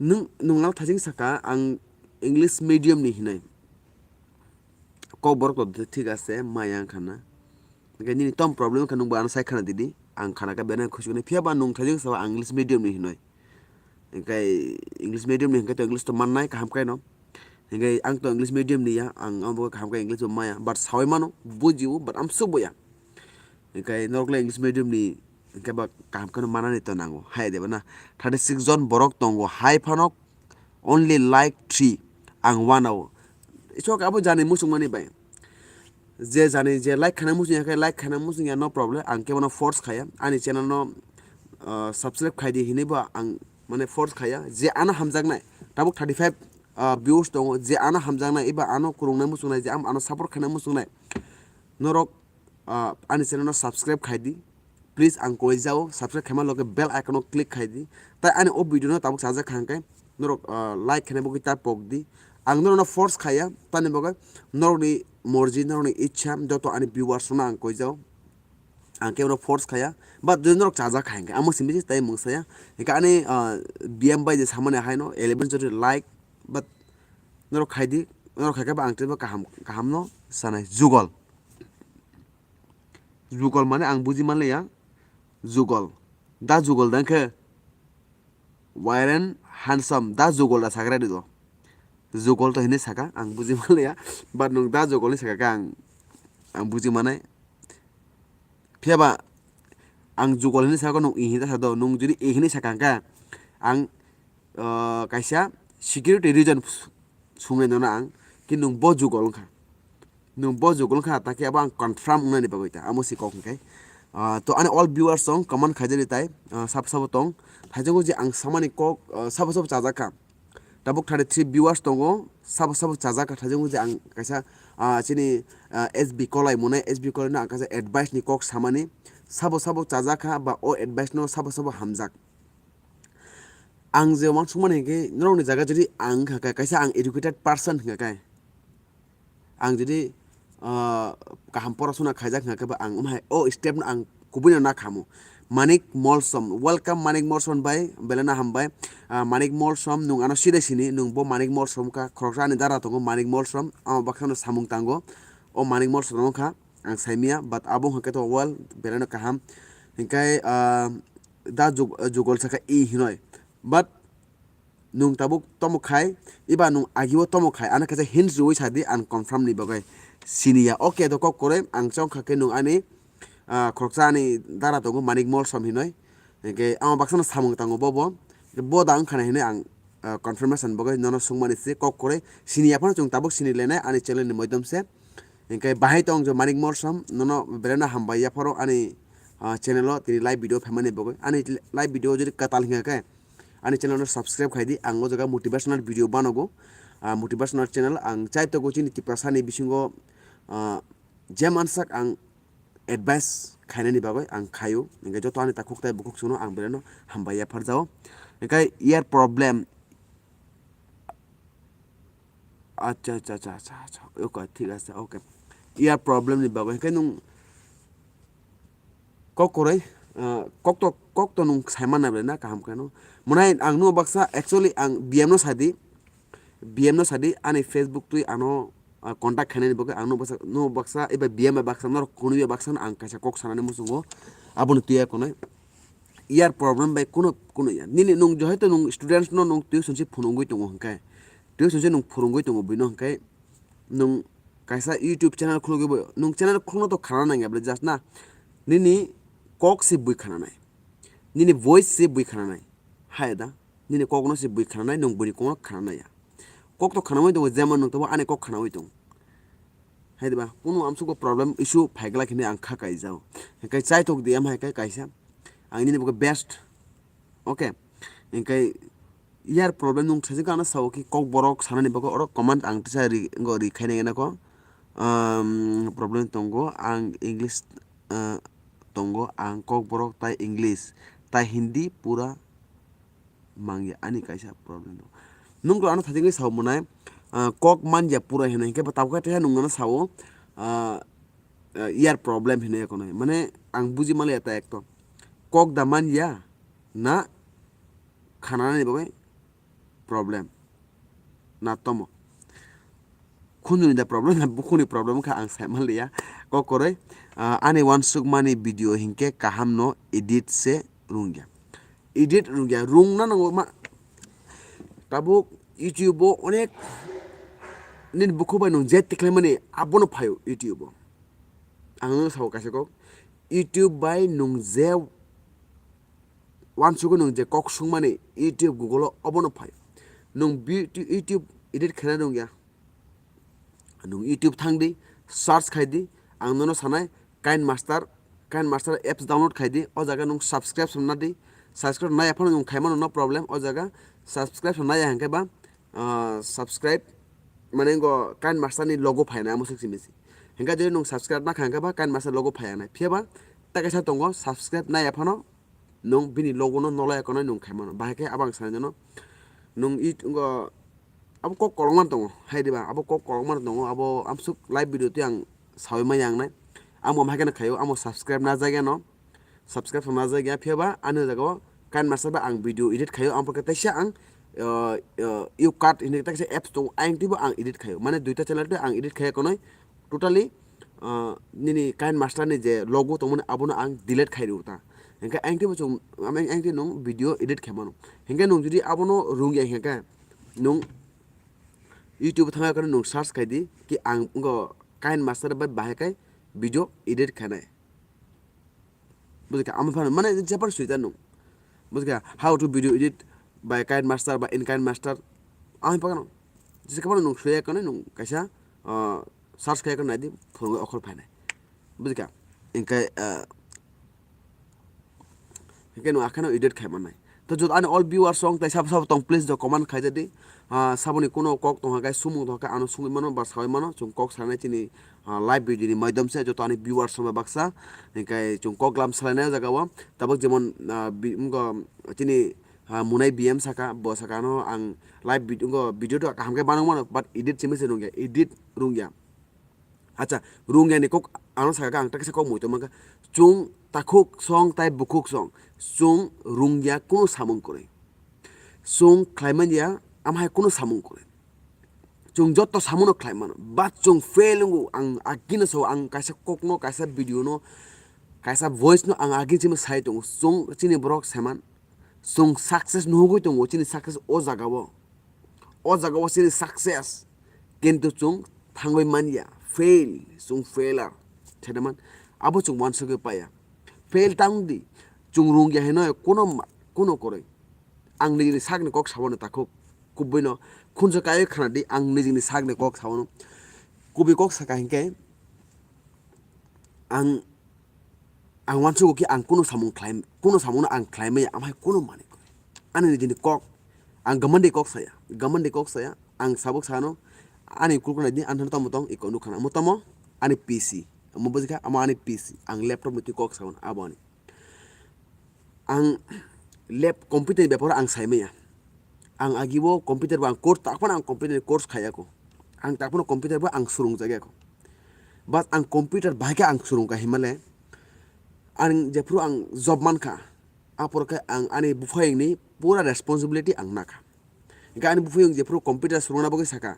Nwng, nwng ano thajing saka ang English medium ni hinwi. Kokborok to thik ase, maya wngkha na. Hwnkhe nini tamo problem wngkha nwngbo ano sai khana didi. Ang khana khe belai khusi wngnai. Phiya ba nwng thajing saka ang English medium ni hinwi. Hwnkhe English medium ni hwnkhe to English to mannai kaham khe no. Hwnkhe ang to English medium ni ya, ang abo kaham khe English bo maya. But sawi mano, bujiwo, but amsuk bo ya. Hwnkhe norok le English medium ni hwnkhe ba kaham kheno manani to nango. Hai de ba na? Thirty six jon borok tongo. Hai phano only like three. Ang wanao. Isok abo jani muchungmani bai. Je jani je like khana muchung ya khe like khana muchung ya, no problem. Ang kebono force khaya. Ani channel no, ah, subscribe khai di hinwi bo ang mane force khaya. Je ano hamjaknai. Tabuk thirty five, ah, views tongo. Je ano hamjaknai, eba ano kwrwngnai muchungnai, je ano support khainai muchungnai. Norok ah, ani channel no subscribe khai di. Please, ang koi jao, subscribe khaima loge bell icon o click khai di. Tai ani o video no tabuk chajak kha hwnkhe norok, ah, like khaina bagwi ta pok di. Ang norok no force khaya, tani bagwi norok ni morji, norok ni ichha, joto ani viewers no ang koi jao. Ang kebo no force khaya, but jodi norok chajak kha hwnkhe, amo simi se tai mungsaya. Hwnkhe ani, ah, B M bai je samani haino eleven jodi like, but norok khai di, Norok khaikhe ba ang teibo kaham, kahamno sanai. Jugol. Jugol mane ang buji manliya. Jugol. Da jugol da khe. Wire and handsome. Da jugol da sakra di do. Jugol to hinwi saka, ang buji manliya. But nwng da jugol ni saka khe ang, ang buji manai. Phiya ba ang jugol hinwi saka, nwng i hinwi ta sa do. Nwng jodi i hinwi saka khe ang, ah, kaisa security reason sungnai nono ang, ki nwng bo jugol wngkha. Nwng bo jugol wngkha, ta khe abo ang confirm wngnani bagwi ta, amo si kok hwnkhe. Ah, to ani all viewers tong, comment khaijani tai, ah, sabo sabo tong. Thaijakgo je ang samani kok, ah, sabo sabo chajak kha. Tabuk thirty three viewers tongo, sabo sabo chajak kha. Thaijakgo je ang kaisa, ah, chini, ah, S B Kolai mone, S B Kolai no ang kaisa advice ni kok samani, sabo sabo chajak kha, ba o advice no sabo sabo hamjak. Ang je uansukmani hinkhe norokni jaga jodi ang wngkha khe, kaisa ang educated person hwnkha khe, ang jodi, ah, kaham porasona khaijak hwnkha khe ba ang umhai o step no ang kubui no na khamu. Manik Molsom, welcome Manik Molsom bai, belai no hambai. Ah, Manik Molsom, nwng ano sinai sini, nwng bo Manik Molsom kha, khoroksa ani dara tongo Manik Molsom, amo baksa no samung tango, o Manik Molsom wngkha, ang saimia, but abo hwnkhe to well, belai no kaham. Hinkhe, ah, da jug-, jugol sakha i hinoi. But nwng tabuk tomo khai, iba nwng agio tomo khai, ano kaisa hints rwui sadi ang confirm ni bagwi siniya. Okay, to kok kwrwi ang chong kha khe nwng ani, ah, khoroksa ani dara tongo Manik Molsom hinoi. Hinkhe amo baksa no samung tango bobo. Bo da wngkha na hinoi ang, ah, confirmation bagwi nono sungmani se kok kwrwi siniya phano chwng tabuk sini lenai ani channel ni moidom se. Hinkhe bahai tong je Manik Molsom, nono belai no hambai yapharo ani, ah, channel o tini live video phaimani bagwi. Ani live video jodi kwtal hinkha khe, ani channel no subscribe khai di, ang o jaga motivational video banogo. Ah, motivational channel ang chai togo chini Tiprasa ni bisingo, ah, je mansak ang advice khainani bagwi ang khaio. Hinkhe joto ani takhuk tai bukhuk sungno ang belai no hambai yapharjao. Hinkhe ear problem, Acha, acha, acha, acha, acha. Okay, thik ase, okay. Ear problem ni bagwi. Hinkhe nwng kok kwrwi, ah, kok to, kok to nwng saimana bai na kaham khe no. Mwnai ang no baksa, actually ang B M no sadi, B M no sadi, ani Facebook twi ano, ah, contact khainani bagwi ang no baksa, no baksa, eba B M bai baksa, norok kunu bai baksa no ang kaisa kok sanani muchungo. Aboni twi ya konai. Ear problem bai kuno, kuno ya. Nini nwng johaito nwng students no nwng tuition se phunugwi tongo hinkhe. Tuition se nwng phurungwi tongo buino hinkhe. Nwng kaisa YouTube channel khulugwi bo, nwng channel khulno to khana nangya bwle just na. Nini kok se bui khana nai. Nini voice se bui khana nai. Hai da. Nini kok no se bui khana nai, nwng buini kok no khana nai ya. Kok to khana bai tongo, jemon nwng to ani kok khana bai tongo. Hai diba, kunu amsukgo problem issue phaiglak hinwi ang kha kaijao. Hinkhe chaitok di, am hai khe kaisa. Ang nini bagwi best. Okay. Hinkhe ear problem nwng sajwk ano sao ki kok borok sanani bagwi oro comment ang tisa ri, ngo ri khaina gana ko. Um, problem tongo, ang English, uh, tongo, ang kok borok tai English, tai Hindi pura mangya ani kaisa problem dong. Nwng to ano thajagwi sao mwnai, ah, kok manya pura hinwi, hinkhe bo tabukhe teisa nwng ano sao, ah, ah, ear problem hinwi ekonoi. Mane ang buji manliya ta ekto. Kok da manya na khanani bagwi problem na tomo. Khunjuni da problem na bukhuni problem kha ang sai manliya. Kok kwrwi, ah, ani uansukmani video hinkhe kaham no edit se rwngya. Edit rwngya, rwngna nango ma. Tabuk YouTube o onek nini bukhuk bai nwng je tikhlaimani abono phaio YouTube o. Ang nwng sao kaisa kok, YouTube bai nwng je uansukgo nwng je kok sungmani YouTube, Google o obono phaio. Nwng bi-, YouTube edit khaina rwngya. Nwng YouTube thang di, search khai di, ang nono sanai, KineMaster, KineMaster apps download khai di, o jaga nwng subscribe swnam na di, subscribe nai aphano nwng khaimano no problem, o jaga subscribe swnam nai ya hinkhe ba, ah, subscribe mane ngo KineMaster ni logo phaina amo swk simi si. Hinkhe jodi nwng subscribe na kha hinkhe ba KineMaster logo phaiya nai. Phiya ba ta kaisa tongo subscribe nai aphano nwng bini logo no nolai akonai nwng khaimano. Bahai khe abo ang sanai jano. Nwng i, ngo, abo kok kolokma tongo, hai diba, abo kok kolokma tongo, abo amsuk live video twi ang sawi manya wngnai. Amo hai kheno khaio, amo subscribe na jagya no, subscribe na jagya, phiya ba ani jaga o KineMaster bai ang video edit khaio, ang pore teisa ang uh, uh, UCut hinwi kaisa apps tongo, ayang twibo ang edit khaio. Mane duita channel twi ang edit khaiya konwi totally, uh, nini KineMaster ni je logo tongmani abono ang delete khai rw ta. Hinkhe ayang twibo chwng, ayang twi nwng video edit khaimano. Hinkhe nwng jodi abono rwngya hinkhe nwng YouTube thangya konwi nwng search khai di ki ang wngkha KineMaster bai bahai khai video edit khainai. Bujikha, amo phano mane jephar suita nung. Bujikha, how to video edit by KineMaster ba in KineMaster. Amo phano. Jesa phano nung suya kono nung kaisa, ah, search khai kono naidi phone okhor phainai. Bujikha, engkai, ah, engkai nung akhano edit khai manai. To jot ani all viewers song tai sabo sabo tong, please do comment khai jadi. Ah, saboni kuno kok tongha kai sumung tongha kai ano sungwi mano ba sawi mano, chwng kok sanai chini, ah, live video ni maidom se joto ani viewers rok baksa, hinkhe chwng kok lam salainai o jaga o. Tabuk jemon, ah, bi-, wngkha chini, ah, Munai B M saka, bo saka ano ang live vid-, wngkha video to kaham khe banang mano, but edit simi se rungya, edit rungya. Acha, rungya ni kok ano saka ang taksa kok muitu mankha. Chwng takhuk song tai bukhuk song, chwng rungya kuno samung kwrwi. Chwng khlai manya amhai kuno samung kwrwi. Chwng joto samuno khlai mano, but chwng fail wngo. Ang agini sao ang kaisa kokno, kaisa video no, kaisa voice no ang agini simi sai tongo. Chwng chini borok seman, chwng success nuhugwi tongo, chini success o jaga o. O jaga o chini success, kintu chwng thangwi manya, fail, chwng failure. Sedaman, abo chwng wansugwi paya. Fail tang di, chwng rungya hino kuno ma-, kuno kwrwi. Ang nijini sakni kok sawano takhuk. Kubui no khunju kaiwi khana di, ang nijini sakni kok sawano. Kubui kok saka hinkhe ang, ang wansugo ki ang kuno samung khlai, kuno samungno ang khlai maya, amhai kuno manwi kwrwi. Ani nijini kok, ang gamandi kok saya, gamandi kok saya, ang sabuk sano, ani kulkuna di, ang tamo tong, iko nukhana, amo tamo, ani P C, amo bujikha, amo ani P C, ang laptop ni twi kok sawano, abo ani. Ang lap computer ni beparo ang sai maya. Ang agi bo computer bo ang course, tak phano ang computer ni course khai ya kho. Ang tak phano computer bo ang surung jak ya kho. But ang computer bahai khe ang surung kha himale, ang jephru ang job man kha, apor khe ang ani buphayung ni pura responsibility ang na kha. Hinkhe ani buphayung jephru computer surungna bagwi saka,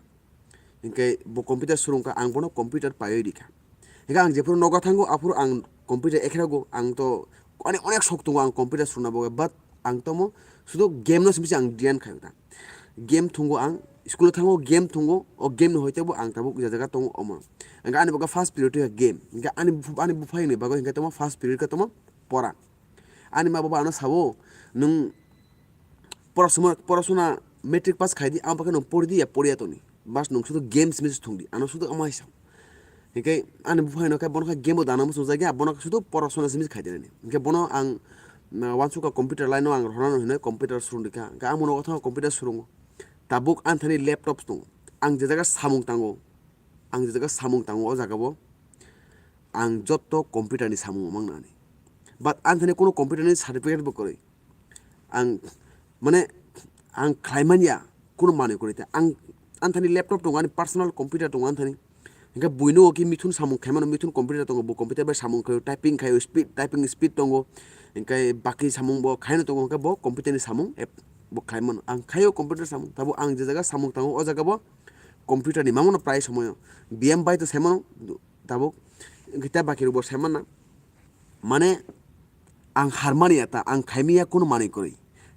hinkhe bo computer surung kha, ang bono computer paiwi rikha. Hinkhe ang jephuru nogo thango, aphuru ang computer ekhrago, ang to ani onek sok tongo ang computer surungna bagwi, but ang tomo sudu game no simi se ang dhyan khaio ta. Game thungo ang, school o thango, game thungo, o game ni hoite bo ang tabuk je jaga tongo omo. Hinkhe ani bagwi first priority khe game, hinkhe ani bupha, ani buphayung ni bagwi hinkhe tomo first priority khe tomo pora. Ani ma baba ano sabo, nwng porasuma-, porasuna matric pass khai di, ang bakhe nwng pori di ya pori ya toni. Bas nwng sudu game simi se thung di, ano sudu ama hai sa. Hinkhe ani buphai no khe bono khe game bo dana muchung jagya, bono khe sudu porasuna simi se khai di nani. Hinkhe bono ang, na, wansukha computer line o ang rohorna no hinwi computer surung di kha. Hinkhe ang bono kotha computer surungo. Tabuk ani thani laptop tongo. Ang je jaga samung tango, ang je jaga samung tango o jaga bo ang jotto computer ni samung mang nani. But ani thani kuno computer ni certificate bo kwrwi. Ang, mane, ang khlai manya, kuno manwi kwrwi ta. Ang, ani thani laptop tongo, ani personal computer tongo ani thani. Hinkhe buino o ki mithun samung khaimano, mithun computer tongo, bo computer bai samung khaio, typing khaio, speed, typing speed tongo. Hinkhe baki samung bo khaino tongo, hinkhe bo computer ni samung, app bo khlaimano. Ang khaio computer samung, tabo ang je jaga samung tango, o jaga bo computer ni mangno prai somoyo. B M bai to saimano, tabuk, hinkhe ta baki rok bo saimana. Mane, ang harmani ya ta, ang khaimiya kuno manwi kwrwi.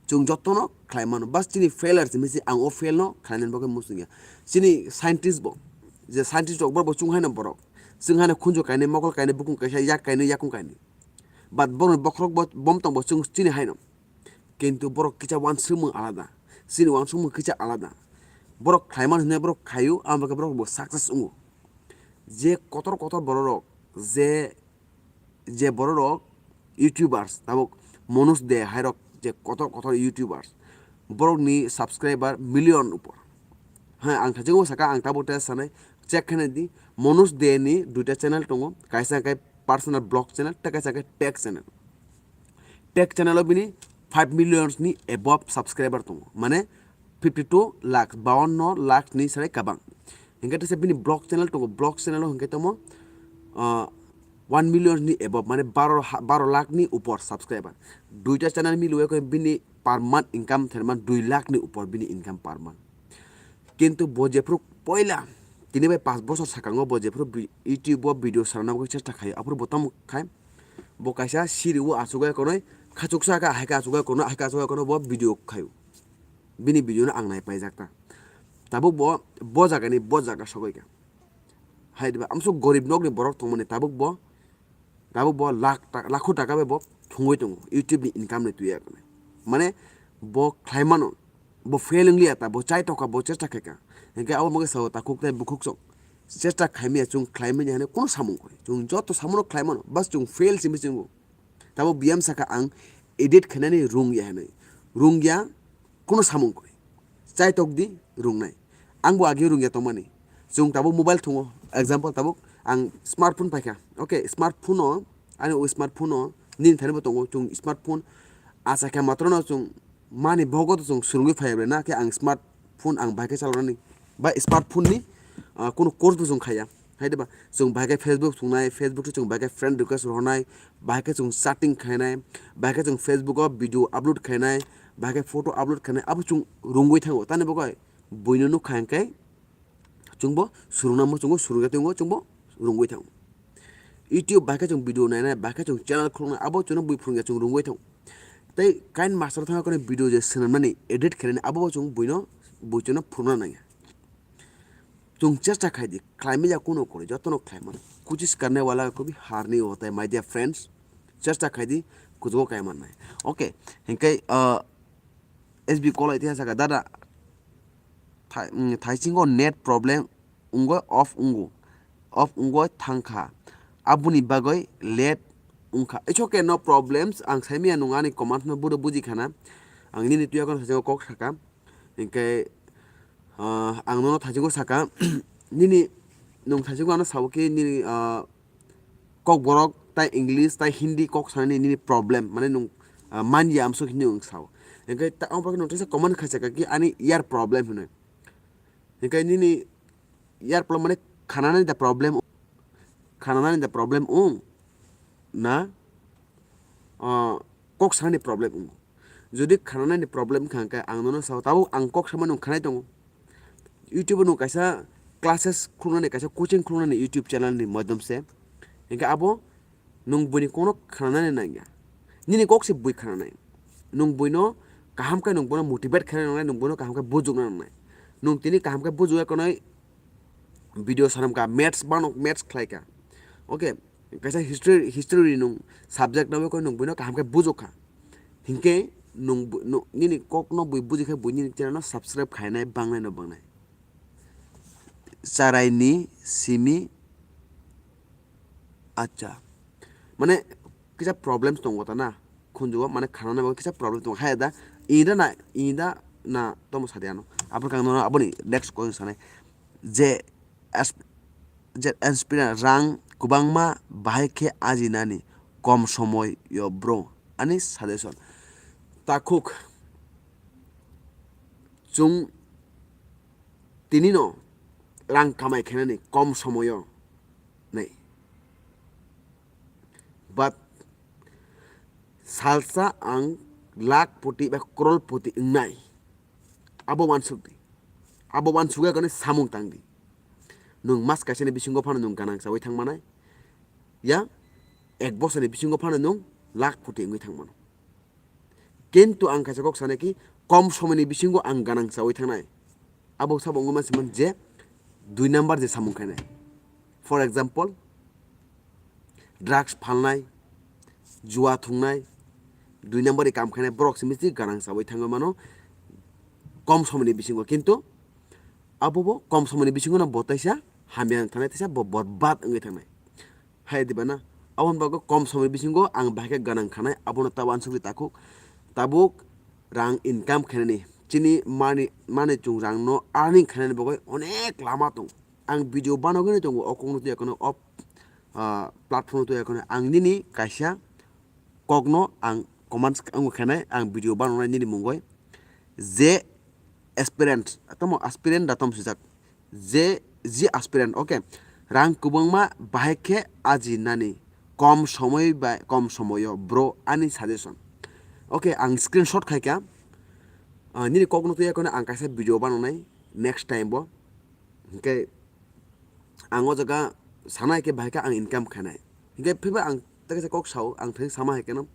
Chwng jotono khlai mano. Bas chini failure simi se ang o fail no khlainani bagwi muchungya. Chini scientist bo, je scientist rok borok bo chwng haino borok. Chwng haino khunju kainwi, mokol kainwi, bukung kaisa, yak kainwi, yakung kainwi. But borokni bokhorok bo, bom tong bo chwng chini haino. Kintu borok kisa wansukmung alada. Chini wansukmung kisa alada. Borok khlai mano hinwi borok khaio, amo bagwi borok bo success wngo. Je kotor kotor bororok, je je bororok YouTubers, tabuk Manoj De hairok je kotor kotor YouTubers, borokni subscriber million upor. Ha, ang thajagwi saka, ang tabuk tei sanai, check khainai di, Manoj De ni duita channel tongo, kaisa khe personal vlog channel, tei kaisa khe tech channel. Tech channel o bini five millions ni above subscriber tongo, mane fifty two lakh, bawanno lakh ni sare kabang. Hinkhe teisa bini vlog channel tongo, vlog channel o hinkhe tamo, ah, one million ni above, mane baro ha-, baro lakh ni upor subscriber. Duita channel miliwi khe bini per month income therman dui lakh ni upor bini income per month. Kintu bo jephuru poila tini bai pas bosor sakango bo jephuru bi-, YouTube o video sanana bagwi chesta khaio, aphuru bo tamo khai, bo kaisa siri o achugwi konoi khachuksa kha, hai khe achugwi kono, hai khe achugwi kono bo video khaio. Bini video no ang nai paijak ta. Tabuk bo, bo jaga ni bo jaga sogwi kha. Hai diba, amsuk gorib nok ni borok tongmani tabuk bo, tabuk bo lakh ta-, lakho taka bai bo thungwi tongo YouTube ni income ni twi ya. Mane bo khlai mano, bo fail wng liya ta, bo chai tokha, bo chesta khai kha. Hinkhe abo mokhe sao takhuk tei bukhuk sok chesta khai maya, chwng khlai manya hwnwi kuno samung kwrwi. Chwng joto samungo khlai mano, bas chwng fail simi chwngo. Tabo biyam saka ang edit khainani rung ya hinwi. Rung ya kuno samung kwrwi. Chai tok di rung nai. Ang bo agi rung ya tongmani. Chwng tabo mobile thungo. Example tabuk ang smartphone paikha. Okay, smartphone o, ani o smartphone o nini thani bo tongo. Chwng smartphone acha khe matro no chwng mani bogo to chwng swrwngwi phaiya bre na khe ang smartphone ang bai khe chaloknani. Ba smartphone ni, ah, kuno course bo chwng khaiya. Hai diba? Chwng bai khe Facebook thungnai, Facebook se chwng bai khe friend request rohornai, bai khe chwng chatting khainai, bai khe chwng Facebook o video upload khainai, bai khe photo upload khainai, abo chwng rungwi thango. Tani bagwi buino nukha hinkhe chwngbo swrwngna muchungo, swrwngya tongo, chwngbo rungwi thango. YouTube bai khe chwng video nainai, bai khe chwng channel khuluknai, abo chwngno bui phwrwngya chwng rungwi thango. Tei KineMaster thangwi kheno video je swnamnani, edit khainani, abo chwng buino, bui chwngno phwrwngna nangya. Chwng chesta khai di, khlai manya kuno kwrwi, jotono khlai mano. Kuchis karne wala ko bhi har nahi hota hai, my dear friends. Chesta khai di, kuchugo kai mannai. Okay, hinkhe, uh, S B Kolai tei saka, dada, thai-, mm, thaisingo net problem wngwi off wngo, off wngwi thangkha, aboni bagwi late wngkha. It's okay, no problems, ang saimanya nwng ani comments no buro buji khana, ang nini tuya kono thaisingo kok saka. Hinkhe, ah, ang nono thaisingo saka, nini nwng thaisingo ano sao khe nini, ah, Kokborok tai English tai Hindi kok sanani nini problem, mane nwng, ah, manya amsuk hinwi nwng sao. Hinkhe ta-, ang bo nwng teisa comment khaisaka ki ani ear problem hinwi. Hinkhe nini ear problem mane khananani da problem, khananani da problem wng na, ah, kok sanani problem wng. Jodi khananani problem wngkha hinkhe ang nono sao, tabuk ang kok samani nwng khanai tongo. YouTube o nwng kaisa classes khuluknani, kaisa coaching khuluknani YouTube channel ni madhyam se. Hinkhe abo nwng buini kokno khananani nangya. Nini kok se bui khananai. Nwng buino kaham khe nwng bono motivate khaina nangnai, nwng bono kaham khe bujukna nangnai. Nwng tini kaham khe bujukya konoi video sanamkha, maths banok maths khlaikha. Okay, kaisa history, history nwng subject no khe nwng buino kaham khe bujukha. Hinkhe nwng bu-, nw-, nini kokno bui bujikhe bui nini channel no subscribe khainai bangnai no bangnai. Charaini simi, acha. Mane kisa problems tongo ta na, khunjugo mane khanana bagwi kisa problem tongo. Haya da, ida na, ida na tomo sadi ano. Aboni kang nono aboni next question sanai. Je as-, je experience rang kwbangma bahai khe ajinani kom somoy yo bro. Ani suggestion. Takhuk chwng tini no rang kamai khainani kom somoyo nai. But salsa ang lakh poti ba crore poti wngnai. Abo wansuk di. Abo wansuk ya kone samung tang di. Nwng mas kaisa ni bisingo phano nwng ganang chawi thang manai. Ya, ek bosor ni bisingo phano nwng lakh poti wngwi thang mano. Kintu ang kaisa kok sanai ki, kom somoini bisingo ang ganang chawi thangnai. Abo sabo wngwi mansi man je dui number je samung khainai. For example, drugs phalnai, jua thungnai, dui number ni kam khainai borok se mesti ganang chawi thangwi mano kom somoini bisingo. Kintu abo bo kom somoini bisingo no bo taisa hamya wng thangnai, taisa bo borbad wngwi thangnai. Hai diba na? Aboni bagwi kom somoini bisingo ang bahai khe ganang khanai, abono ta wansukdi takhuk. Tabuk rang income khainani, chini mani, mani chwng rangno earning khainani bagwi onek lama tongo. Ang video banogwino tongo, o kokno twi ekono, o, ah, platform twi ekono. Ang nini kaisa kokno ang comments wngwi khainai, ang video banoknai nini mungwi. Je aspirant, tamo aspirant da tamo swijak? Je, je aspirant, okay. Rang kwbangma bahai khe aji nani. Kom somoi bai, kom somoyo, bro, ani suggestion. Okay, ang screenshot khaikha. Ah, nini kokno twi yakono ang kaisa video bananai next time bo. Hingke ang o jaga sana hai khe bahai khe ang income khainai. Hingke phiba ang tei kaisa kok sao, ang thani sama hai kheno.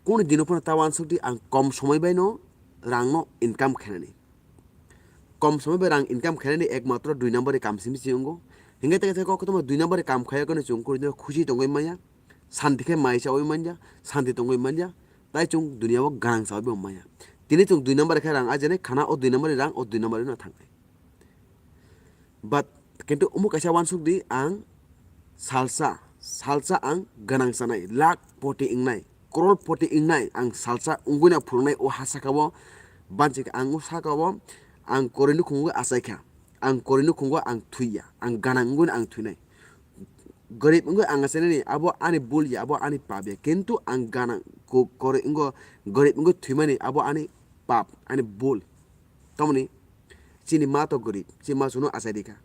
Kunu dino phano ta uansuk di ang kom somoi bai no rang no income khainani. Kom somoi bai rang income khainani ekmatro dui number ni kam simi si wngo. Hingke tei kaisa kok tongma dui number ni kam khaiya kono chwng kunu dino khusi tongwi manya. Santi khe mai chawi manya, santi tongwi manya. Tai chwng duniya o ganang chawi bo manya. Tini chwng dui number khe rang ajani khana o dui number ni rang o dui number no thangnai. But kintu omo kaisa uansuk di ang salsa, salsa ang ganang chanai, lakh poti wngnai, crore poti wngnai ang salsa wngwi na phwrwngnai o ha saka o. Bansi ang o saka o ang koroi nukhungo achai kha, ang koroi nukhungo ang thwi ya, ang ganang wngwi no ang thwinai. Gorib wngwi ang achainani abo ani bul ya, abo ani pap ya, kintu ang ganang ko-, koroi wngo, gorib wngwi thwimani abo ani pap, ani bul. Tamoni chini ma to gorib, chini ma chwngno achai rikha.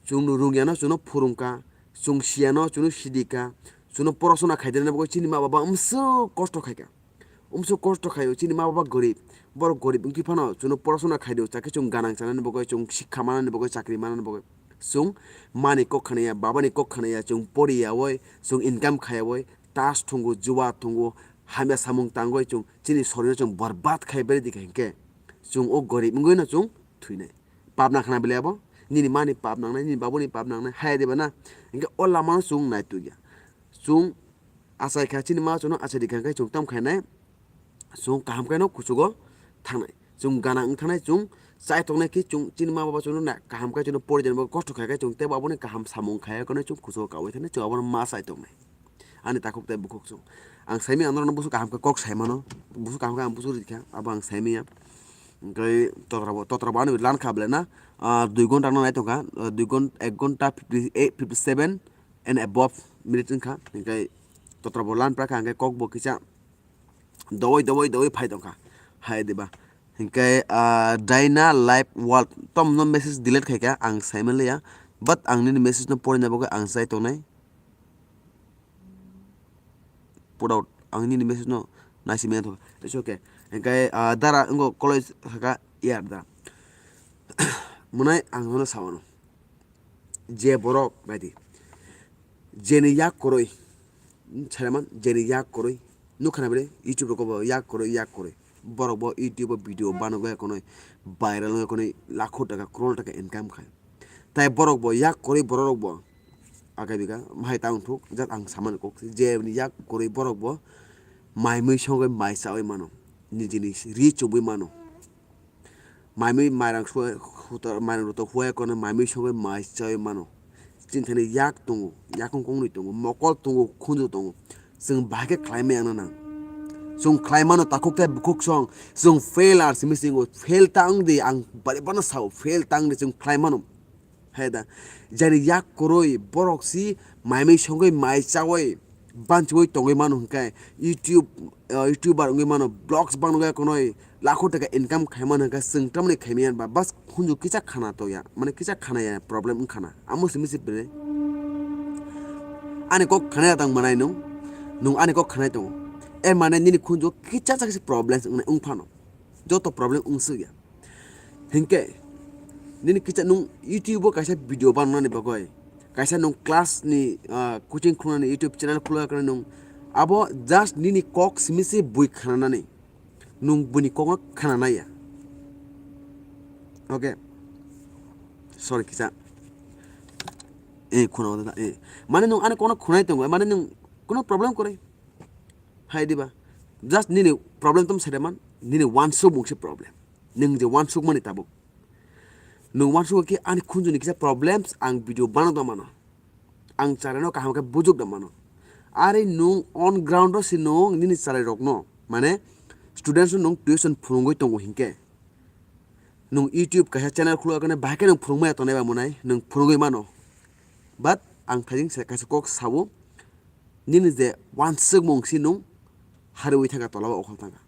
Chwngno rung yano chwngno phwrwngkha, chwng siyano chwngno sidikha, chwngno porosona khaidena bagwi chini ma baba umswk kosto khaikha. Umswk kosto khaio chini ma baba gorib, borok gorib wngtwi phano chwngno porosona khaidio, chakhe chwng ganang chanani bagwi, chwng sikha manani bagwi, chakri manani bagwi. Chwng mani kok khanaya, babani kok khanaya, chwng poriyawi, chwng income khayawoi, tas thwngo, juwa thwngo, hamya samung tangwi chwng chini sorino chwng borbad khai beri dikha hinkhe chwng o gorib wngwino chwng thwinai. Pap nang khna belai abo? Nini mani pap nangnai, nini babuni pap nangnai, haya diba na? Hinkhe o lamano chwng naitukya. Chwng achai kha, chini ma chwngno achai rikha khe chwng tam khainai, chwng kaham khe no kuchugo thangnai. Chwng gana wng thangnai, chwng chai tongnai khe chwng chini ma baba chwngno na kaham khe chwngno porijanbo kosto khai khe chwng tebo aboni kaham samung khaya khe no chwng kuchugo kaui thangnai, chwng abono ma chai tongnai. Ani takhuk tei bukhuk chwng. Ang saimanya norokno busu kaham khe kok saimano, busu kaham khe ang busu rikha, abo ang saimanya. Hingke totrabo, totrabo ani lan kha belai na, ah, dui gonta no nai tongkha, ah, dui gon-, ek gonta fifty eight, fifty seven and above minute wngkha, hingke totrabo lan pra kha, hingke kok bo kisa dowoi, dowoi, dowoi phai tongkha, hai diba. Hingke, ah, Daina Live World, tom no message delete khaikha, ang saimanliya, but ang nini message no porina bagwi ang chai tongnai. Put out. Ang nini message no naisi manya thok. It's okay. Hingke, ah, dara wngkha college saka year da. Mwnai ang nono sawano. Je borok bai di. Jeni yak kwrwi. Saiman jeni yak kwrwi. Nukha na bele YouTube rok bo yak kwrwi, yak kwrwi. Borok bo YouTube o video bano gaya kono viral wngya kono lakho taka, crore taka income khai. Tai borok bo yak kwrwi borok rok bo. Aga biga, hai ta wngthuk, jat ang samani kok, je ni yak kwrwi borok bo mai mui songwi mai chawi mano, nijini ri chumui mano. Mai mui mairang suai, hutor, mairang roto huai kono mai mui songwi mai chawi mano. Chini thani yak tongo, yakung kongnwi tongo, mokol tongo, khunju tongo. Chwng bahai khe khlai maya wngna nang. Chwng khlai mano takhuk tei bukhuk song. Chwng fail ar simi singo, fail ta wng di, ang bari bono sao, fail ta wng di, chwng khlai mano. Hai da, jani yak kwrwi borok si mai mui songwi mai chawi banchiwi tongwi mano hwnkhe YouTube, eh, YouTuber wngwi mano, vlogs bangno wngya konwi lakho taka income khai mano hwnkhe chwng tamoni khai maya ba bas hunju kisa khana to ya, mane kisa khana ya problem wngkha na. Amo simi se bere. Ani kok khana ya tang manai nung, nung ani kok khanai tongo. E mane nini khunju kisa chak se problems wngnai wng phano. Joto problem wngsuk ya. Hinkhe nini kisa nung YouTube o kaisa video banani bagwi, kaisa nung class ni, ah, coaching khulnani YouTube channel khulna kanwi nung abo just nini kok simi se bui khananani, nung buini kokno khananai ya. Okay. Sorry kisa. Eh, khuna wada, eh. Mane nung ani kokno khunai tongo, mane nung kuno problem kwrwi. Hai diba? Just nini problem tong sade man, nini wansuk mung se problem. Nung je wansuk mani tabuk. Nung wansuk khe ani khunju ni kisa problems ang video bana da mano. Ang chara no kaham khe bujuk da mano. Are nung on ground ro si nung nini chara rok no, mane students no nung tuition phurungwi tongo hinkhe. Nung YouTube kaisa channel khuluk khe bahai khe nung phurungmaya tongnai ba mwnai, nung phurungwi mano. But ang thajing se kaisa kok sao, nini je wansuk mung si nung hariwi thaka tola o okhol thangkha.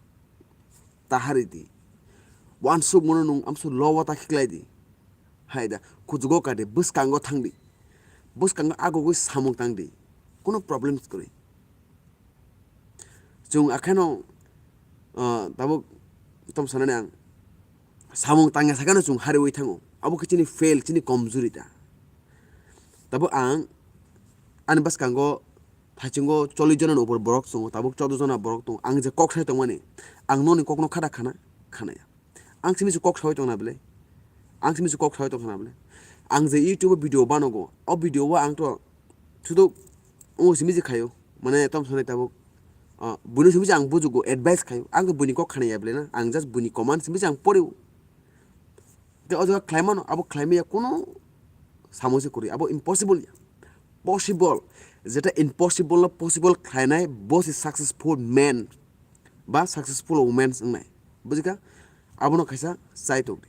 Ta hari di. Wansuk mano nung amso lobo ta khiklai di. Hai da, kuchugo ka di, bwskango thang di. Bwskango agogwi samung tang di. Kuno problems kwrwi. Chwng akheno ah, tabuk tamo sanani ang samung tangya sakano chwng hariwi thango. Abo khe chini fail, chini komjuri ta. Tabuk ang ani bwskango thaichungo chollish jona ni upor borok tongo, tabuk chordo jona borok tongo. Ang je kok sai tongmani, ang nokni kokno khada khana, khanaya. Ang simi se kok sawi tongna bwle? Ang simi se kok sawi tongna bwle? Ang je YouTube o video banogo, o video o ang to sudu o simi se khayo, mane tom sanai tabuk, ah, buino simi se ang bujugo, advice khayo. Ang to buini kok khanaya bwle na, ang just buini command simi se ang porio. Tei o jaga khlai mano, abo khlai maya kuno samo se kwrwi, abo impossible ya. Possible, jeta impossible no possible khlainai, bo se successful man ba successful women wngnai. Bujikha? Abono kaisa chai tongdi.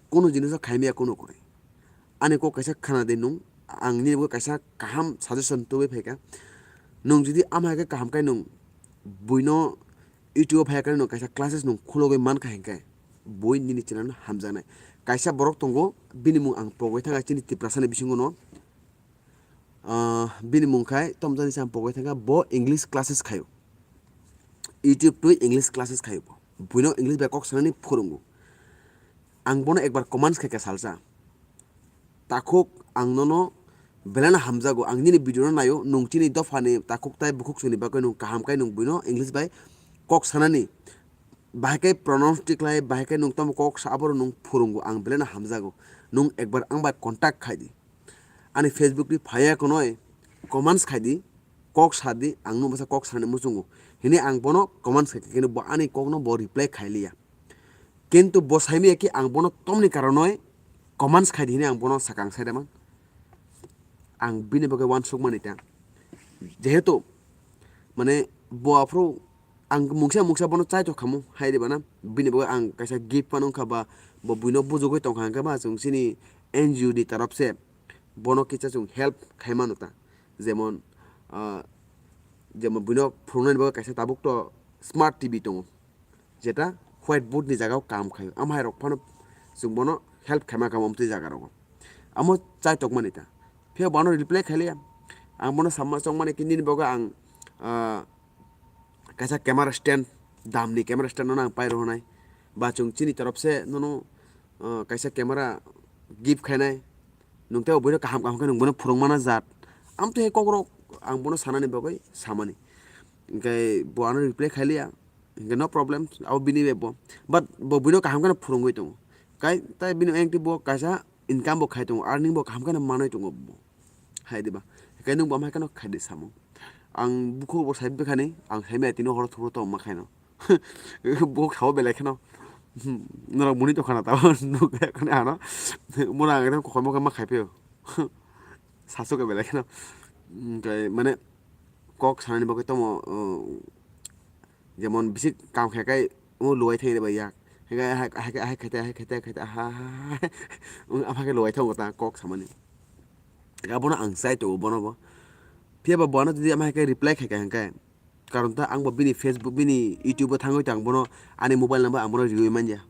Kuno jiniso khaimaya kuno kwrwi. Ani kok kaisa khana de nwng, ang nini bagwi kaisa kaham suggestion tubui phaikha. Nwng jodi ama hai khe kaham khai nwng buino YouTube o phai khe nwng kaisa classes nwng khulogwi mankha hinkhe, bui nini channel no hamjaknai. Kaisa borok tongo, bini mung ang pogwi thangkha chini Tiprasa ni bisingo no. Ah, bini mung khai tomjani se ang pogwi thangkha, bo English classes khaio. YouTube twi English classes khaio bo. Buino English bai kok sanani phwrwngo. Ang bono ekbar comments khaikha salsa. Takhuk ang nono belai no hamjago. Ang nini video no naio, nwng chini dophani takhuk tai bukhuk songni bagwi nwng kaham khai nwng buino English bai kok sanani. Bahai khe pronounce tikhlai, bahai khe nwng tamo kok sa, aboro nwng phwrwngo, ang belai no hamjago. Nwng ekbar ang bai contact khai di. Ani Facebook ni phaiya konoi comments khai di, kok sa di, ang nwng bwsa kok sanani muchungo. Hini ang bono comments khai khe bo ani kok no bo reply khai liya. Kintu bo saimaya khe ang bono tomni karonoi comments khai di hini ang bono sakang sai da man. Ang bini bagwi uansuk mani ta. Jehetu, mane, bo aphuru ang mungsa mungsa bono chai tong khamu, hai de bana. Bini bagwi ang kaisa gift phano wngkha ba, bo buino bujugwi tong kha hwnkhe ba, chwng chini N G O ni taraf se bono kisa chwng help khai mano ta. Jemon, ah, jemon buino phwrwngnani bagwi kaisa tabuk to smart T V tongo. Jeta whiteboard ni jaga o kam khaio. Ama hai rok phano chwng bono help khaima kamo amtwi jaga rogo. Amo chai tokmani ta. Phiya bo ano reply khailiya. Ang bono samma chongmani khe nini bagwi ang, ah, kaisa camera stand, dam ni camera stand no ang pai rw hwnai. Ba chwng chini torop se nono, ah, kaisa camera gift khainai. Nwng tei oboino kaham kaham khe nwng bono phwrwng mana jat. Amtwi hai kok rok ang bono sanani bagwi samani. Hwnkhe bo ano reply khailiya. Hwnkhe no problem, abo bini bai bo. But bo buino kaham kheno phwrwngwi tongo. Kai, tai bini engti bo kaisa income bo khai tongo, earning bo kaham kheno manwi tongo bo. Hai diba? Hwnkhe nwng bo amhai kheno khai di samung. Ang bukhuk bo sai bwkhani, ang sai maya tini horo thubro tongma khaino. Bukhuk sao belai kheno. Norok muni tongkha na tamo nukya khani ano. Mura ang khormo khe ma khai phio. Sasuk belai kheno. Hwnkhe mane kok sanani bagwi tamo, uh, Jemon bisi kam khe kai omo luai thangwi bai ya. Hai kai, hai, hai, hai, khaite, hai khaite, khaite, ha, ha, ha. Wng, ama khe luai thango ta kok samani. Abono ang chai tongo bono bo. Phiya ba bono jodi ama hai kai reply khai ka hwnkhe. Karon ta ang bo bini Facebook, bini YouTube o thangwi ta ang bono ani mobile number ang bono riwi manya.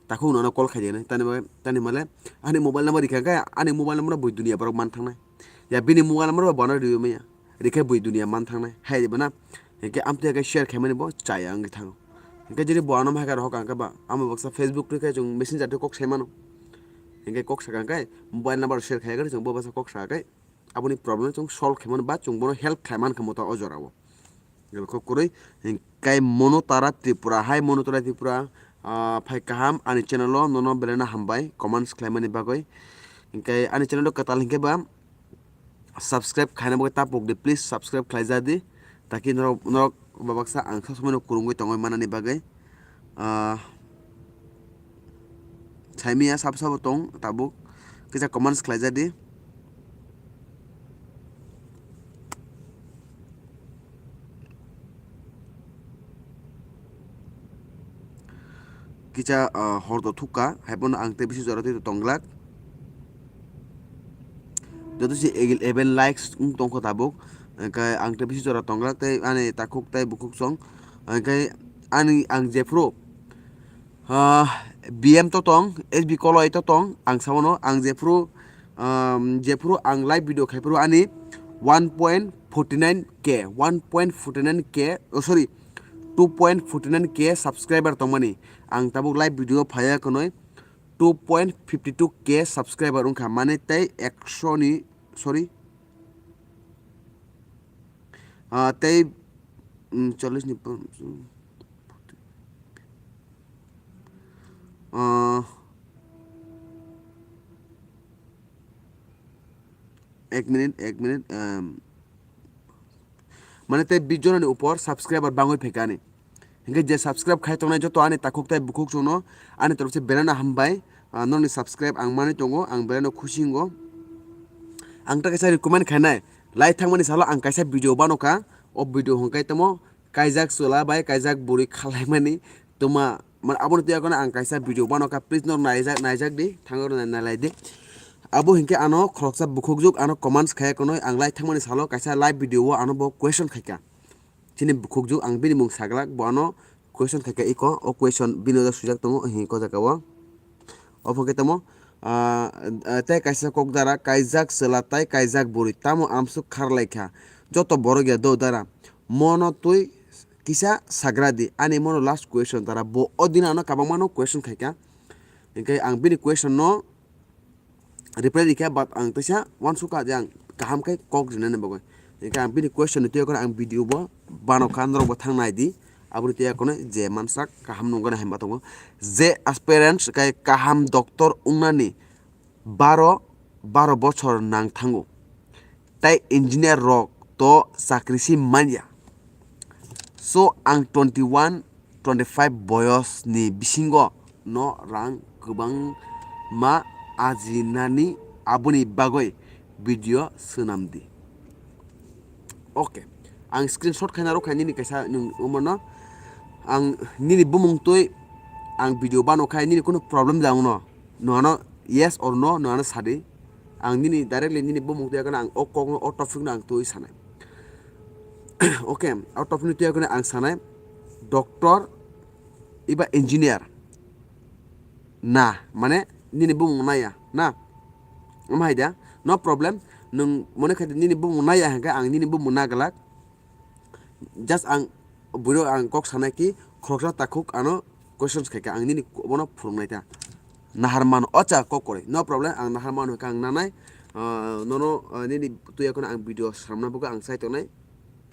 Takhuk nono call khai di hinwi. Tani ba, tani male ani mobile number rikha hwnkhe ani mobile number no bui duniya borok man thangnai. Ya bini mobile number bo bono riwi manya. Rikhe bui duniya man thangnai. Hai di bana. Hinkhe amtwi hai khe share khaimani bo chaya wngwi thango. Hinkhe jodi bo ano hai khe rohor kha hinkhe ba, amo baksa Facebook twi khe chwng Messenger twi kok sai mano. Hinkhe kok sakha hinkhe mobile number share khai khe chwng bo baksa kok sakha khe aboni problem no chwng solve khai mano ba chwng bono help khai mankha moto o jora o. Hinkhe kok kwrwi hinkhe Mono Tara Tripura, hai Mono Tara Tripura, ah, phai kaham ani channel o nono belai no hambai comments khlaimani bagwi. Hinkhe ani channel o kwtal hinkhe ba, subscribe khaina bagwi ta pok di, please subscribe khlai ja di, taki norok, norok babaksa ang sa somoi no kwrwngwi tongwi manani bagwi. Ah, saimaya sabo sabo tong tabuk, kisa comments khlai ja di. Kisa, ah, hor to thukka, hai phano ang tei bisi jora twi tonglak. Joto se egil eleven likes wng tongkha tabuk. Hwnkhe ang tei bisi jora tonglak tei ani takhuk tei bukhuk song. Hwnkhe ani ang jephru, ah, B M to tong, S B Koloi to tong, ang sabono ang jephru, um, jephru ang live video khaiphru ani one point forty nine K, one point forty nine K, oh, sorry, two point forty nine K subscriber tongmani. Ang tabuk live video phaiya khwnwi two point fifty two K subscriber wngkha, mane tei ekso ni, sorry, ah, tei, mm, chollish ni, ah, ek minute, ek minute, um, mane tei bis jonani upor subscriber bangwi phaikha ani. Hinkhe je subscribe khai tongnai joto ani takhuk tei bukhuk chwngno ani torokse belai no hambai. Ah, nokni subscribe ang manwi tongo, ang belai no khusi wngo. Ang ta kaisa recommend khainai, lai thangmani salo ang kaisa video banokha, o video hwnkhe tamo kaijak chwla bai kaijak bwrwi khalaimani tuma, mane, aboni twi akheno ang kaisa video banokha, please, nok naijak, naijak di, thango nai-, nailai di. Abo hinkhe ano khoroksa bukhukjwk ano comments khai khwnwi ang lai thangmani salo kaisa live video o ano bo question khaikha. Chini bukhukjwk ang bini mung saglak, bo ano question khaikha iko, o question bini ojak swijak tongo, hinko jaga o. Obo khe tamo, ah, ah, tei kaisa kokdara kaijak chwla tei kaijak bwrwi tamo amsuk kharlaikha. Joto borok ya do dara. Mono twi kisa sagra di. Ani mono last question dara. Bo o dino ano kabangma no question khaikha. Hinkhe ang bini question no reply rikha, but ang teisa uansukha je ang kaham khe kok rinani bagwi. Hinkhe ang bini question ni twiwi ang video bo banokha, norok bo thang nai di. Aboni twiwi je mansak kaham nungani hamya tongo. Je aspirants khe kaham doctor wngnani baro, baro bochor nang thango. Tei engineer rok to chakri se manya. So ang twenty one, twenty five boyos ni bisingo no rang kwbangma ajinani, aboni bagwi video swnam di. Okay, ang screenshot khaina rw kha nini kaisa nwng omono. Ang nini bumung twi ang video bano khai nini kunu problem da wngno. Nwng ano yes or no, nwng ano sadi. Ang nini directly nini bumung twi akhano ang o kokno, o topic no ang twi sanai. Okay, o topic no twi akhano ang sanai doctor iba engineer na, mane nini bumung naya na. Omo hai da, no problem. Nwng mone khai nini bumung naya hwnkhe ang nini bumung naglak. Just ang bwrwi ang kok sanai ki khoroksa takhuk ano questions khaikha, ang nini bono phwrwngnaita. Nahar mano, ocha kok kwrwi, no problem, ang nahar mano hwnkhe ang nanai, ah, nono, ah, nini twi akhano ang video swnamna bagwi ang chai tongnai.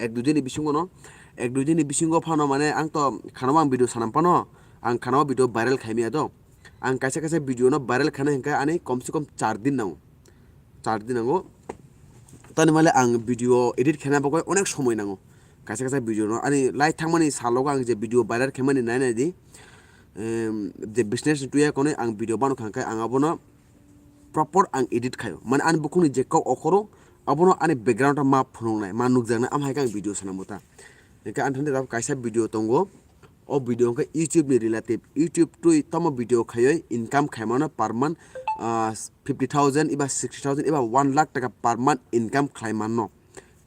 Ek dui din ni bisingo no, ek dui din ni bisingo phano mane ang to khana o ang video swnam phano, ang khana o video viral khaimaya do. Ang kaisa kaisa video no viral khaina hwnkhe ani kom se kom char din nango. Char din nango. Tani male ang video edit khaina bagwi onek somoi nango. Kaisa kaisa video no ani lai thangmani salogo ang je video viral khaimani nai nai di. Em, je business ni twi akhano ang video bano kha khe ang abono proper ang edit khaio. Mane ani bukhukni je kok okhoro abono ani background o ma phunuknai, ma nukjaknai, am hai khe ang video swnambo ta. Hwnkhe ani thani kaisa video tongo. O video hwnkhe YouTube ni relative, YouTube twi tamo video khaiwi income khaimano per month, ah, fifty thousand eba sixty thousand eba one lakh taka per month income khlaimanno.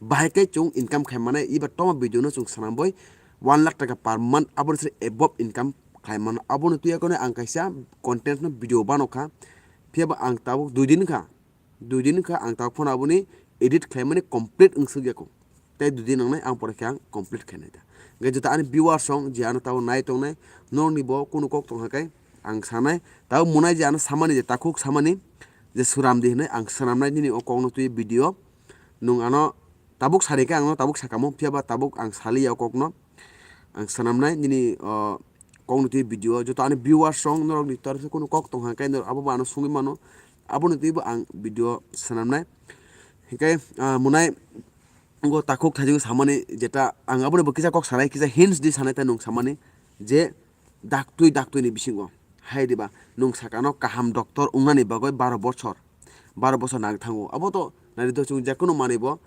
Bahai khe chwng income khaimanai eba tamo video no chwng swnamboi one lakh taka per month aboni se above income khlaimano. Aboni twi akhano ang kaisa content no video bano kha, phiya ba ang tabuk dui din kha. Dui din wngkha ang tabuk phano aboni edit khlaimani complete wngsuk ya kho. Tei dui din nangnai ang pore khe ang complete khainai da. Hwnkhe jota ani viewers rok je ano tabuk nai tongnai, norokni bo kunu kok tongkha khe ang sanai. Tabuk munai je ano samani je takhuk samani je swnam di hinwi ang swnamnai nini o kokno twi video. Nwng ano tabuk sari khe ang no tabuk sakamo, phiya ba tabuk ang saliya o kokno. Ang swnamnai nini, o, kokno twi video, joto ani viewers rok norokni torokse kunu kok tongkha khe norok abo bo ano sungwi mano, aboni twibo ang video swnamnai. Hinkhe, ah, munai wngkha takhuk thaijwng samani jeta ang aboni bo kisa kok sanai, kisa hints di sanai tei nwng samani je daktwi daktwini bisingo hai diba nwng sakano kaham doctor wngnani bagwi baro bochor, baro bochor nang thango. Abo to nari do chwng jekono manwi bo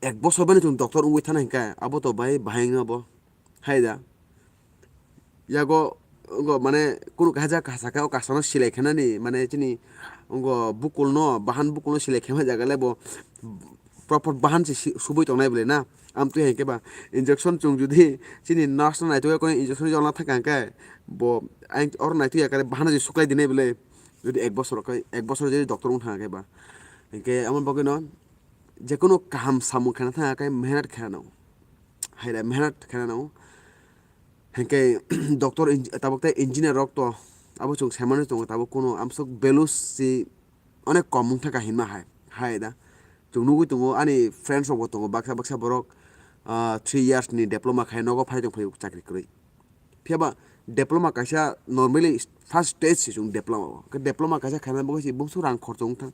ek bochor bai no chwng doctor wngwi thana hinkhe abo to bai bahai wngna bo. Hai da. Yago, wngkha mane, kunu kaisa kasa khe o kasano silai khenani, mane, chini, wngkha bukulno, bahan bukulno silai khema jaga le bo proper bahan se si-, subui tongnai bwle na. Amtwi hai khe ba injection chwng jodi chini nurse no naitugwi khe injection jolna thangkha hwnkhe bo ayang oro naitugya khe bahan se suklai dinai bwle. Jodi ek bosor khe, ek bosor jodi doctor wng thangkha khe ba. Hinkhe amo bagwino jekono kaham samung khena thangkha khe mehnat khena nango. Hai da, mehnat khena nango. Hinkhe doctor, tabuk tei engineer rok to abo chwng saimano tongo, tabuk kunu amsuk values si onek kom wngkha hinma hai, hai da. Chwng nugwi tongo ani friends rok bo tongo baksa baksa borok, ah, three years ni diploma khai nogo phai tong phai chakri kwrwi. Phiya ba diploma kaisa normally first stage se chwng diploma o. Khe diploma kaisa khaina bagwi se bumsu rang khorcho wng thang.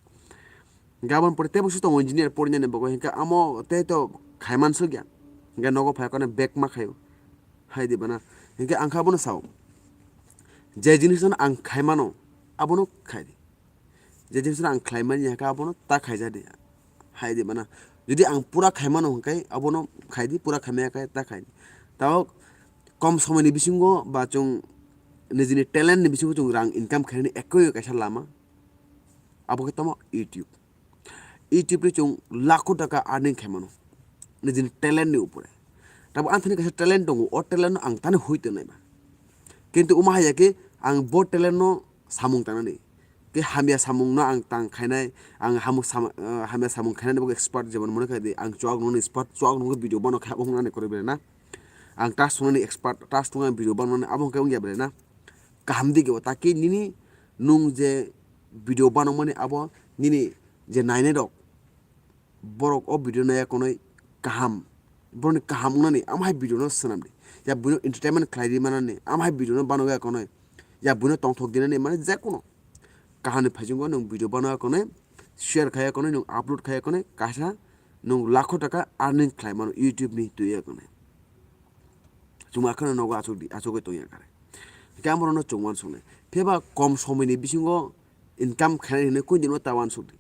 Gabon pore tei busu tongo engineer porinani bagwi, hinkhe amo tei to khaiman sugya. Hinkhe nogo phai kono back ma khaio. Hai di bana. Hinkhe ang kha abono sao. Je jinis no ang khaimano, abono khai di. Je jinis no ang khlaimani hinkhe abono ta khaija di. Hai di bana. Jodi ang pura khaimano hinkhe abono khai di, pura khaimaya khe ta khai di. Tao kom somoini bisingo ba chwng nijini talent ni bisingo chwng rang income khainani ekoi kaisa lama. Abo khe tamo YouTube. YouTube ri chwng lakho taka earning khaimano nijini talent ni upore. Tabo ang thani kaisa talent tongo, o talent no ang tani hui tongnai ba. Kintu omo hai ya khe ang bo talent no samung tangnani. Khe hamya samung no ang tang khainai, ang hamuk sam-, ah, hamya samung khainani bo expert, jemon mone khai di, ang chuak nungni expert, chuak nungni video bano khe abo wngnani kwrwi belai na. Ang task wngnani expert, task wngnani video bano abo hwnkhe wngya belai na. Kaham dige o, taki nini nwng je video banokmani abo nini je nainai rok, borok o video naiya konoi kaham, borokni kaham wngnani amo hai video no swnam di. Ya buino entertainment khlai di manani amo hai video no banok ya konoi, ya buino tongthok dinani mane je kono kaham ni phaising o nwng video banok ya konoi, share khai ya konoi, nwng upload khai ya konoi, kaisa nwng lakho taka earning khlai mano YouTube ni twi ya konoi. Chwng akheno nogo achuk di, achugwi tongya kare. Hinkhe amorokno chwng uansuknai. Phiya ba kom somoini bisingo income khainai hinwi koi dino ta uansuk di.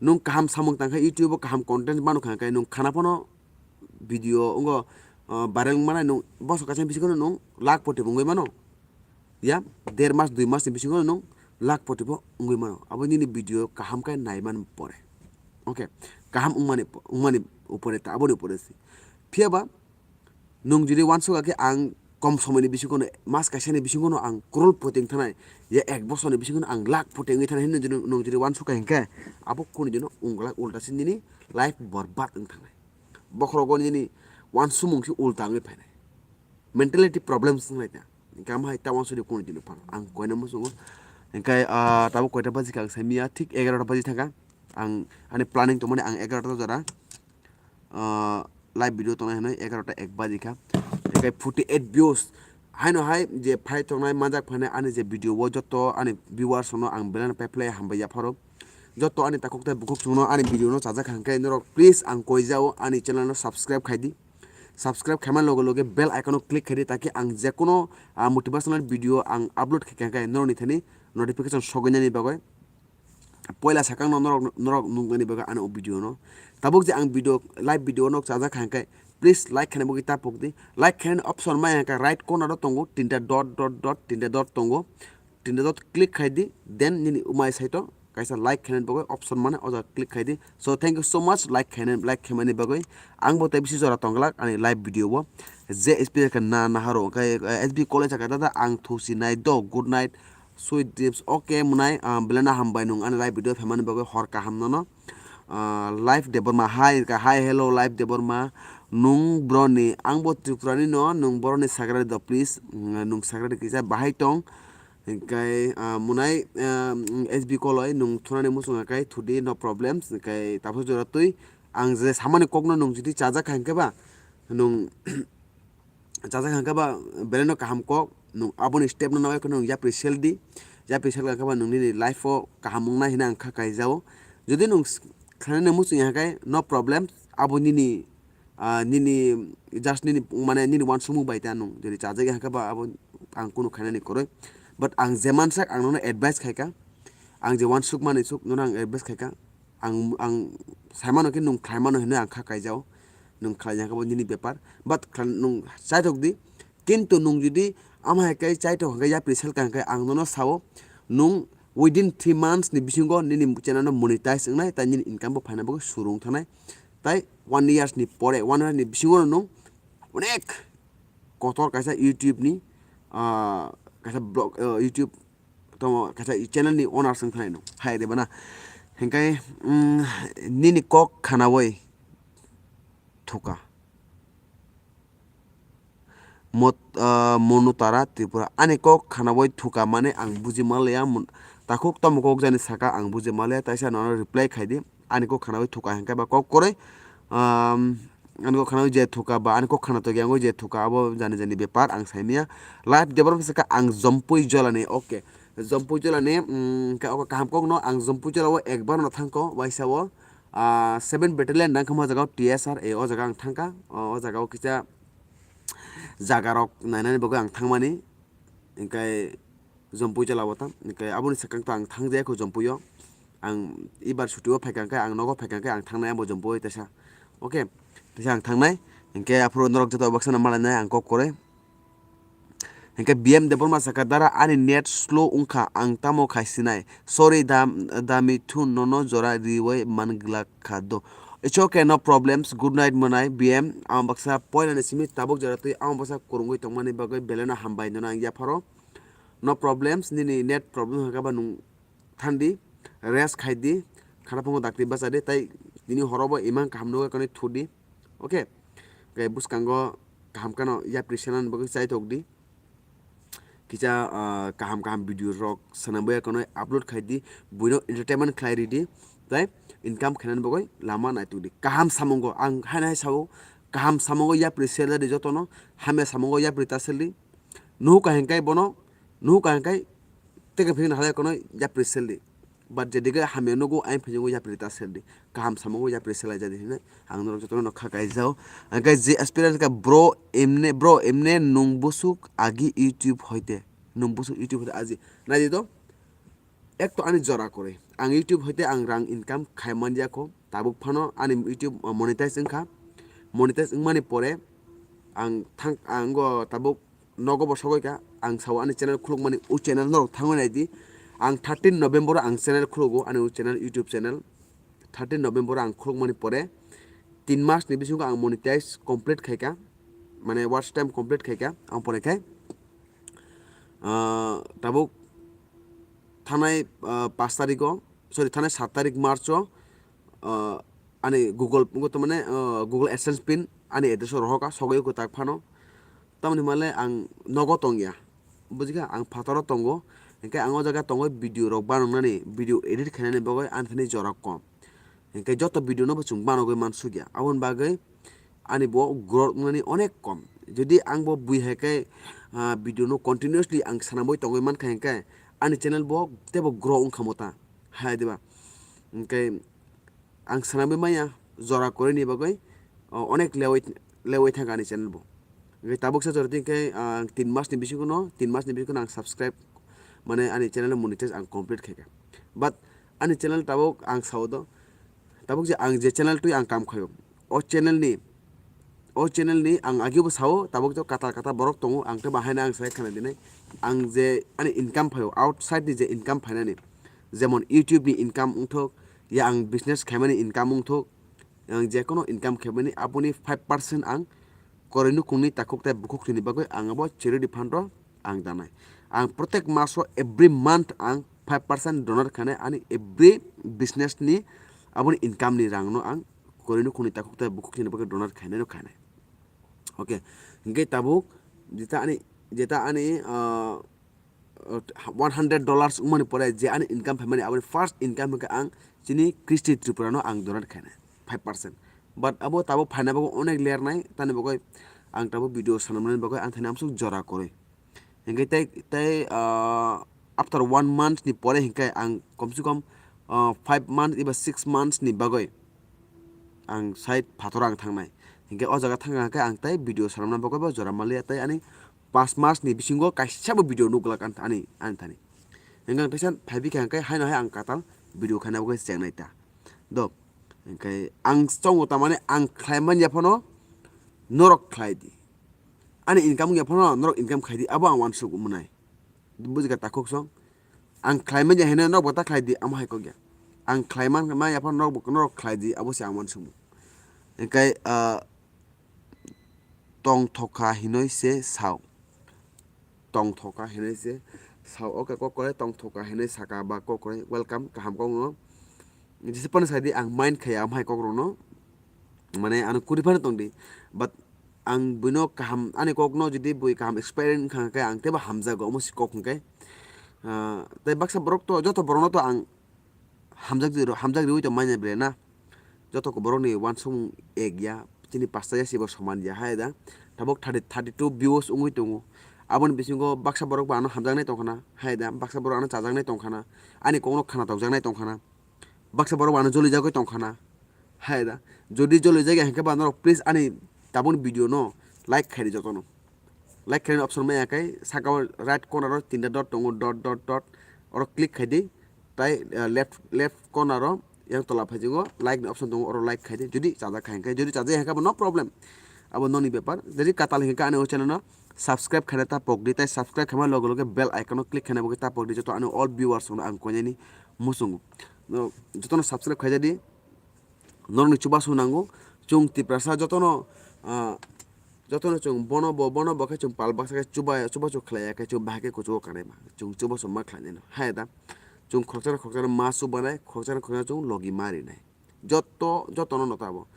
Nwng kaham samung tang khe YouTube o kaham content mano kha khe nwng khana phano video wngo, ah, viral wngmanai nwng bosok kaisa bisingo nwng lakh poti bo wngwi mano. Ya, der mas, dui mas ni bisingo nwng lakh poti bo wngwi mano. Abo nini video kaham khe naiman pore. Okay, kaham wngmani, wngmani upore ta, aboni upore se. Phiya ba, nwng jodi uansukha khe ang kom somoini bisingo no, mas kaisani bisingo no ang crore poti wng thanai, ya ek bosorni bisingo no ang lakh poti wngwi thanai hinwi jodi nwng jodi uansukha hinkhe, abo kunu dino wng glak, ulta se nini life borbad wng thangnai. Bokhorogo nini uansukmung se ulta wngwi phainai. Mentality problems wng lai ta. Hinkhe amo hai ta uansukdi kunu dino phano. Ang koina muchungo. Hinkhe, ah, tabuk koita baji kha ang saimanya, thik egarota baji thangkha. Ang ani planning tongmani ang egarota jora, ah, live video tongnai hinwi egarota ek baji kha. Hinkhe forty eight views. Haino hai je phai tongnai manjak phainai ani je video o joto ani viewers no ang belai no pephle hambai yapharo. Joto ani takhuk tei bukhuk chwngno ani video no chajak kha hinkhe norok please ang koijao ani channel no subscribe khai di. Subscribe khaima loge loge bell icon o click khaidi, taki ang jekono, ah, motivational video ang upload khaikha khe norokni thani notification sogoinani bagwi. Poila sakang no norok, norok nuknani bagwi ano o video no. Tabuk je ang video, live video no chajak kha hinkhe, please like khaina bagwi ta pokdi. Like khainani option maya hinkhe right corner o tongo, tinta dot, dot, dot, tinta dot tongo. Tinta dot click khaidi, then nini umai saito kaisa like khainani bagwi option mane, o jaga click khaidi. So, thank you so much, like khainani, like khaimani bagwi. Ang bo tei bisi jora tongglak ani live video o. Je S P khe na naharo, khe, eh, S B college khe dada ang thusi nai do, good night, sweet dreams. Okay, mwnai, ah, belai no hambai nwng ani live video phaimani bagwi, hor kaham nono. Ah, Life Debbarma, hi, hi, hello, Life Debbarma. Nwng boroni, ang bo Tripura ni no, nwng boroni sagra do, please. Mm, nwng sagra di kisa bahai tong. Hinkhe, ah, mwnai, ah, S B Koloi, nwng thunani muchung khe thudi, no problems. Hinkhe tabuk jora twi ang je samani kokno nwng jodi chajak kha hinkhe ba, nwng chajak kha hinkhe ba belai no kaham kok, nwng aboni step no nai khe nwng yapri sel di, yapri sel kha hinkhe ba nwng nini life o kaham wngnai hinwi ang kha kaijao. Jodi nwng s-, khlainani muchung ya khe no problems, abo nini ah, nini just nini mane nini uansukmung bai ta nwng jodi chajak ya khe ba abo ang kunu khainani kwrwi. But ang je mansak ang nono advice khaikha, ang je uansukmani suk nono ang advice khaikha, ang, ang saimano khe nwng khlaimano hinwi ang kha kaijao, nwng khlai ya khe bo nini bepar, but khlai-, nwng chaithok di, kintu nwng jodi ama hai khe chaithok hwnkhe yapri sel ka hwnkhe ang nono sao, nwng within three months ni bisingo nini channel no monetize wngnai, tai nini income bo phaina bagwi suru wng thangnai. Tai one years ni pore, one year ni bisingo no nwng onek kotor kaisa YouTube ni, ah, kaisa blog, ah, YouTube tamo kaisa channel ni owners wng thangnai nwng. Hai de bana. Hinkhe, mm, nini kok khanaui thuka. Mot-, ah, Monutara Tripura. Ani kok khanawi thuka mane ang buji manliya. Mun-, takhuk tamo kok jani saka ang buji manliya. Taisa nono reply khaidi. Ani kok khanawi thuka hingke ba kok koroi. Am, ani kok khanawi je thuka ba ani kok khana togi angwi je thuka abo jani jani bepar ang saimya. Live Debbarma saka ang Jompui Jolani. Okay. Jompui Jolani, mm, ka-, kaham kokno ang Jompui Jolao ekbar no thangko. Waisa o, ah, seven Battalion nangkha mo jaga o T S R A o jaga ang thangka. O, o jaga o kisa jaga rok nainani bagwi ang thangmani, hingke Jompui jala o tam, hingke aboni swkang to ang thangjaya kho Jompui o, ang ibar chuti o phaikha hingke ang nogo phaikha hingke ang thangnai abo Jompui o teisa, okay, teisa ang thangnai, hingke aphuru norok joto baksa no malainai ang kok koroi, hingke B M Debbarma saka dara ani net slow wngkha ang tamo khai sinai, sorry da, da mithu nono jora riwi man glak kha do. It's okay, no problems. Good night, mwnai, B M. Ang baksa poila ni simi tabuk jora twi, ang baksa kurungwi tongmani bagwi belai no hambai nono ang yapharo. No problems, nini net problem hakhe ba nwng thandi, rest khai di, khana phungo dakti bacha di, tai tini horo bo imang kaham nugwi kanwi thu di. Okay? Khe bwskango kaham kheno yapri senani bagwi chai tok di. Kisa, ah, kaham kaham video rok swnamwi kheno upload khai di, buino entertainment khlai ridi, tai income khainani bagwi lama naituk di. Kaham samungo ang haino hai sao, kaham samungo yapri sel di jotono, hamya samungo yapri ta sel di. Nuhu kaham khai bono, nuhu kaham khai teke phikna halai kheno yapri sel di. But jedige hamya nugo, ayang phisingo yapri ta sel di. Kaham samungo yapri selai jadi hinwi ang norok jotono no kha kaijao. Hingke je aspirant ka bro emne, bro emne nung busuk agi YouTube hoite. Nung busuk YouTube hoite aji. Nai di to. Ek to ani jora kore. Ang YouTube hoite ang rang income khai man ya kho. Tabuk phano ani YouTube monetize wngkha. Monetize wngmani pore ang thang, ang go tabuk nogo bo sogoi kha, ang sao ani channel khulukmani, o channel norok thangwi nai di. Ang thirteen November o ang channel khulugo, ani o channel, YouTube channel. Thirteen November o ang khulukmani pore tin mas ni bisingo ang monetize complete khai kha, mane watch time complete khai kha, ang pore khai, ah, tabuk thanai, ah, pash tarik o, sorry, thanai sat tarik March o, ah, ani Google, Google to mane, ah, Google AdSense pin ani address o rohor kha, sogoi kwtak phano. Tamoni hwnbahle ang nogo tongya, bujikha, ang phataro tongo, hingke ang o jaga tongwi video rok banangnani, video edit khainani bagwi ani thani jora kom. Hingke joto video no bo chwng banogwi mansukya, aboni bagwi ani bo growth wngnani onek kom. Jodi ang bo bui hai khe, ah, video no continuously ang swnamwi tongwi mankha hingke ani channel bo teibo grow wngkha mota, hai diba? Hingke ang swnamwi manya jora kwrwini bagwi, o, onek lewi, lewi thangkha ani channel bo. Hingke tabuk sa jora twi khe, ah, tin mas ni bisingo no, tin mas ni bisingo no ang subscribe, mane ani channel monetize ang complete khaikha. But ani channel tabuk ang sao do, tabuk je ang je channel twi ang kam khaio, o channel ni, o channel ni ang agebo sao, tabuk je katal katal borok tongo, ang tei bahaino ang sai khana dinai, ang je ani income phaio, outside ni je income phainani, jemon YouTube ni income wngthok, ya ang business khaimani income wngthok, ang jekono income khaimani aboni five percent ang koroi nukhungni takhuk tei bukhuk tini bagwi ang abo charity fund o ang danai. Ang protek maso every month ang five percent donate khainai ani every business ni aboni income ni rang no ang koroi nukhungni takhuk tei bukhuk tini bagwi donate khainai no khainai. Okay, hingke tabuk jeta ani, jeta ani, ah, one hundred dollars wngmani pore je ani income phaimani, aboni first income hwnkhe ang chini Christy Tripura no ang donate khainai five percent. But abo tabuk phaina bagwi onek ler nai, tani bagwi ang tabuk video swnamnani bagwi ang thani amsuk jora kwrwi. Hingke tei, tei, ah, after one month ni pore hingke ang kom se kom, ah, five months eba six months ni bagwi ang side phator ang thangnai. Hingke o jaga thangkha hingke ang tei video swnamna bagwi bo jora manliya tei ani pas mas ni bisingo kaisa bo video nuglak ani, ani thani. Hingke ang teisa phaibi kha hingke haino hai ang katal video khaina bagwi chengnai ta. Do, hingke ang chongo tamani ang khlai manya phano norok khlai di. Ani income wngya phano norok income khai di, abo ang uansuk mwnai. Bujikha takhuk song. Ang khlai manya hino norok bo ta khlai di, amo hai kok ya. Ang khlai man, manya phano norok bo, norok khlai di, abo se ang uansukmung. Hingke, ah, tongthokha hinoi se sao. Tongthokha hinoi se sao. Okay, kok kore tongthokha hinoi saka ba kok kore welcome, kaham kok no. Jese phano sai di ang mind khaya, amo hai kok rok no. Mane ano kuri phano tong di. But ang buino kaham, ani kokno jodi bui kaham experience wngkha hwnkhe ang teibo hamjago, omo se kok hwnkhe. Ah, tei baksa borok to, joto borokno to ang hamjak di, hamjak riui tong manya bre na. Joto ko borokni uansukmung ek ya, chini pasta ya, sibo soman ya, hai da. Tabuk thirty, thirty two views wngwi tongo. Aboni bisingo baksa borok bo ano hamjaknai tongkhana, hai da, baksa borok ano chajaknai tongkhana, ani kokno khna tokjaknai tongkhana, baksa borok bo ano jolijagwi tongkhana, hai da. Jodi jolijak ya hwnkhe ba norok please ani tabukni video no like khaidi jotono. Like khaina option maya khe saka o right corner o tinta dot tongo, dot, dot, dot, oro click khaidi. Tai, eh, left, left corner o yang tola phaijago like ni option tongo, oro like khaidi. Jodi chajak kha hwnkhe, jodi chajak ya hwnkhe bo no problem, abo noni bepar. Jodi katal hwnkhe ani o channel no subscribe khaina ta pokdi, tai subscribe khaima loge loge bell icon o click khaina bo khe ta pokdi, joto ani all viewers no ang koinani muchungo. No, jotono subscribe khaijadi. Norokni chubachu nango, chwng Tiprasa jotono, ah, jotono chwng bono bo, bono bo khe chwng pal baksa khe chuba, chubachu khlaiya khe chwng bahai khe kuchugo kanai ma. Chwng chubachu ma khlainai no. Hai da. Chwng khoroksa na khoroksa ma chubanai, khoroksa na khoroksa chwng logi ma rinai. Joto, jotono no tabo.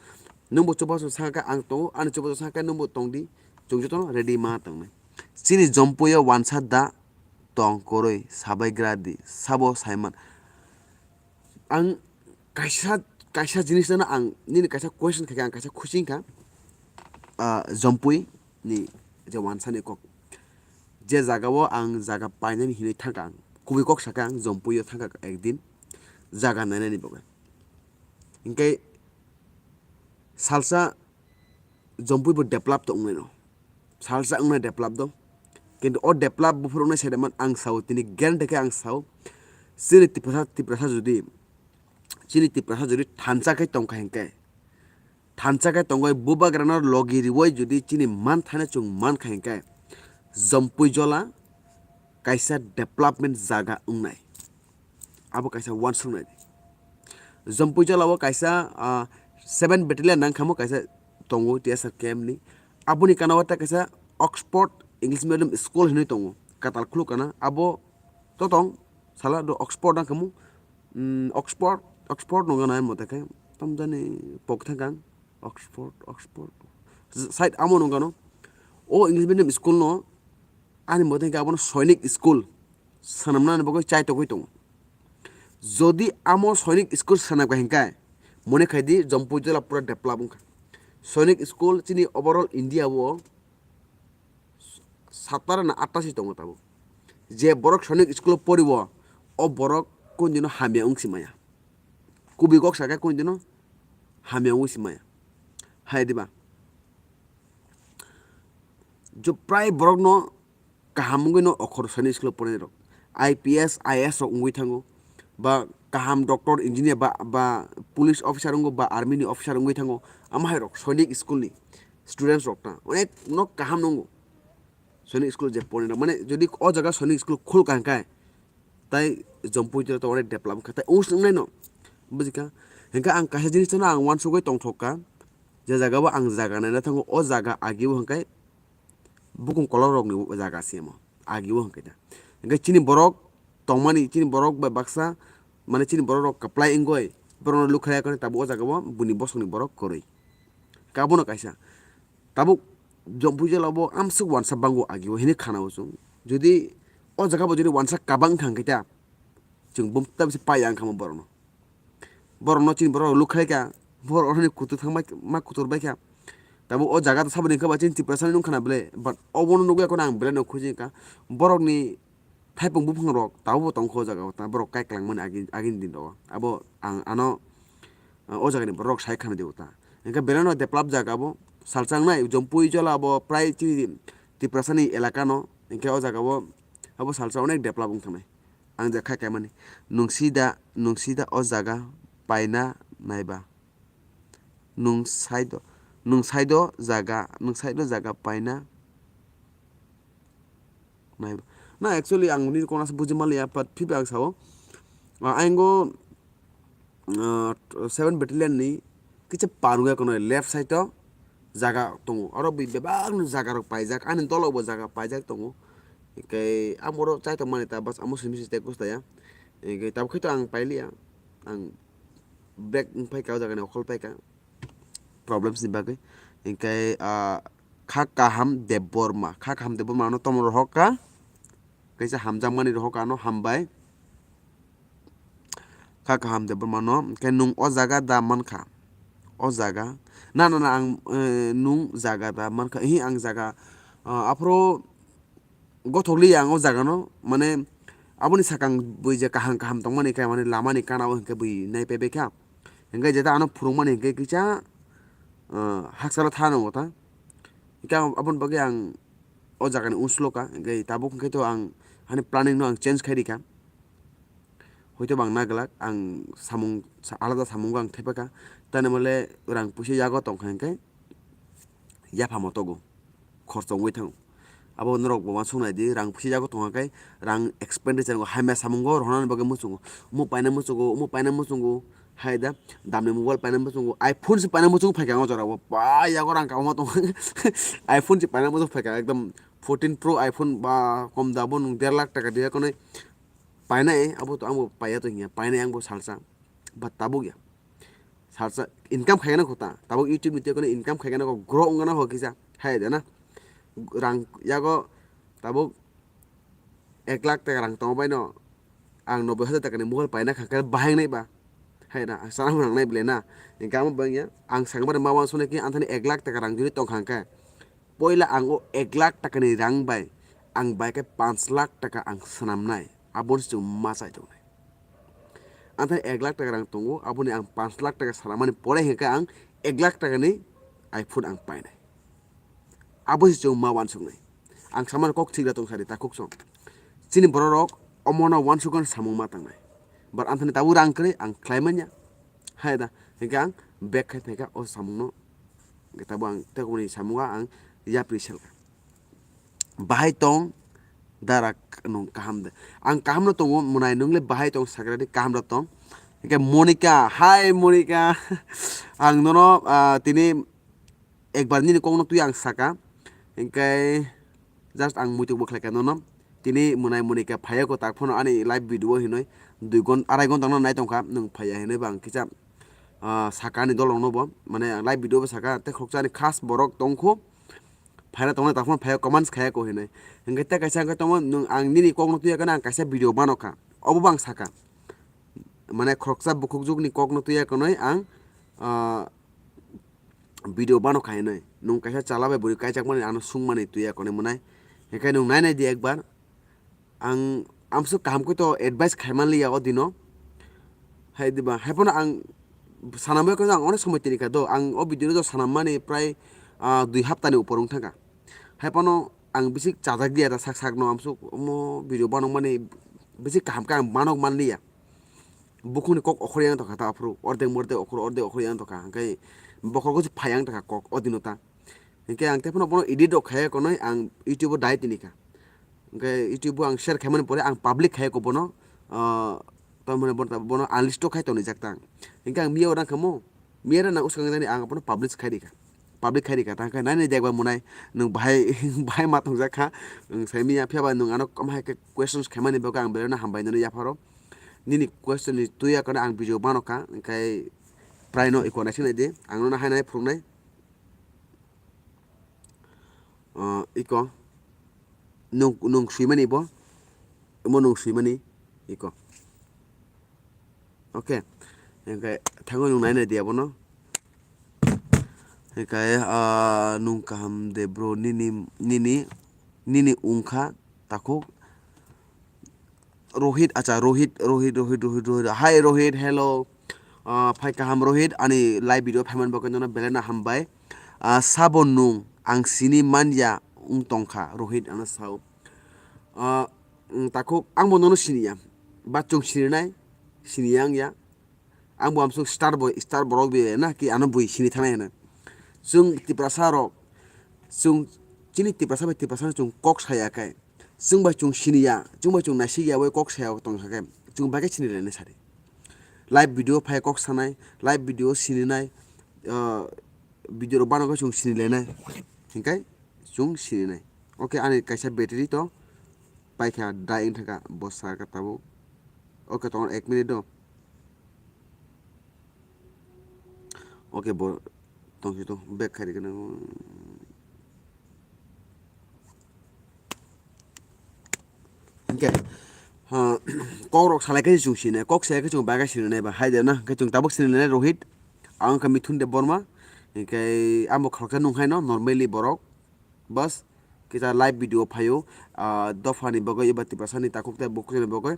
Nwngbo chubachu saka khe ang tongo, ani chubachu saka khe nwngbo tongdi. Chwng jotono ready ma tongnai. Chini Jompuio wansa da tong kwrwi sabai gradi, sabo saiman. Ang kaisa, kaisa jinis no ang nini kaisa question khaikha, ang kaisa khuching kha, ah, Jompui ni je wansa ni kok, je jaga o ang jaga painani hinwi thangkha, ang kubui kok sakha ang Jompui o thangkha ekdin jaga nainani bagwi, hinkhe salsa Jompui bo develop to wngnai no. Salsa wngna develop do. Kintu o develop buphuru wngna saidaman ang sao, tini guarantee khe ang sao. Chini Tiprasa, Tiprasa jodi, chini Tiprasa jodi thansa khe tongkha hinkhe, thansa khe tongwi bubagrano logi riwi jodi chini manthano chwng mankha hinkhe, Jompui jola kaisa development jaga wngnai. Abo kaisa uansuknai. Jompui jala o kaisa, ah, seven battalion nang khamo kaisa tongo T S R camp ni. Aboni kana o ta kaisa Oxford English medium school hinwi tongo. Katal khuluk kana abo totong sala do Oxford nang khamo, mm, Oxford, Oxford nungana mote khe tamjani pok thangkang Oxford, Oxford. Side amo nungano. O English medium school no ani mote khe abono Sainik school swnamnani bagwi chai togwi tongo. Jodi amo Sainik school swnamkha hinkhe, mone khaidi Jompui jila pura develop wngkha. Sainik school chini overall India o satara na atta si tongo tabuk. Je borok Sainik school o poriwo, o borok kundino hamya wngsi maya. Kubui kok sakhe kundino hamya wngsi maya. Hai diba? Jo prai borokno kaham wngwi no okhor sani school o porinai rok, I P S, I A S rok wngwi thango, ba kaham doctor, engineer, ba, ba police officer wngo, ba army ni officer wngwi thango, amo hai rok Sainik school ni students rok ta onek no kaham nungo. Sainik school je porinai rok, mane jodi o jaga Sainik school khul ka hinkhe, tai Jompui jora to onek develop wngkha, tai wng swngnai no, bujikha. Hinkhe ang kaisa jinis no ang uansugwi tongthok kha, je jaga o ang jaga naina thango, o jaga agi o hinkhe bukung kolok rokni jaga se amo, agi o hinkhe da. Hinkhe chini borok tongmani, chini borok bai baksa, mane chini borok rok kwplai wngwi borokno lukhlai khe tabuk o jaga o buini bosongni borok kwrwi. Khe abono kaisa tabuk Jompui jila bo amsuk uansa bango agi o hinwi khana o chwng. Jodi o jaga bo jodi uansa kabang thang khe ta, chwng bumta bisi pai ya wngkha mo borokno. Borokno chini borok lukhlai kha, borok oroni kutur thangbai ma kutur bai kha. Tabuk o jaga to saboni wngkha ba chini Tiprasani wngkha na ble, but obono nugwi akheno ang belai no khuji kha. Borokni thaipung buphang rok tabuk bo tongkha o jaga o, ta borok kai kwlangmani agi, agini din rogo. Abo ang ano, ah, o jagani borok sai khana di o ta. Hinkhe belai no develop jaga bo, salsa wngnai, Jompui jila bo prai chini Tiprasani elaka no, hinkhe o jaga o abo salsa onek develop wng thangnai. Ang je khai kaimani. Nung sida, nung sida o jaga paina naiba. Nung saido, nung saido jaga, nung saido jaga paina naiba. Na, actually, ang nini kona se buji maliya, but phiba ang sao. Ah, ayang go, ah, seven battalion ni kisa par wngya kono left side o jaga tongo. Oro bui bebak no jaga rok paijak, ani dolo bo jaga paijak tongo. Hinkhe ang oro chaitok mani ta bas amo simi site kusta ya. Hinkhe tabuk khe to ang pailiya. Ang back wng phaikha o jaga ni okhol phaikha. Problems ni bagwi. Hinkhe, ah, Kha Kaham Debbarma, Kha Kaham Debbarma ano tomo rohor kha, kaisa hamjakmani rohor kha ano hambai. Kha Kaham Debbarma no, hwnkhe nwng o jaga da mankha? O jaga? Na, na, na, ang, eh, nwng jaga da mankha? Ihi, ang jaga, ah, aphuru gothok li ang o jaga no, mane, aboni sakang bui je kaham kaham tongmani khe, mane, lama ni kana o hwnkhe bui nai paibai kha. Hwnkhe jeta ano phurung mani hwnkhe kisa, ah, hakchalo tha nongo ta. Hwnkhe ang, aboni bagwi ang o jaga ni unslo kha, hwnkhe tabuk hwnkhe to ang ani planning no ang change khai rikha. Hoito bang naglak, ang samung, sa-, alada samungo ang thepakha. Tani mole rang puisa yago tongkha hwnkhe, yaphamo togo, khorchongwi thango. Abo norok bo uansuk nai di, rang puisa yago tongkha khe, rang expenditure go, hamya samungo rohornani bagwi muchungo, omo paina muchungo, omo paina muchungo, hai da, damni mobile paina muchungo, iPhone se paina muchungo phaikha o jorao, ba yago rang kabangma tongkha, iPhone se paina muchungo phaikha, ekdom fourteen Pro iPhone ba kom da bo nwng der lakh taka diya konwi. Painai abo to, angbo paiya to hinya, painai angbo salsa, but tabuk ya. Salsa income khaigana kho ta, tabuk YouTube ni tei kono income khaigana kho, grow wngana kho kisa, hai da na. Rang yago tabuk ek lakh taka rang tongma bai no, ang noboi hajar taka ni mobile paina kha khe bahai wngnai ba, hai da, ang sana bo nangnai bile na. Hwnkhe amo bangya, ang sakma rok ma uansuknai khe, anthani ek lakh taka rang jodi tongkha hwnkhe, poila ang o ek lakh taka ni rang bai ang bai khe panch lakh taka ang swnamnai, aboni se chwng ma chai tongnai. Anthai ek lakh taka rang tongo, aboni ang panch lakh taka swnamani pore hwnkhe ang ek lakh taka ni iPhone ang painai. Abo se chwng ma uansuknai. Ang samani kok thikra tong sari takhuk song. Chini bororok omono uansuknani samung ma tangnai. But anthani tabuk rang kwrwi ang khlai manya. Hai da, hwnkhe ang back khai phaikha o samungno. Hwnkhe tabuk ang tei kubuni samungo ang yapri selkha. Bahai tong, dara nwng kaham de? Ang kaham no tongo, mwnai nwng le bahai tong, sagra di kaham rok tong. Hwnkhe Monica, hi Monica. Ang nono, ah, tini ekbar nini kokno twi ang saka. Hwnkhe just ang muituk bo khlaikha nono. Tini mwnai Monica phaiya ko tak phano ani live video hinwi dui gon-, arai gonta no nai tongkha, nwng phaiya hinwi bo ang kisa, ah, saka ani dol rokno bo, mane ang live video bo saka, tei khoroksa ani khas borok tongkho. Phaina tongnai, takhorno phaiya comments khaiya ko hinwi. Hwnkhe tei kaisa hwnkhe tongo, nwng ang nini kokno twiya kheno ang kaisa video banokha. Obo bo ang sakha. Mane khoroksa bukhukjwkni kokno twiya khwnwi ang, ah, video banokha hinwi. Nwng kaisa chwla bai bwrwi kaijakmani ano swngmani twiya khwnwi mwnai. Hwnkhe nwng nainai di ekbar. Ang amswk kaham khe to advice khai man liya o dino. Hai diba, hai phano ang sanamwi khe ang onek somoi tini kha do, ang o video do sanammani prai, ah, dui hapta ni upor wng thangkha. Hai phano ang bisi chajak liya da sak sak no, amswk omo video banokmani bisi kaham khe ang banok man liya. Bukhukni kok okhor yang tongkha ta aphuru, ordek mordek okhor, ordek okhor yang tongkha, hwnkhe bokhorok se phai yang tongkha kok o dino ta. Hwnkhe ang tei phano bono edit rok khaiya konwi ang YouTube o dai tini kha. Hwnkhe YouTube o ang share khaimani pore ang public khaiya ko bono, ah, tamoni bono, bono unlist o khai tonijak ta ang. Hwnkhe ang miya o rang khamo, miya rang uskang jani ang bono publish khai rikha. Public khai rikha, tang khe nainai di ekbar mwnai, nwng bahai, bahai ma tongjak kha, nwng sai miya, phiya ba nwng ano kwmai khe questions khaimani bagwi ang belai no hambai nini yapharo. Nini question ni twiya kono ang video banokha, hwnkhe prai no iko naising nai di, ang nono hai nai phwrwng nai. Ah, iko. Nwng, nwng swimani bo? Omo nwng swimani? Iko. Okay. Hwnkhe thango nwng nainai di abono. Hwnkhe, ah, nwng kaham de bro, nini, nini, nini wngkha takhuk. Rohit, acha, Rohit, Rohit, Rohit, Rohit, Rohit. Hi, Rohit, hello. Ah, phai kaham, Rohit, ani live video phaiman bagwi nono belai no hambai. Ah, sabo nwng, ang sini manya wng tongkha, Rohit, ano sao. Ah, mm, takhuk, ang bo nono siniya. Ba chwng sininai, siniya wngya. Ang bo amswk star boy, star borok bi na ki ano bui sini thanai hwnwi. Chwng Tiprasa rok, chwng chini Tiprasa bai Tiprasa no chwng kok saya khe, chwng bai chwng sini ya, chwng bai chwng naisik ya bai kok saya tong kha khe, chwng bai khe sini lainai sadi. Live video phai kok sanai, live video sini nai, ah, video rok bano khe chwng sini lainai, hwnkhe chwng sini nai. Okay, ani kaisa battery to paikha, dai wng thangkha, bo saka tabuk. Okay, tongo ek minute do. Okay, bo tongsi to back khai rikhe nango. Hwnkhe, ha, kokrok salai khe chwng sinai, kok sai khe chwng bai khe sinai ba. Hai de na, hwnkhe chwng tabuk sinai Rohit, ang wngkha Mithun Debbarma, hwnkhe amo khoroksa nungkhaino normally borok, bas, kisa live video phaio, ah, dophani bagwi eba Tiprasani takhuk tei bukhukni bagwi,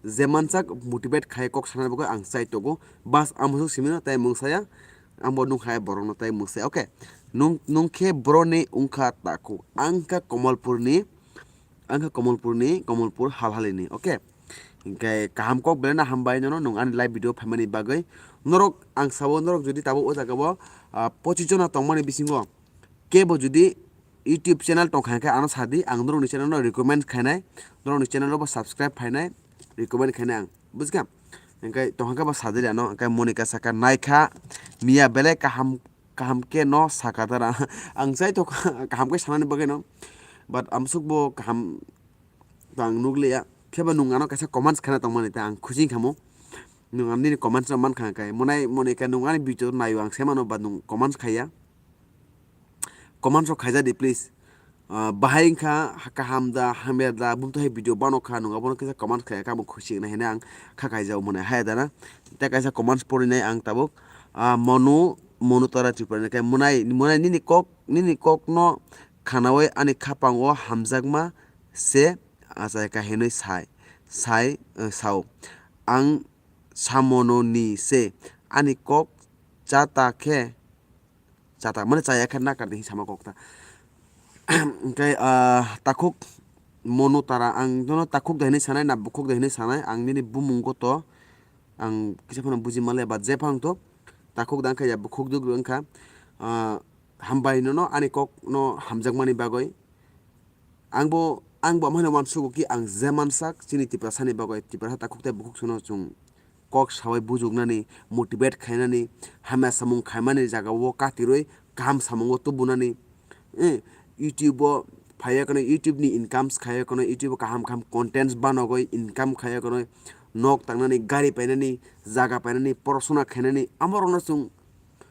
je mansak motivate khai kok sanani bagwi ang chai tongo, bas, ang musuk simino tei mungsaya, ang bo nungkhai borokno tei mungsaya, okay, nung, nungkhe boroni wngkha takhuk, ang kha Komolpurni, Ang kha Komolpurni, Komolpur halhalini, okay? Hwnkhe kaham kok belai no hambai nono nwng ani live video phaimani bagwi. Norok ang sabo, norok jodi tabuk o jaga o, ah, pochis jona tongmani bisingo kebo jodi YouTube channel tongkha hwnkhe ano sadi, ang norokni channel no recommend khainai, norokni channel o bo subscribe phainai, recommend khainai ang, bujikha? Hwnkhe tongkha khe bo sadi ano, hwnkhe Monika saka naikha, miya belai kaham kaham khe no saka dara. Ang chai to kaham khe sanani bagwi no, but amsuk bo kaham to ang nukliya. Phiya ba nwng ano kaisa comments khana tongmani ta ang khusi wngkha mo. Nwng ang nini comments no mankha khe, monai monai khe nwng ani video naio ang sai mano, but nwng comments khaiya. Comments rok khaija di please. Ah, bahai wngkha kaham da hamya da, bumtwi hai video bano kha, nwng abono kisa comments khaiya khe amo khusi wngnai hinwi ang kha khaijao mone haya dana. Tei kaisa comments porinai ang tabuk, ah, Monu, Monu Tara Tripura ni khe, monai, monai nini kok, nini kok no khanawi ani khapang o hamjakma se achai kha hinwi sai, sai, eh, sao. Ang samono ni se ani kok chata khe, chata mane chaya khe nakar di hinwi sama kok ta. Hwnkhe, ah, takhuk Monu Tara, ang nono takhuk da hinwi sanai na bukhuk da hinwi sanai, ang nini bumung goto ang kisa phano buji manliya, but je phano to takhuk da wngkha ya bukhuk dugro wngkha, ah, hambai nono ani kok no hamjakmani bagwi. Ang bo, ang bo amhaino uansugo ki ang je mansak chini Tiprasani bagwi, Tiprasa takhuk tei bukhuk sono chwng kok sawi bujuknani, motivate khainani, hamya samung khaimani jagao katirwi kaham samungo tubunani. Eh, YouTube o phaiya kheno, YouTube ni incomes khaiya kheno, YouTube o kaham kaham contents banogwi income khaiya kheno, nok tangnani, gari painani, jaga painani, porosona khainani, amorokno chwng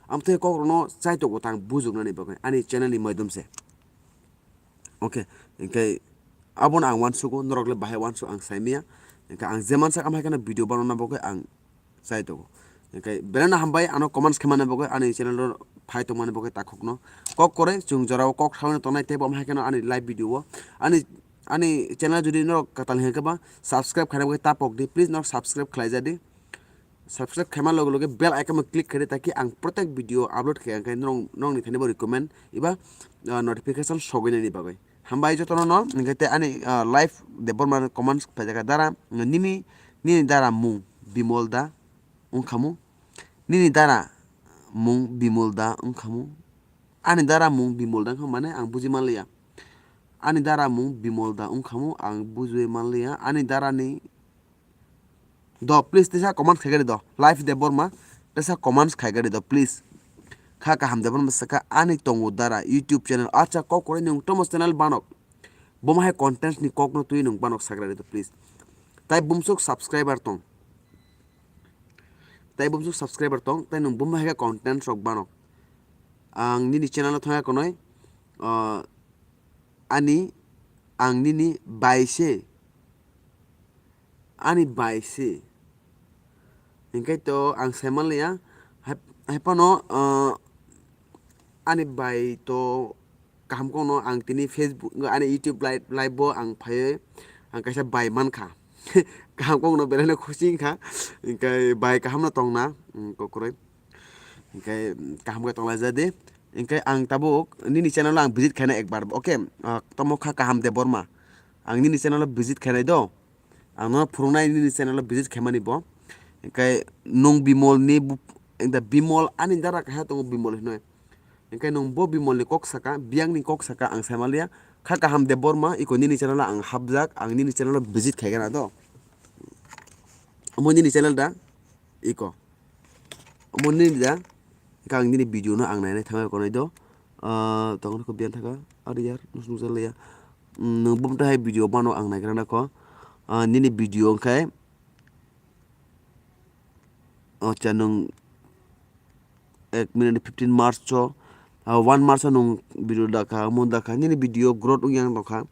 amtwi kokrokno chaitogo tang bujuknani bagwi ani channel ni maidum se. Okay, hwnkhe abono ang uansugo, norok le bahai uansu ang saimanya. Hwnkhe ang je mansak amhai kheno video banana bagwi ang chai tongo. Hwnkhe belai no hambai ano comments khe mani bagwi, ani channel o phai tongmani bagwi takhukno. Kok kore chwng jorao kok sawi tongnai teibo amhai kheno ani live video o. Ani, ani channel jodi norok kwtal hwnkhe ba subscribe khaina bagwi tapok di, please norok subscribe khlai ja di. Subscribe khaima loge loge bell icon o click khaidi, taki ang protek video upload khe, hwnkhe norok, norokni thani bo recommend eba, ah, notification sogwi nani bagwi. Hambai jotono no, hwnkhe tei ani, ah, live Debbarma comments phaijak kha, dara, nini, nini dara mung Bimol da wngkhamu? Nini dara mung Bimol da wngkhamu? Ani dara mung Bimol da wngkha mane ang buji manliya. Ani dara mung Bimol da wngkhamu ang buji manliya. Ani dara ni Do, please, tesa comment khaigari do. Live Debbarma, tesa comments khaigari do, please. Kha kaham Debbarma saka ani tongo dara YouTube channel. Acha, kok kore nung tomo channel banok. Boma hai contents ni kok no twi nung banok sagrari do, please. Tai bumsuk subscriber tong. Tai bumsuk subscriber tong, tai nung boma hai contents rok banok. Ang nini channel o thangya konoi, ah, ani, ang nini bai se. Ani bai se. Hingke to ang saimanliya, hai, hai phano, ah, ani bai to kaham kokno ang tini Facebook, ani YouTube live, live bo ang phaiwi ang kaisa bai mankha. Kaham kokno belai no khusi wngkha, hingke bai kaham no tongna, mm, kokroi. Hingke kaham khe tonglaijadi. Hingke ang tabuk nini channel o ang visit khainai ekbar, okay? Ah, tomo kha kaham Debbarma. Ang nini channel o visit khainai do. Ang no phurungnai nini channel o visit khaimani bo. Hingke nung Bimol ni bu-, engda Bimol ani dara kaisa tongo Bimol hinoi. Hingke nung bo Bimol ni kok saka, biyang ni kok saka ang saimanliya. Kha kaham Debbarma, iko nini channel o ang hapjak, ang nini channel o visit khaigana do. Omo nini channel da, iko. Omo nini da, hingke ang nini video no ang nainai thangwi konoi do. Ah, tongo kho biyan thaka, ari yar, nung sung jalaya. Mm, nung bumta hai video bano ang naigra na kho. Ah, nini video hingke, acha nung ek minute fifteen March o, ah, one March o nung video dakha, omo dakha, nini video growth wng yang tongkha.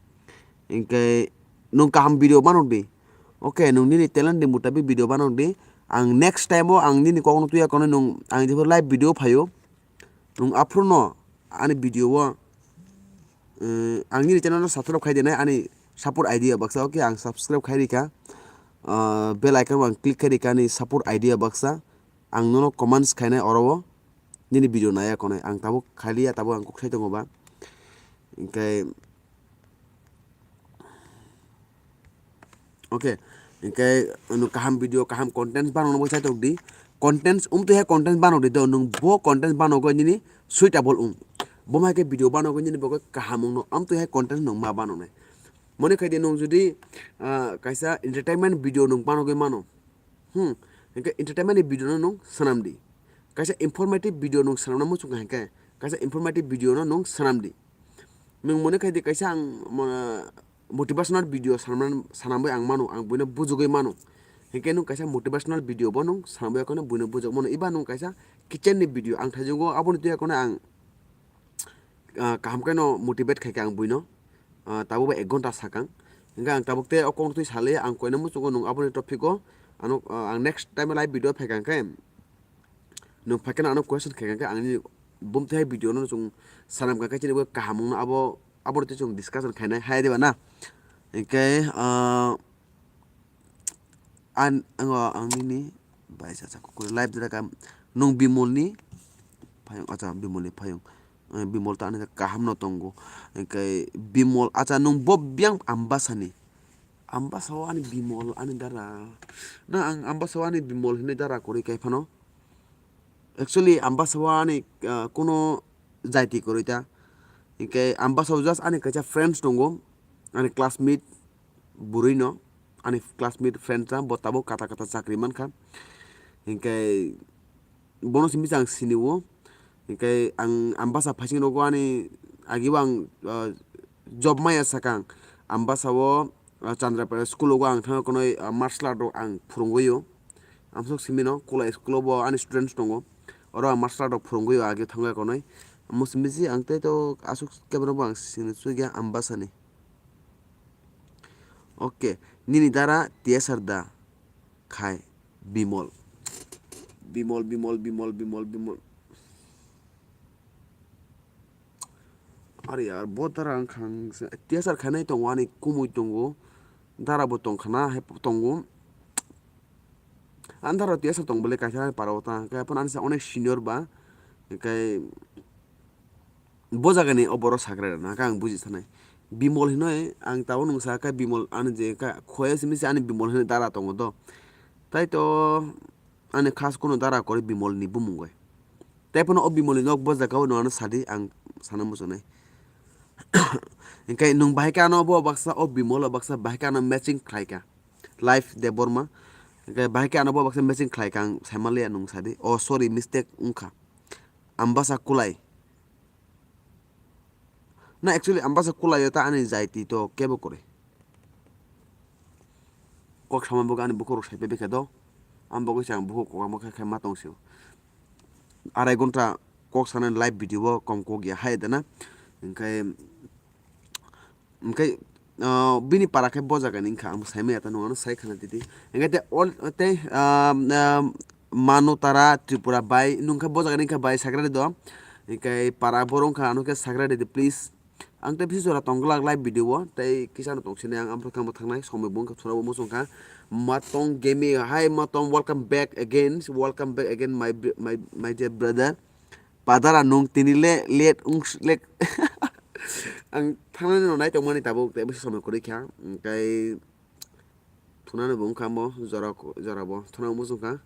Hingke nwng kaham video banok di. Okay, nwng nini talent ni mutabik video banok di. Ang next time o ang nini kok no tuya kono nwng ang jebo live video phaio. Nwng aphuru no ani video o, eh, ang nini channel no subscribe khai dinai ani support idea baksa. Okay, ang subscribe khai rikha. Ah, bell icon o ang click khai rikha ani support idea baksa. Ang nono comments khainai oro o nini video naya konai. Ang tabuk khailiya, tabuk ang kok sai tongo ba. Hingkhe Okay, hingkhe nwng kaham video, kaham content banokno bo chaitok di. Contents, umtwi hai content banok di do, nwng bo content banokgwi nini suitable wng. Bo hai khe video banokgwi nini bagwi kaham wngno, amtwi hai content nwng ma banoknai. Mone khai di nwng jodi, ah, kaisa entertainment video nwng banokgwi mano. Hmm, hingkhe entertainment ni video no nwng swnam di. Kaisa informative video nwng swnamna muchung kha hingkhe, kaisa informative video no nwng swnam di. Nwng mone khai di kaisa ang, mo-, motivational video sanam-, sanamwi ang mano, ang buino bujugwi mano. Hingkhe nwng kaisa motivational video bo nwng sanamwi akheno buino bujak mano. Eba nwng kaisa kitchen ni video ang thaijugo, aboni twi akheno ang, ah, kaham khe no motivate khai kha ang buino. Ah, tabuk ba ek ghonta sakang. Hingkhe ang tabuk tei o kok twi salai ang koina muchungo nwng aboni topic o ano, ah, ang next time live video phaikha hingkhe nwng phaikhe ano question khaikha hingkhe ang nini bumtwi hai video no chwng sanam kha khe chini bo kaham wngno abo, abo twi chwng discussion khainai hai diba na? Hingkhe, ah, An, ang, ang nini bai sa, sa, kukuri live dira kam. Nung Bimol ni payung, acha, Bimol ni payung. Eh, Bimol ta ani kaham no tongo. Hingkhe Bimol, acha, nung bo biyang Ambasa ni. Ambasa o ani Bimol ani dara. Na, ang Ambasa o ani Bimol hinui dara kuri kai phano. Actually, Ambasa o ani, ah, kuno jaiti kwrwi ta. Hingkhe Ambasa o just ani kaisa friends tongo, ani classmate bwrwi no, ani classmate friend ta, bo tabuk kata kata chakri mankha. Hingkhe bono simi se ang sini o. Hingkhe ang Ambasa phaising rogo ani agi o ang, ah, job maya sakang. Ambasa o, ah, Chandrapara school o ang thangwi konoi, ah, martial art rok ang phwrwngwi o. Amsok simi no Kulai school o bo ani students tongo. Oro ang martial art rok phwrwngwi o age thangwi konoi. Amo simi se ang tei to aswk kebo no bo ang sini chugya Ambasa ni. Okay, nini dara T S R da khai Bimol. Bimol, Bimol, Bimol, Bimol, Bimol. Are yaar, bo dara wngkha ang se, T S R khainai tongo, ani kumui tongo, dara bo tongkhana, hai tongo. Ani dara T S R tong bole kaisa para o ta, hwnkhe ani sa onek senior ba, hwnkhe bo jaga ni o borok sakrai rwna khe ang buji sanai. Bimol hinoi ang tabuk nung sa khe Bimol ani je kha khoya simi se ani Bimol hinoi dara tongo do. Tai to ani khas kuno dara kwrwi Bimol ni bumung bai. Tei phano o Bimolni nok bo jaga o no ano sadi ang sana muchungnai. Hingkhe nwng bahai khe ano bo baksa o Bimol o baksa bahai khe ano matching khlai kha. Life Debbarma. Hingkhe bahai khe ano bo baksa matching khlai kha ang saimanliya nwng sadi. Oh, sorry, mistake wngkha. Ambasa Kulai. Na, actually, Ambasa Kulai o ta ani jaiti to kebo kwrwi. Kok sama bo ani bukhuk rok sai phaikha do. Ang bo kisa ang bukhuk kok ma khe ma tong sio. Arai ghonta kok sana live video bo kom kok ya hai dana. Hingkhe, hingkhe, ah, bini para khe bo jaga ni wngkha ang sai maya ta nung ano sai khana titi. Hingkhe te all, te, ah, ah, Manu Tara Tripura bai nung khe bo jaga ni wngkha bai sakrari do. Hingkhe para borok wngkha ano khe sakrari di please. Ang tei bisi jora tong glak live video o, tei kisa no tong sini ang amtwkha mwthang nai somoi bo wngkha thura bo muchung kha. Matong Gaming, hi Matong, welcome back again, welcome back again my br-, my, my dear brother. Padara nung tini le late ung lek. Ang thangnani no nai tongmani tabuk tei bisi somoi kwrwi kha, tei thunani bo wngkha mo jora, jora bo thuna muchung kha.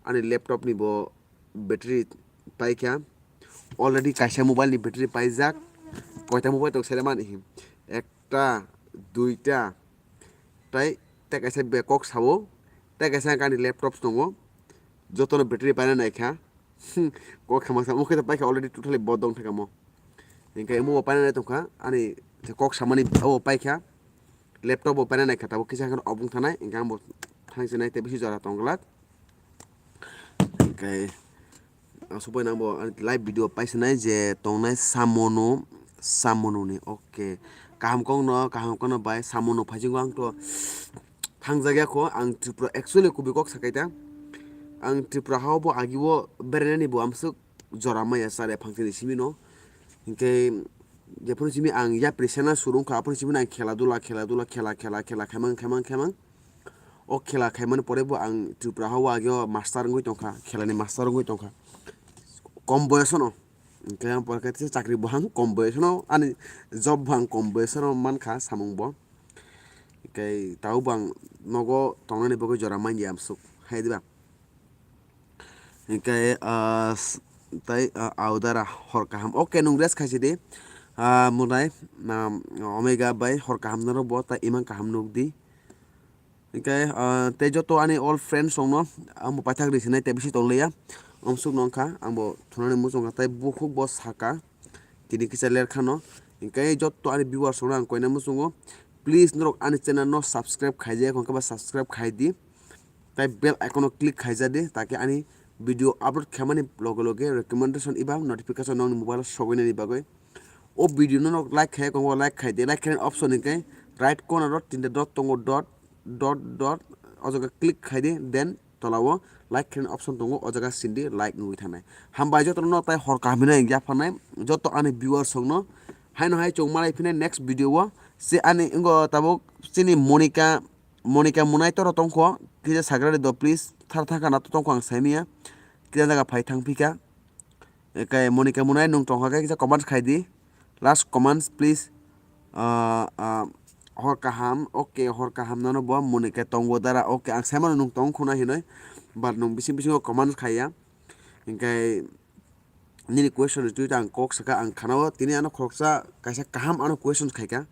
Ani laptop ni bo battery paikha. Already kaisa mobile ni battery paijak. Koita mobile tong sele mani him? Ekta, duita. Tai, tai kaisa be kok sao. Tai kaisa ani laptop tongo. Jotono battery paina naikha. Kok khama sa, mukhe paikha already totally bodong thakamo. Hingkhe imo bo paina nai tongkha. Ani kok samani abo paikha. Laptop bo paina naikha tabuk kisa khe obong thanai. Hingkhe ang bo thangsinai tei bisi jora tong glak. Hingkhe aswk bai nang bo live video paisinai je tongnai samono, samono ni. Okay. kaham kokno kaham kokno bai samungno phaisingo ang to thangjak ya kho. Ang Tripura actually kubui kok sakai ta. Ang Tripura hao bo agi o berainani bo amsuk jora maya chare phangsani simi no. Hinkhe jephuru simi ang yapri sena suru wngkha, aphuru simi ang khela dula, khela dula, khela, khela, khela khaimang, khaimang, khaimang. O khela khaimani pore bo ang Tripura hao agi o master wngwi tongkha, khelani master wngwi tongkha. Kom boyosono. Hinkhe ang pore khe chakri bo ang kom boyosono, ani job bo ang kom boyosono mankha samung bo. Hinkhe tao bo ang nogo tongnani bagwi jora manya amsuk. Hai diba? Hinkhe, ah, s-, tai, ah, Audara hor kaham. Okay, nwng rest khaisi di. Ah, Munai, ah, Omega bai hor kaham norok bo, tai imang kaham nuk di. Hinkhe, ah, tei joto ani all friends rokno ang bo paithak ri sinai tei bisi tong liya. Amsuk no wngkha, ang bo thunani muchung kha, tai bukhuk bo saka. Tini kisa ler khano. Hinkhe joto ani viewers rokno ang koina muchungo. Please norok ani channel no subscribe khaijak, hwnkhe ba subscribe khai di. Tai bell icon o click khaija di, take ani video upload khaimani loge loge recommendation eba notification nokni mobile o sogwi nani bagwi. O video no nok like khai, kongo like khai di, like khai option hinkhe right corner o tinta dot tongo, dot, dot, dot, o jaga click khai di, then tola o like khai option tongo, o jaga sindi like nugwi thanai. Hambai joto no tai hor kaham hinwi yapharnai, joto ani viewers rokno haino hai chwng malai phinai next video o. Se ani wngkha tabuk chini Monica Monica Munai toro tongkho, kisa sagra de do please, thar thangkha na to tongkho ang saimanya, kisa jaga phai thang phika. Ekai Monica Munai nwng tongkha khe kisa comments khai di, last comments please. Ah, ah, hor kaham, okay, hor kaham nono bo Monica tongo dara, okay, ang saimano nwng tongkho na hinoi, but nwng bising bisingo comments khaiya, hinkhe nini question ni twi ang kok saka, ang khana-o tini ano khoroksa kaisa kaham ano question khaika,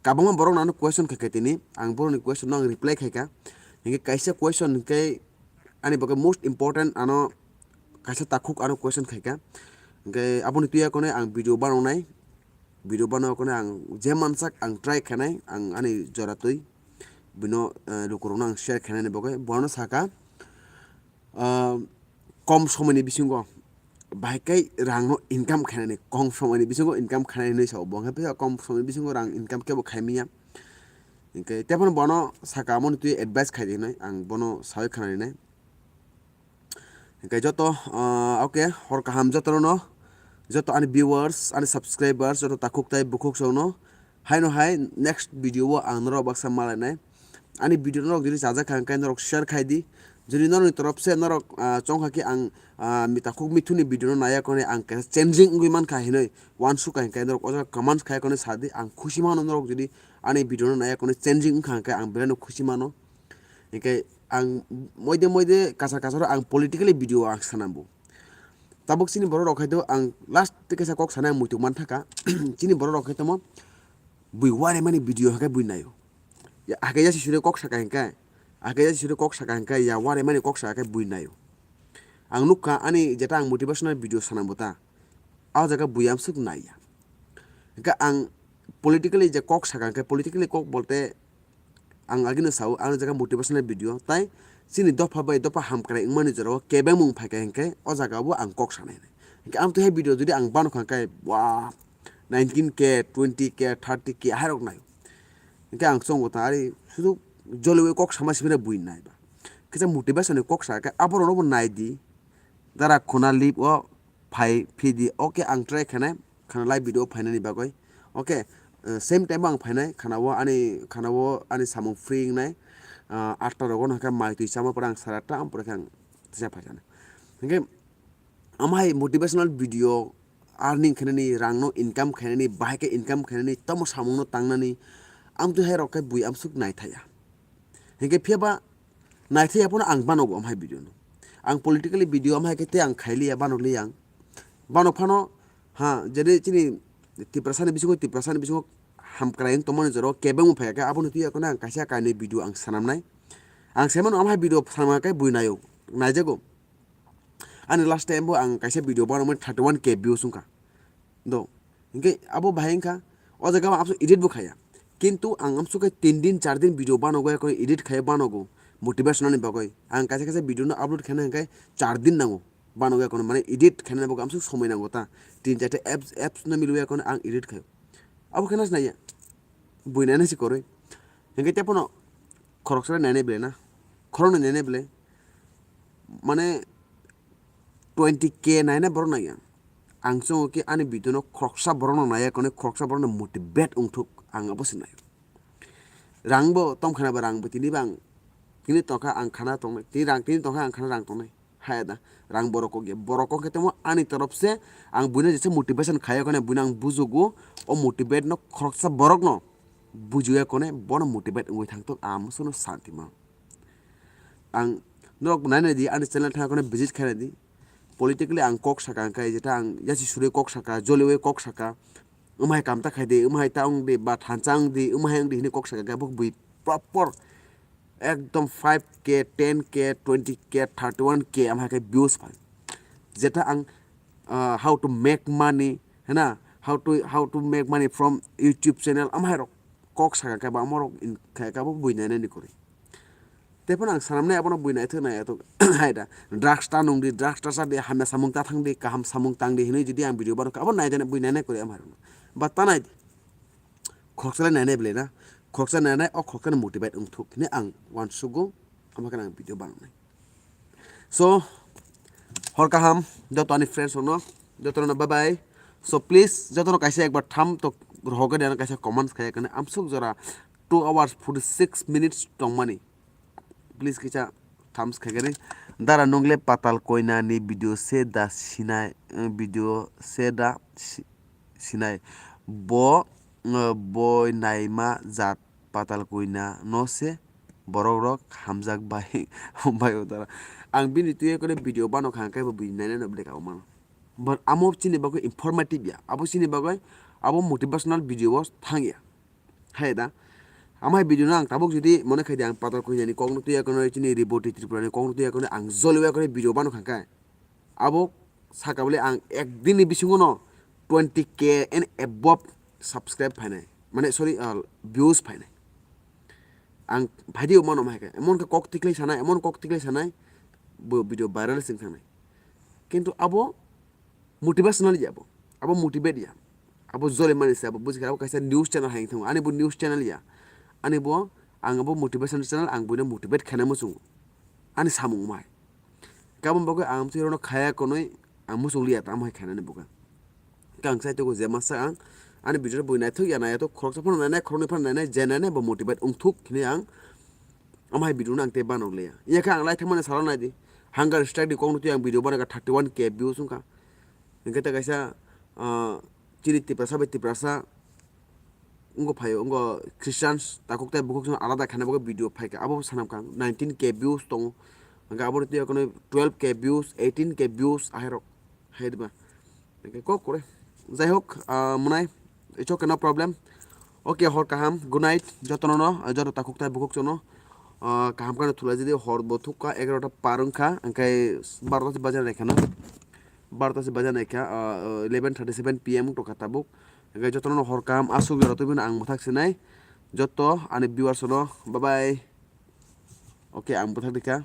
kabangma borok no ano question khaika tini, ang borok ni question no ang reply khaika, hinkhe kaisa question hinkhe ani bagwi most important ano kaisa takhuk ano question khaika, hinkhe aboni twi akonoi ang video banonai, video bano akonoi ang je mansak ang try khainai, ang ani jora twi bino, eh, lukurokno ang share khainani bagwi bono saka, ah, kom somoini bisingo bahai khe rangno income khainani, kom somoini bisingo income khainani hinwi sao. Bo hwnkhe phiya kom somoini bisingo rang income kebo khaimanya. Hinkhe teiphano bono saka, amoni twi advice khai di hinwi ang bono saui khanani nai. Hinkhe joto, ah, okay, hor kaham jotono, joto ani viewers, ani subscribers, joto takhuk tai bukhuk songno, haino hai next video o ang norok baksa malainai. Ani video norok jodi chajak kha hwnkhe norok share khai di. Jodi norokni torop se norok, ah, chongkha khe ang, ah, mi takhuk mithuni video no naiya kone ang kaisa changing wngwi mankha hinwi uansukha hinkhe norok o jaga comments khai kone sa di, ang khusi mano norok jodi ani video no naiya kone changing wngkha hwnkhe ang belai no khusi mano. Hinkhe ang moide moide kachar kachar ang politically video ang sanambo. Tabuk chini borok rok hai to ang last tei kaisa kok sanai ang muitu manthaka. Chini borok rok hai tamo bui wari mani video hake bui nayo. Ya, hake yasi sure kok saka hinkhe. Hake yasi sure kok saka hinkhe ya wari mani kok saka khe bui nayo. Ang nukha ani jeta ang motivational video sanambo ta. O jaga bui amsuk naiya. Hinkhe ang politically je kok saka hinkhe politically kok bolte ang agino sao, ano jaga motivational video, tai chini dopha bai dopha hamkrai wngmani jorao kebengmung phaikha hinkhe o jaga o ang kok sanai nai. Hinkhe ang tei hai video jodi ang bano kha hinkhe, wa, nineteen K, twenty K, thirty K ahairok nai. Hinkhe ang chongo ta ari sudu joliwi kok sama simi bui nai ba. Kisa motivation ni kok sa khe aborok no bo nai di. Dara khuna lip o phai phidi, okay, ang try khanai, khana live video phainani bagwi. Okay, eh, same time o ang phainai, khana o ani, khana o ani samung free wngnai, ah, atta rogo no hwnkhe mai twi chama pore ang sara ta, ang pore khe ang tisa phaikha. Hinkhe amhai motivational video earning khainani, rangno income khainani, bahai khe income khainani, tamo samungno tangnani, amtwi hai rok khe bui amsuk naithaya. Hinkhe phiya ba naithai ya phano ang banogo amhai video no. Ang politically video amhai khe tei ang khailiya, banokliya ang. Banok phano, ha, jene chini Tiprasani bisingo, Tiprasani bisingo hamkrai wng tongmani jorao kebengmung phaikha khe, aboni twi akheno ang kaisa kainwi video ang sanamnai. Ang saimano amhai video sanama khe bui naio, naijago. Ani last time bo ang kaisa video banamani thirty one K views wngkha. Do. Hinkhe abo bahai wngkha, o jaga o amsuk edit bo khaiya. Kintu ang amsuk khe tin din, char din video banogo, ekoi edit khaiya banogo, motivational ni bagwi. Ang kaisa kaisa video no upload khaina hinkhe char din nango, banogo, ekoi mane edit khaina bagwi amsuk somoi nango ta. Tin charta apps, apps no milwi ekoi ang edit khaio. Abo khe nai naiya. Bui nainai se kwrwi. Hinkhe tei phano khoroksa nainai belai na. Khoroknwi nainai belai. Mane twenty K nainai borok naiya. Ang chongo khe ani video no khoroksa borok no naiya, khoroksa borok no motivate wngthuk, ang abo se naio. Rang bo tongkhana ba rang bo tini bang, tini tongkha ang khana tongnai, tini rang tini tongkha ang khana rang tongnai. Haya da, rang borok kok ya, borok kok khe temo ani torop se ang buino jesa motivation khayo kane buino ang bujugo, o motivate no khoroksa borok no bujuya kone bono motivate wngwi thangtok, ang musuno santi ma. Ang norok nai nai di, ani channel thang kone visit khainai di. Politically ang kok saka hwnkhe jeta ang yasi surwi kok saka, joliwi kok saka, wmhai kamta khai di, wmhai ta wng di, ba thansa wng di, wmhai wng di hinwi kok saka hwnkhe bo bui proper ekdom five K, ten K, twenty K, thirty one K amhai khe views phai. Jeta ang, ah, how to make money, hena, how to, how to make money from YouTube channel amhai rok kok saka khe ba amorok in-, khe kabo bui nainani kwrwi. Tei phano ang sanamnai abono bui naithok naiyathok hai da. Drugs ta nung di, drugs ta cha di, hamya samung ta thang di, kaham samung tang di hinwi jodi ang video bano kha, abo naijana bui nainai kwrwi amhai rokno. Ba ta nai di. Khoroksa le nainai belai na. Khoroksa nainai, o khoroksano motivate wngthok hinwi ang uansugo, amo khe ang video bananai. So, hor kaham, joto ani friends rokno, jotono bye bye. So, please, jotono kaisa ekbar tham tok rohorgani ano kaisa comments khai kane, amsuk jora two hours forty six minutes tongmani. Please kisa thumbs khaigani. Dara nungle patal koina ni video se da sinai, eh, video se da si-, sinai. Bo, eh, boi naima jat patal koina no se borok rok hamjak bai, bai o dara. Ang bini twi kore video bano kha khe bo bini naina no belai ka mano. But amo chini bagwi informative ya. Abo chini bagwi abo motivational video o thang ya. Hai da. Amai video no ang tabuk jodi mone khai di ang patal koinani kok no tuya kono chini Reboti Tripura ni kok no tuya kono ang joliwa kono video bano kha khe. Abo saka bole ang ek din ni bisingo no twenty K and above subscribe phainai. Mane sorry, ah, views phainai. Ang video mano mai khe. Emon khe kok tiklai sanai, emon kok tiklai sanai. Bo video viral sing thangnai. Kintu abo motivational ya bo. Abo motivate ya. Abo jole mani se abo buji kha, abo kaisa news channel hai thang. Ani bo news channel ya. Ani bo ang abo motivation channel, ang boino motivate khaina muchung. Ani samung mai. Kabon bagwi ang amtwi rono khaya konoi ang muchung liya tamo hai khainani buka. Kang sai to je masa ang ani video boi naithok ya nai to khoroksa phano nai nai khoroknwi phano nai nai je nai nai bo motivate wngthuk hini ang. Amhai video no ang tei banok leya. Iya khe ang lai thangmani salo nai di. Hunger strike ni kok no twi ang video banaka thirty one K views wngkha. Hingke ta kaisa, ah, chini Tiprasa bai Tiprasa wngkha phaio, wngkha Christians takhuk tai bukhuk song alada khaina bagwi video phaikha. Abo sanam kha nineteen K views tongo. Hingke abo twi akono twelve K views, eighteen K views ahairok hai diba. Hingke kok kore. Jai hok, ah, mwnai, it's okay, no problem. Okay, hor kaham, good night, jotono no, ah, joto takhuk tai bukhuk sono, ah, kaham kano thulai jodi hor bo thukha egarota par wngkha, hingke barota se baja naikha na, barota se baja naikha, ah, eleven thirty seven P M wngtokha tabuk, hingke jotono no hor kaham aswk jora tubino ang mwthak sinai, joto ani viewers no, bye bye. Okay, ang bwthak dikha.